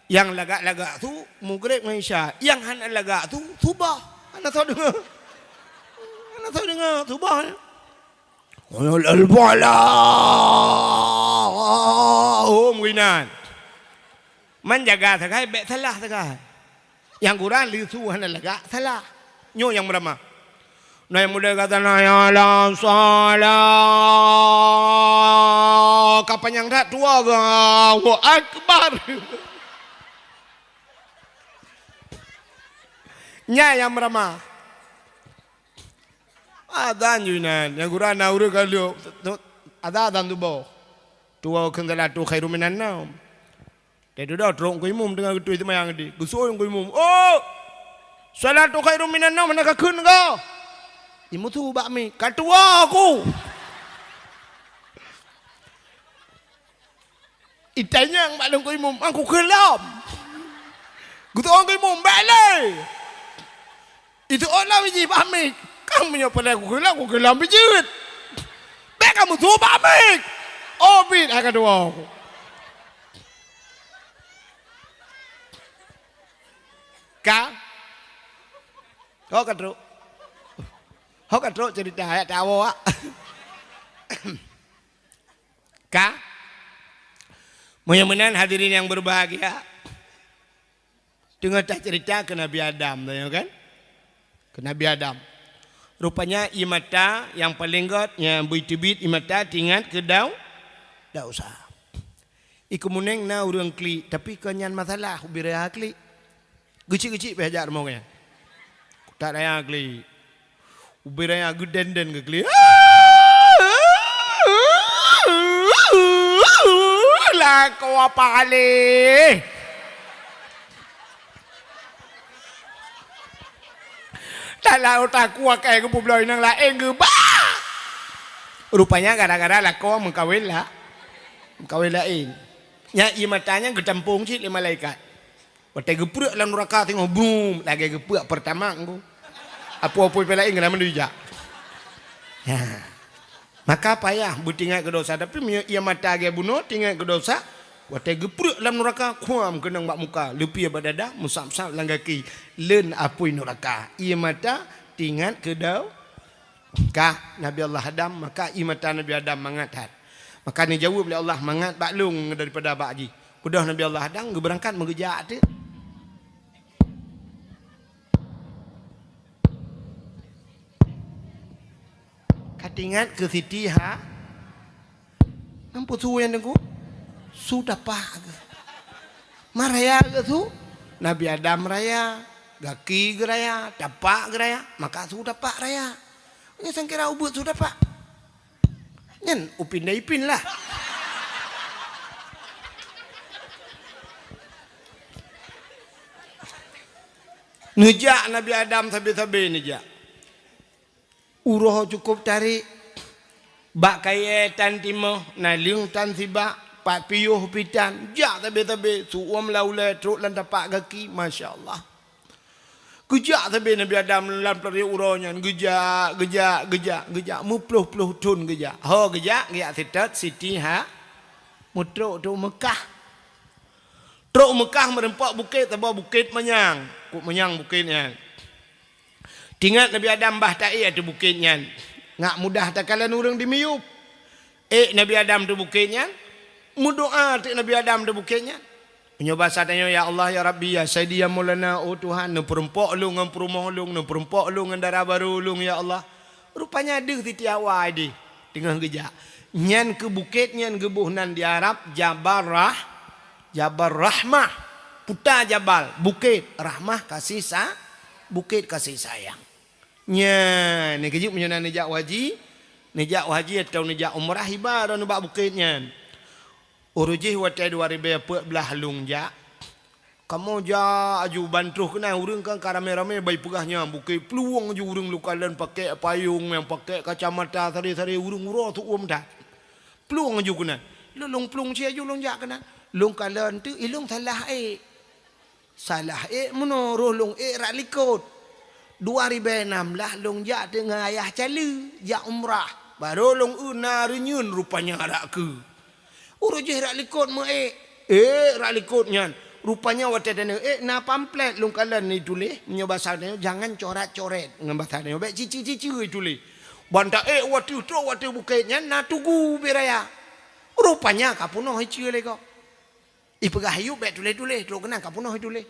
Nyang lagak-lagak su mugrib ngon isya. Nyang hana lagak su subah. Hana soe deungoe. Hana soe deungoe subah. Al-falah. Oh, meuinan. Man jaga sagai, bék salah sagai. Nyang gura leusu hana lagak salah. Nyoe nyang meuramah. Na nyang muda gata na ya la salah. Ka panyang that tuwoe geuh. Allahu Akbar. Nyan nyang meuramah. Azan ju inan. Nyang gura na ureuëng ka lheueh. Azan, azan tuboh. Tuwoe kheun salatu khairum minan naum. Teududoe trok Teungku Imum teungoh geutui seumayang di. Geusuet Teungku Imum, "Oh! Salatu khairum minan naum hana kakheun kah?" Imum su bak mi, "Ka tuwoe ku." Itanyong bak Teungku Imum, "Aku kheun lom." Geusuet Teungku Imum, "Bék lé." Itu oh lom jih bak mi. Kang meunyoe pandai kukeulam, kukeulam beujeut. Bék kamu su bak mi. Oh, bit akan dua. Ka? Ho ka trok. Ho ka trok cerita ayat awak. Ka? Meunyoe meunan hadirin yang berbahagia. Teungoh taceurita keu Nabi Adam, tanyoe kan? Keu Nabi Adam. Rupanya ié mata nyang paleng gét nyang bri teubiet ié mata teuingat keu Dau-, Dausa. Iko meuneng na ureuëng klik, tapi kon nyan masalah ubé raya klik. Geucik-geucik pih jak rumoh nyan. Kutak raya klik. Ubé raya geuden-den geuklik. Lakoe paléh. Dalam utak kuah kai geupubloe inong laén geuba. Rupanya gara-gara lakoe meukawen la-, meukawen laén. Nyan ié mata nyan geutampong cit lé malaikat. Watée geupreuek lam nuraka singoh, brum, lagée geupreuek Pertamax ngon Apui-apui pih laén keunan mandum jak. Ya. Maka payah beutingat keu desya, tapi meunyoe ié mata lagèe bunoe tingat keu desya, watèe geupreuek lam nuraka, khuam keunong bak muka, leupie bak dada, meusab-sab lam gaki, leuen apui nuraka. Ié mata tingat keu do-, ka Nabi Allah Adam, maka ié mata Nabi Adam mangat that. Maka neujaweueb lé Allah, mangat bak lôn daripada bak jih. Beudôh Nabi Allah Adam geubeurangkat meugeujak teuk. Ka teuingat keu Siti Ha-, Nampu su nyang teungku? Su tapak geuh. Ma raya geuh su? Nabi Adam raya, gaki geuh raya, tapak geuh raya, maka su tapak raya. Nyan sangkira ubeut su tapak. Nyan upin dan ipin lah. Neujak Nabi Adam sabe-sabe neujak. Uroe cukôp tarek. Bak kayèe tan timoh, naleueng tan sibak, pat piôh pih tan. Jak sabe-sabe, su-uem lam ulèe, trok lam tapak gaki, masya Allah. Geujak sabe Nabi Adam lam peureuet uroe nyan, geujak, geujak, geujak, geujak, meuploh-ploh thon geujak. Ho geujak, geujak seutôt Siti Ha-, meutrok trok Meukah. Trok Meukah meureumpok bukét, saboh bukét manyang. Kok manyang bukét nyan. Teuingat Nabi Adam bah taék ateueh bukét nyan. Ngat mudah takalon ureueng di miyueb. Ék Nabi Adam ateueh bukét nyan, meudoa teuk Nabi Adam ateueh bukét nyan. Meunyoe basa tanyoe, "Ya Allah, ya Rabbi, ya Sayyidi, ya Maulana, oh Tuhan, neupeureumpok lôn ngon peurumoh lôn, neupeureumpok lôn ngon dara barô lôn, ya Allah." Rupanya deuh Siti Hawa idéh teungoh geujak. Nyan keuh bukét nyan geuboh nan di Arab Jabal Rah-, Jabal Rahmah. Puta jabal, bukét, rahmah, kasih sa-, bukét kasih sayang. Nyan, neukeujeuet meunyoe na neujak haji, neujak haji atawa neujak umrah, iba droeneuh bak bukét nyan. Uroe jih watèe dua ribèe peuet blah lôn jak. Kamoe jak aju ban troh keunan, ureueng kan ka ramè-ramè, bah ipeugah nyan bukét, plueng aju ureueng lôn kalon pakèk payong, nyang pakèk kacamata, saré-saré ureueng uroe su-uem that. Plueng aju keunan. Lôn, lôn plueng sie aju lôn jak keunan. Lôn kalon teuk, ilôn salah ék. Salah ék meunoe, roh lôn ék rak likot. Dua ribèe nam blah lôn jak teuk ngon ayah Cali, jak umrah. Barô lôn eu na reunyeuen rupanya rak keue. Uroe jih rak likot meu ék. Ék rak likot nyan. Rupanya watèe tanyoe ék na pamflet lôn kalon ituléh, meunyoe basa tanyoe, jangan coret-coret. Ngon basa tanyoe, bèk cici-cici ituléh. Ban taék u ateueh, trok u ateueh bukét nyan na tugu bit raya. Rupanya ka peunoh iceue lé gob. Ipeugah, "Ayub, bèk tuléh-tuléh, trok keunan ka peunoh ituléh."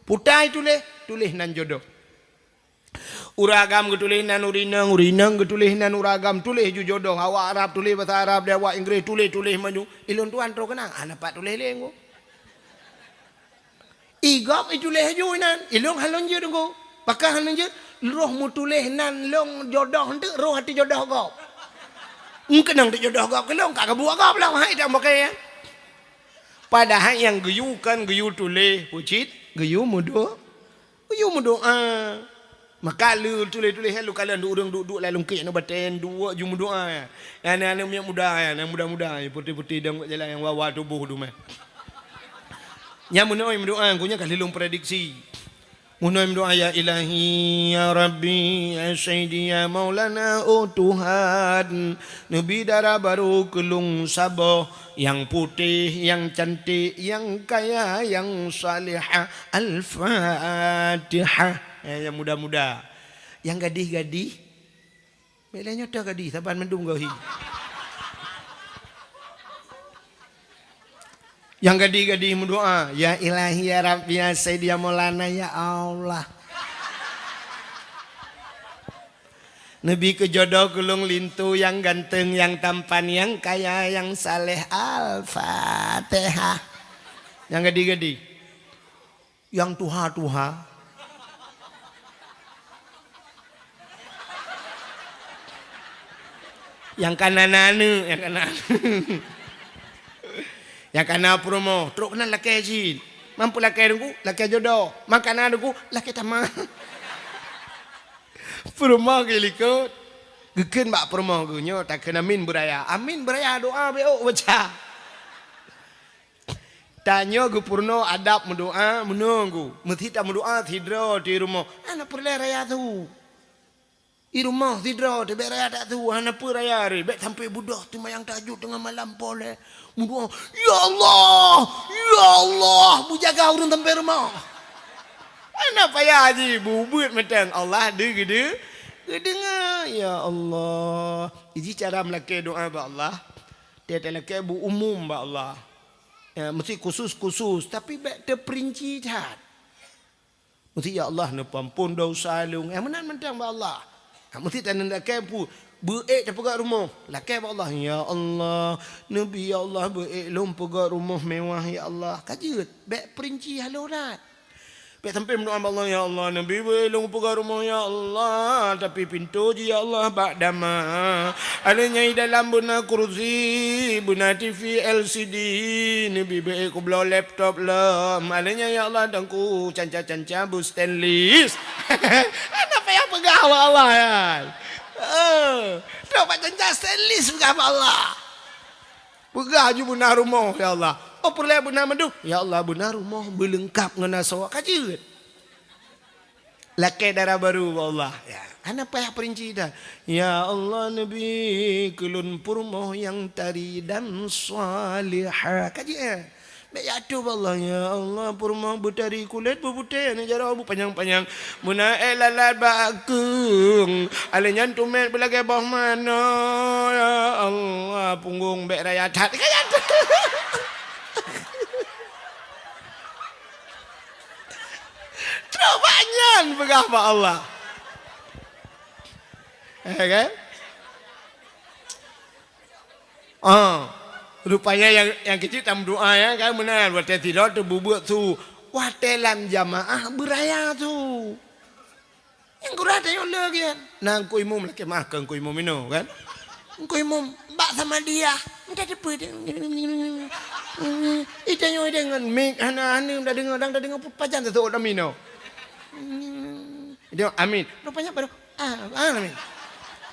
Puta ituléh, tuléh nan jodoh. Ureueng agam geutuléh nan ureueng inong, ureueng inong geutuléh nan ureueng agam, tuléh ju jodoh. Awak Arab tuléh basa Arab, di awak Inggréh tuléh-tuléh maju. Ilôn tuan trok keunan, hana pat tuléh lé ngku. I gob ituléh ju inan, ilôn hana lôn jeuet ngku. Pakon hana lôn jeuet? Roh meutuléh nan lôn jodoh eunteuk, roh ateueh jodoh gob. Meukeunong teuk jodoh gob keu lôn, ka geubuet gob lom, hai dak meuke. Padahai nyang geuyue kon geuyue tuléh, peue cit, geuyue meudo-, geuyue meudoa. Maka lheueh tuléh-tuléh nyan lôn kalon ureueng duek-duek lam lungkek nyoe batèe duek ju meudoa. Aneuk-aneuk miet muda nyan, nyang muda-muda, putéh-putéh dan jalan nyang wawa tuboh dumah. Nyan meunoe meudoa, engko nyan ka lheueh lôn prediksi. Meunoe meudoa, "Ya Ilahi, ya Rabbi, ya Sayyidi, ya Maulana, oh Tuhan, neubi dara barô keu lôn saboh, nyang putéh, nyang cantik, nyang kaya, nyang salihah." Al-Fatihah. Eh, nyang muda-muda. Nyang gadih-gadih, bèk lé nyoe toh gadih, saban mandum geuh hi. Nyang gadih-gadih meudoa, "Ya Ilahi, ya Rabbi, ya Sayyidi, ya Maulana, ya Allah. Neubi keu jodoh keu lôn linto nyang ganteng, nyang tampan, nyang kaya, nyang saleh." Al-Fatihah. Nyang gadih-gadih. Nyang tuha-tuha. Nyang kana na aneuk, nyang kana aneuk. Nyang kana peurumoh, trok keunan lakèe cit. Man peue lakèe teungku, lakèe jodoh. Man kana teungku, lakèe tamah. Peurumoh geuh likot. Geukheun bak peurumoh geuh nyoe, takheun amin beuraya. Amin beuraya, doa bèk ôk baca. Tanyoe geupeurunoe adab meudoa meunoe ngku. Meusti tameudoa sidroe di rumoh. Hana peureulèe raya su. I rumoh sidroe teuh bèk raya that su, hana peue raya ré, bèk sampoe beudôh seumayang tahajud teungoh malam poleh. Meudoa, "Ya Allah, ya Allah, beujaga ureueng sampoe rumoh." Hana payah jih, beuet mantong Allah deu-, geude-, geudeungoe. Ya Allah. Jih cara meulakèe doa bak Allah. Teuh talakèe beuumum bak Allah. Ya, meusti khusus-khusus, tapi bèk teupeurinci that. Meusti, "Ya Allah, neupeuampon desya lôn." Eh, meunan mantong bak Allah. Ha, meusti taneuk lakèe pu-, beuék tapeugöt rumoh. Lakèe bak Allah, "Ya Allah, neubi, ya Allah, beuék lôn peugöt rumoh mewah, ya Allah." Ka jeuet, bèk peurinci haloe that. Bèk sampoe meudoa bak Allah, "Ya Allah, neubi beuék lôn peugöt rumoh, ya Allah, tapi pintoe jih, ya Allah, bak dama." Alèh nyan i dalam beuna kursi, beuna T V L C D, neubi beuék kubloe laptop lom. Alèh nyan, ya Allah, teungku canca-canca beu stainless. Hana payah peugah bak Allah, ya. Eh, trok bak canca stainless peugah bak Allah. Peugah ju beuna rumoh, ya Allah. Oh, peureulèe beuna mandum. Ya Allah, beuna rumoh beuleungkap ngon asoe ka jeuet. Lakèe dara barô bak Allah. Ya, hana payah peurinci that. "Ya Allah, neubi keu lôn peurumoh nyang tari dan salihah." Ka jeuet, eh. Bèk jak atô bak Allah, "Ya Allah, peurumoh beutari kulét beuputéh, aneuk jaroe beupanyang-panyang, beuna èk lalat bak keueng, alèh nyan teumèt beulagèe boh manoe, ya Allah, punggong bèk raya that." Ka jak atô. Trok bak nyan peugah bak Allah. Eh, kan? Ah, rupanya nyang, nyang keuciek tameudoa nyan kan meunan, watèe sidroe teuh beuet su, watèe lam jamaah beuraya su. Nyang gura tanyoe le geuh. Na Teungku Imum lakèe maah keu Teungku Imum inoe kan. Teungku Imum bak Samadiyah, mita teupeue. Ita nyoe deungon mik hana aneuk tadeungoe, dang tadeungoe pajan teuseuôt amin nyoe. Ita amin. Rupanya baru Ah, ah, amin.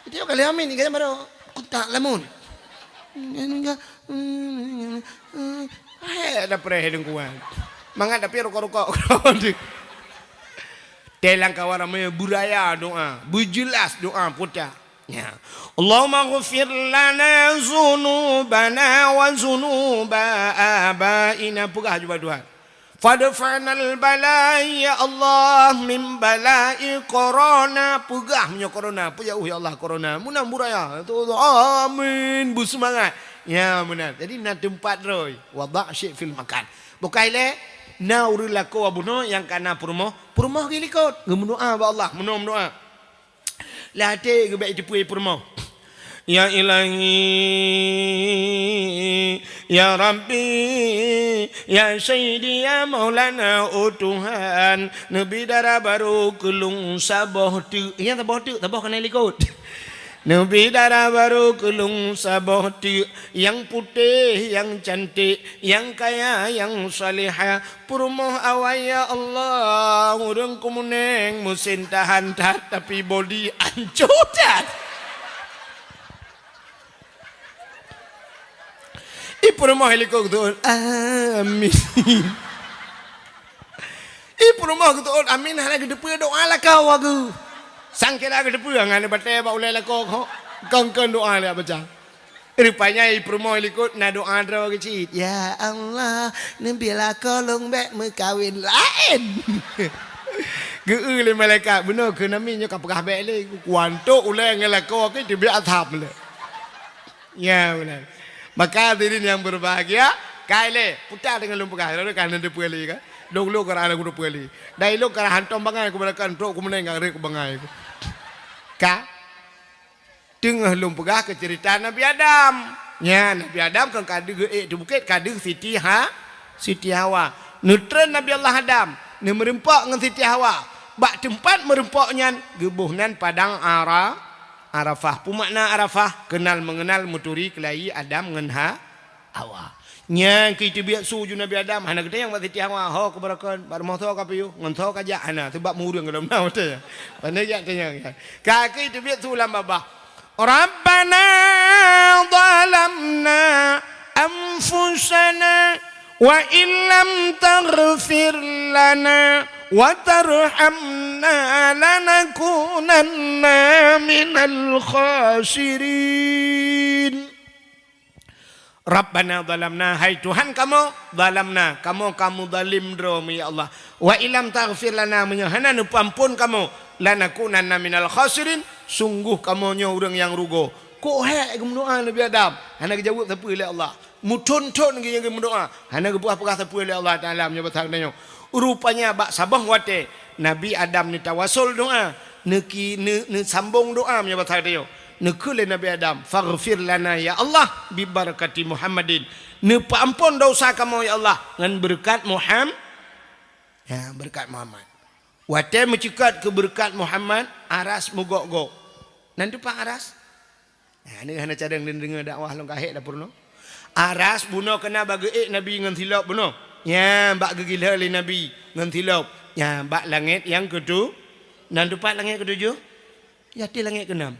Itu kali amin, kali baru kontak lamun. Hai, ada preh dengkuan. Mangat tapi rokok-rokok. Telang kawan ramai beuraya doa, beujeulaih doa puta. Ya. Allahumma ghfir lana zunubana wa zunuba abaina, peugah jubah Tuhan. Fadfa'nal bala, ya Allah, min bala'i korona. Peugah meunyoe korona, peujauh ya Allah korona. Meunan beuraya. Amin. Beuseumangat. Ya, meunan. Jadi, na teumpat droe. Wada' syai' fil makan. Bukai lé, na ureueng lakoe bunoe nyang kana peurumoh. Peurumoh geuh likot. Geumeudoa bak Allah. Meunoe meudoa. Lam até geuh bèk jiteupeue peurumoh. Ya Ilahi, ya Rabbi, ya Sayyidi, ya Maulana, oh Tuhan, neubi dara barô keu lôn saboh teuk. Ingat saboh teuk, saboh kana likot. Neubi dara barô keu lôn saboh teuk, nyang putéh, nyang cantik, nyang kaya, nyang salihah, Peurumoh awai, ya Allah, ureueng keumeuneng meusén tahan that, tapi bodi ancô that. I peurumoh likot geuteuôt, amin. I peurumoh geuteuôt, amin, hana geuteupeue doa lakoe geuh. Sangkira geuteupeue, ngon batèe bak ulèe lakoe kok, kon-kon doa lé baca. Rupanya i peurumoh likot na doa droe keuh cit. Ya Allah, neubi lakoe lôn bèk meukawen laén. Geu-eu lé malaikat, bunoe keuh nami nyoe ka peugah bèk lé. Kuantok ulèe ngon lakoe keuh teubiet asam lé. Ya, beuna. Maka hadirin yang berbahagia, kai lé, puta deungon lôn peugah, lôn ka neuteupeu lé kan. Dong lôn ka rasa kuteupeu lé. Dai lôn ka hantom bangai ku balakan trok ku meuneng ka rek ku bangai. Ka Teungoh lôn peugah keu ceurita Nabi Adam. Nyan, Nabi Adam kon ka deuh geuék teuh bukét, ka deuh Siti Ha-, Siti Hawa. Neutreun Nabi Allah Adam, neumeureumpok ngon Siti Hawa. Bak teumpat meureumpok nyan, geuboh nan padang Ara-, Arafah. Peue makna Arafah? Keunal meungeunal, meuturi keulayi Adam ngon Ha-, Hawa. Nyan keuh teubiet su ju Nabi Adam, hana geutanyong bak Siti Hawa, "Ho, keu baroekon, bak rumoh soe ka piôh, ngon soe ka jak?" Hana, sabab meu ureueng gohlom na watèe nyan. Pandai jak tanyong nyan. Ka keuh teubiet su lam babah, "Rabbana zalamna anfusana wa illam taghfir lana wa tarhamna lanakunanna minal khasirin. Rabbana zalamna, hai Tuhan kamoe, zalamna, kamoe ka meuzalim droe meuh ya Allah. Wa illam taghfir lana, meunyoe hana neupeuamphon kamoe, lanakunanna minal khasirin, sunggoh kamoe nyoe ureuëng nyang rugoe. Kok hék geumeudoá Nabi Adam, hana geujaweueb sapeue lé Allah. Meuthon-thon geuh nyang geumeudoá, hana geupeugah-peugah sapeue lé Allah Taala meunyoe basa geutanyoe. Rupanya bak saboh watée Nabi Adam neutawasol doá, neuki-, neu-, neusambong doá meunyoe basa geutanyoe. Neukheun lé Nabi Adam, "Faghfir lana ya Allah bi barakati Muhammadin." Neupeuamphon desya kamoe ya Allah ngon beureukat Muham-, ya, beureukat Muhammad. Watée meuceukat keu beureukat Muhammad, aras meugok-gok. Nan teumpat aras? Nah, nyoe hana cadang deungoe dakwah lôn ka hék dapur nyoe. Aras bunoe keuna bak geuék Nabi ngon silop bunoe. Nyan bak geugilhée lé Nabi ngon silop. Nyan bak langét nyang keutu-, nan teumpat langét keutujoh? Yaté langét keunam.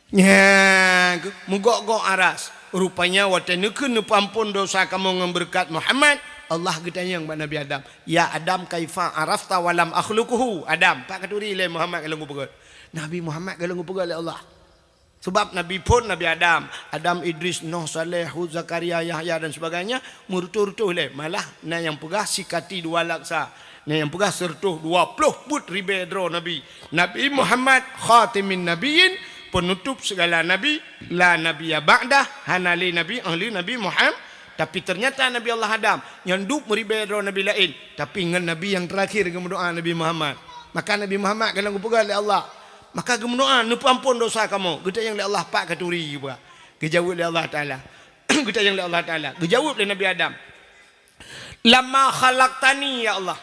Nyan, meugok-gok aras. Rupanya watée neukheun neupeuamphon desya kamoe ngon beureukat Muhammad, Allah geutanyong bak Nabi Adam, "Ya Adam, kaifa arafta wa lam akhluquhu?" Adam, pat katuri lé Muhammad ka lheueh geupeugét? Nabi Muhammad ka lheueh geupeugét lé Allah. Sebab Nabi phon Nabi Adam, Adam, Idris, Nuh, Saleh, Hud, Zakaria, Yahya dan sebagainya, meureutôh-reutôh lé. Malah na nyang peugah sikati dua laksa. Na nyang peugah sireutôh dua ploh peuet ribée droe nabi. Nabi Muhammad khatimin nabiyyin, penutup segala nabi, la nabiyya ba'dah, hana lé nabi ahli Nabi Muhammad. Tapi ternyata Nabi Allah Adam nyan duek meuribée droe nabi laén, tapi ngon nabi nyang terakhir geumeudoá Nabi Muhammad. Maka Nabi Muhammad ka lheueh geupeugah lé Allah. Maka geumeudoá, "Neupeuamphon desya kamoe." Geutanyong lé Allah, "Pat katuri?" Geujaweueb lé Allah Taala. Geutanyong lé Allah Taala. Geujaweueb lé Nabi Adam. "Lamma khalaqtani, ya Allah."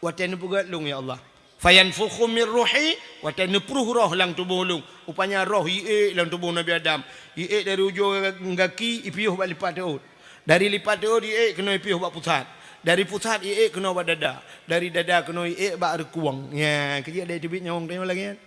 Watée neupeugét lôn, ya Allah. "Fayanfukhu mir ruhi," watée neupruh roh lam tuboh lôn. Rupanya roh iék lam tuboh Nabi Adam. Iék dari ujong gaki ipiôh bak lipat teuôt. Dari lipat teuôt iék keunoe ipiôh bak pusat. Dari pusat iék keunoe bak dada. Dari dada keunoe iék bak reukueng. Nyan, keujeuet dai teubiet nyawöng tanyoe lagée nyan.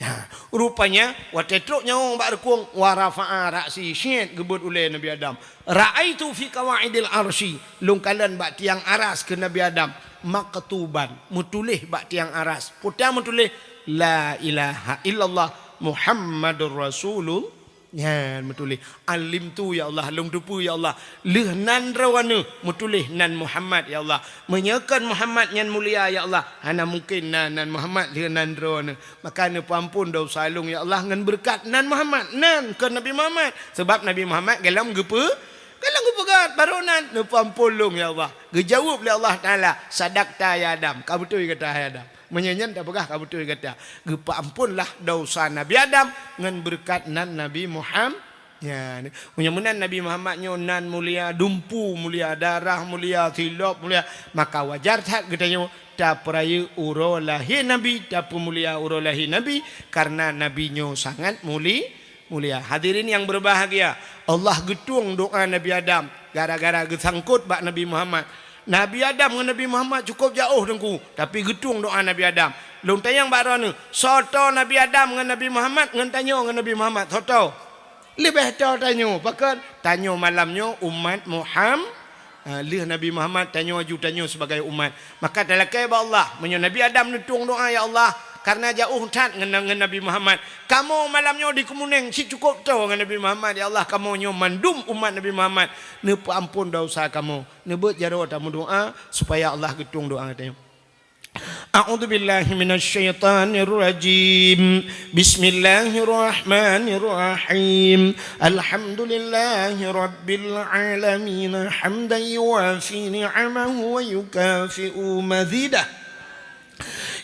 Ha, rupanya watée trok nyawöng bak reukueng, wa rafa'a ra'si, syiet geubeuet ulée Nabi Adam. Ra'aitu fi qawaidil arsy, lôn kalon bak tiang aras keu Nabi Adam, maktuban, meutuléh bak tiang aras. Peue nyang meutuléh, "La ilaha illallah Muhammadur Rasulullah." Nyan meutuléh, "Alimtu ya Allah, lôn teupeue ya Allah, lheueh nan droeneuh meutuléh nan Muhammad ya Allah. Meunyoe kon Muhammad nyan mulia ya Allah, hana mungken na nan Muhammad lheueh nan droeneuh. Maka neupeuamphon desya lôn ya Allah ngon beureukat nan Muhammad." Nan kon Nabi Muhammad, sabab Nabi Muhammad golom geupeu-, golom geupeugét, barô nan, "Neupeuamphon lôn ya Allah." Geujaweueb lé Allah Taala, "Sadaqta ya Adam, ka beutôi gata hai Adam." Meunyoe nyan tapeugah ka beutôi gata. Geupeuamphonlah desya Nabi Adam ngon beureukat nan Nabi Muham-, nyan. Meunyoe meunan Nabi Muhammad nyoe nan mulia, dumpu mulia, darah mulia, silop mulia, maka wajar that geutanyoe tapeurayeuk uroe lahé Nabi, tapeumulia uroe lahé Nabi, karena Nabi nyoe sangat muli-, mulia. Hadirin yang berbahagia, Allah geutueng doá Nabi Adam gara-gara geusangkot bak Nabi Muhammad. Nabi Adam ngon Nabi Muhammad cukôp jaôh teungku, tapi geutueng doá Nabi Adam. Lôn tanyong bak droeneuh, soe toe Nabi Adam ngon Nabi Muhammad, ngon tanyoe ngon Nabi Muhammad, soe toe? Leubeh toe tanyoe, pakon? Tanyoe malam nyoe umat Muham-, ha, lheueh Nabi Muhammad, tanyoe aju tanyoe sibagai umat. Maka talakée bak Allah, meunyoe Nabi Adam neutueng doá, "Ya Allah, kareuna jaôh that ngon, ngon Nabi Muhammad, kamoe malam nyoe di Keumunéng cit cukôp toe ngon Nabi Muhammad, ya Allah, kamoe nyoe mandum umat Nabi Muhammad, neupeuamphon desya kamoe." Neubeuet jaroe tameudoá supaya Allah geutueng doá geutanyoe. A'udzubillahi minasyaitonirrajim. Bismillahirrahmanirrahim. Alhamdulillahi rabbil alamin, hamdan yuwafi ni'amahu wa yukafi'u mazidah.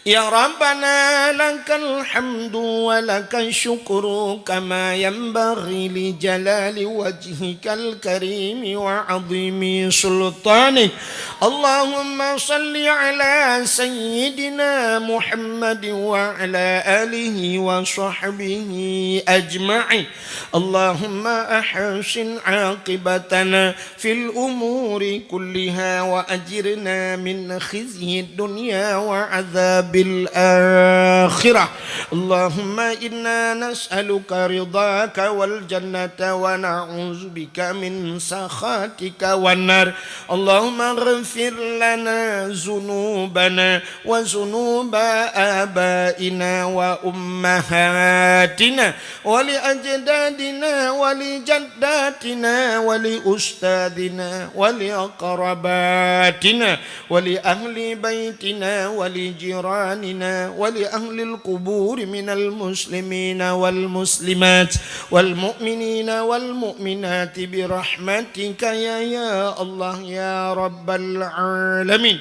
Ya Rabbana, lakal hamdu wa lakal syukru kama yanbaghi li jalali wajhikal karimi wa azimi sultanik. Allahumma salli ala sayyidina Muhammad wa ala alihi wa sahbihi ajma'in. Allahumma ahsin aqibatana fil umuri kulliha wa ajirna min khizyid dunya wa adzabil الآخرة. اللهم إنا نسألك رضاك والجنة ونعوذ بك من سخطك والنار. اللهم اغفر لنا ذنوبنا وذنوب آبائنا وأمهاتنا ولأجدادنا ولجداتنا ولأستاذنا ولأقرباتنا ولأهل بيتنا ولجيراننا ولأهل القبور من المسلمين والمسلمات والمؤمنين والمؤمنات برحمتك يا، يا الله يا رب العالمين.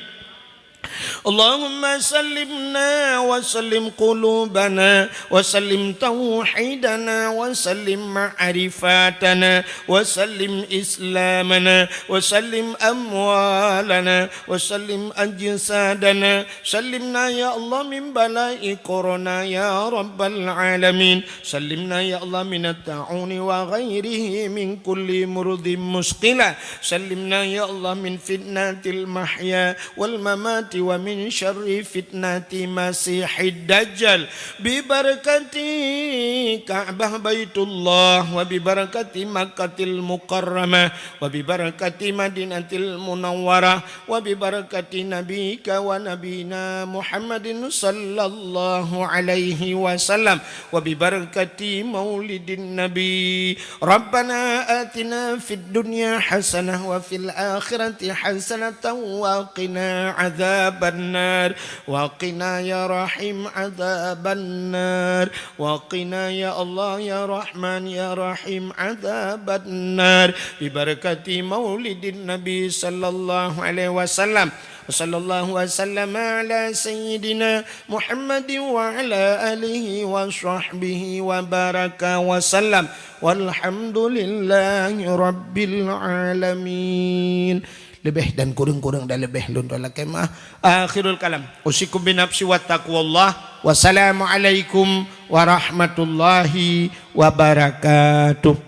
اللهم سلمنا وسلم قلوبنا وسلم توحيدنا وسلم معرفتنا وسلم إسلامنا وسلم أموالنا وسلم أجسادنا. سلمنا يا الله من بلاء كورونا يا رب العالمين. سلمنا يا الله من الطاعون وغيره من كل مرض مثقلة. سلمنا يا الله من فتنة المحيا والممات ومن شر فتنة المسيح الدجال. ببركة كعبة بيت الله وببركة مكة المكرمة وببركة مدينة المنورة وببركة نبيك ونبينا محمد صلى الله عليه وسلم وببركة مولد النبي. ربنا آتنا في الدنيا حسنة وفي الآخرة حسنة وقنا عذاب النار. وقنا يا رحيم عذاب النار. وقنا يا الله يا رحمن يا رحيم عذاب النار. ببركة مولد النبي صلى الله عليه وسلم. وصلى الله وسلم على سيدنا محمد وعلى آله وصحبه وبارك وسلم. والحمد لله رب العالمين. Leubeh dan kureueng-kureueng dan leubeh lôn lakée meu'ah. Akhirul kalam. Usikum binafsi wa taqwallah. Wassalamualaikum warahmatullahi wabarakatuh.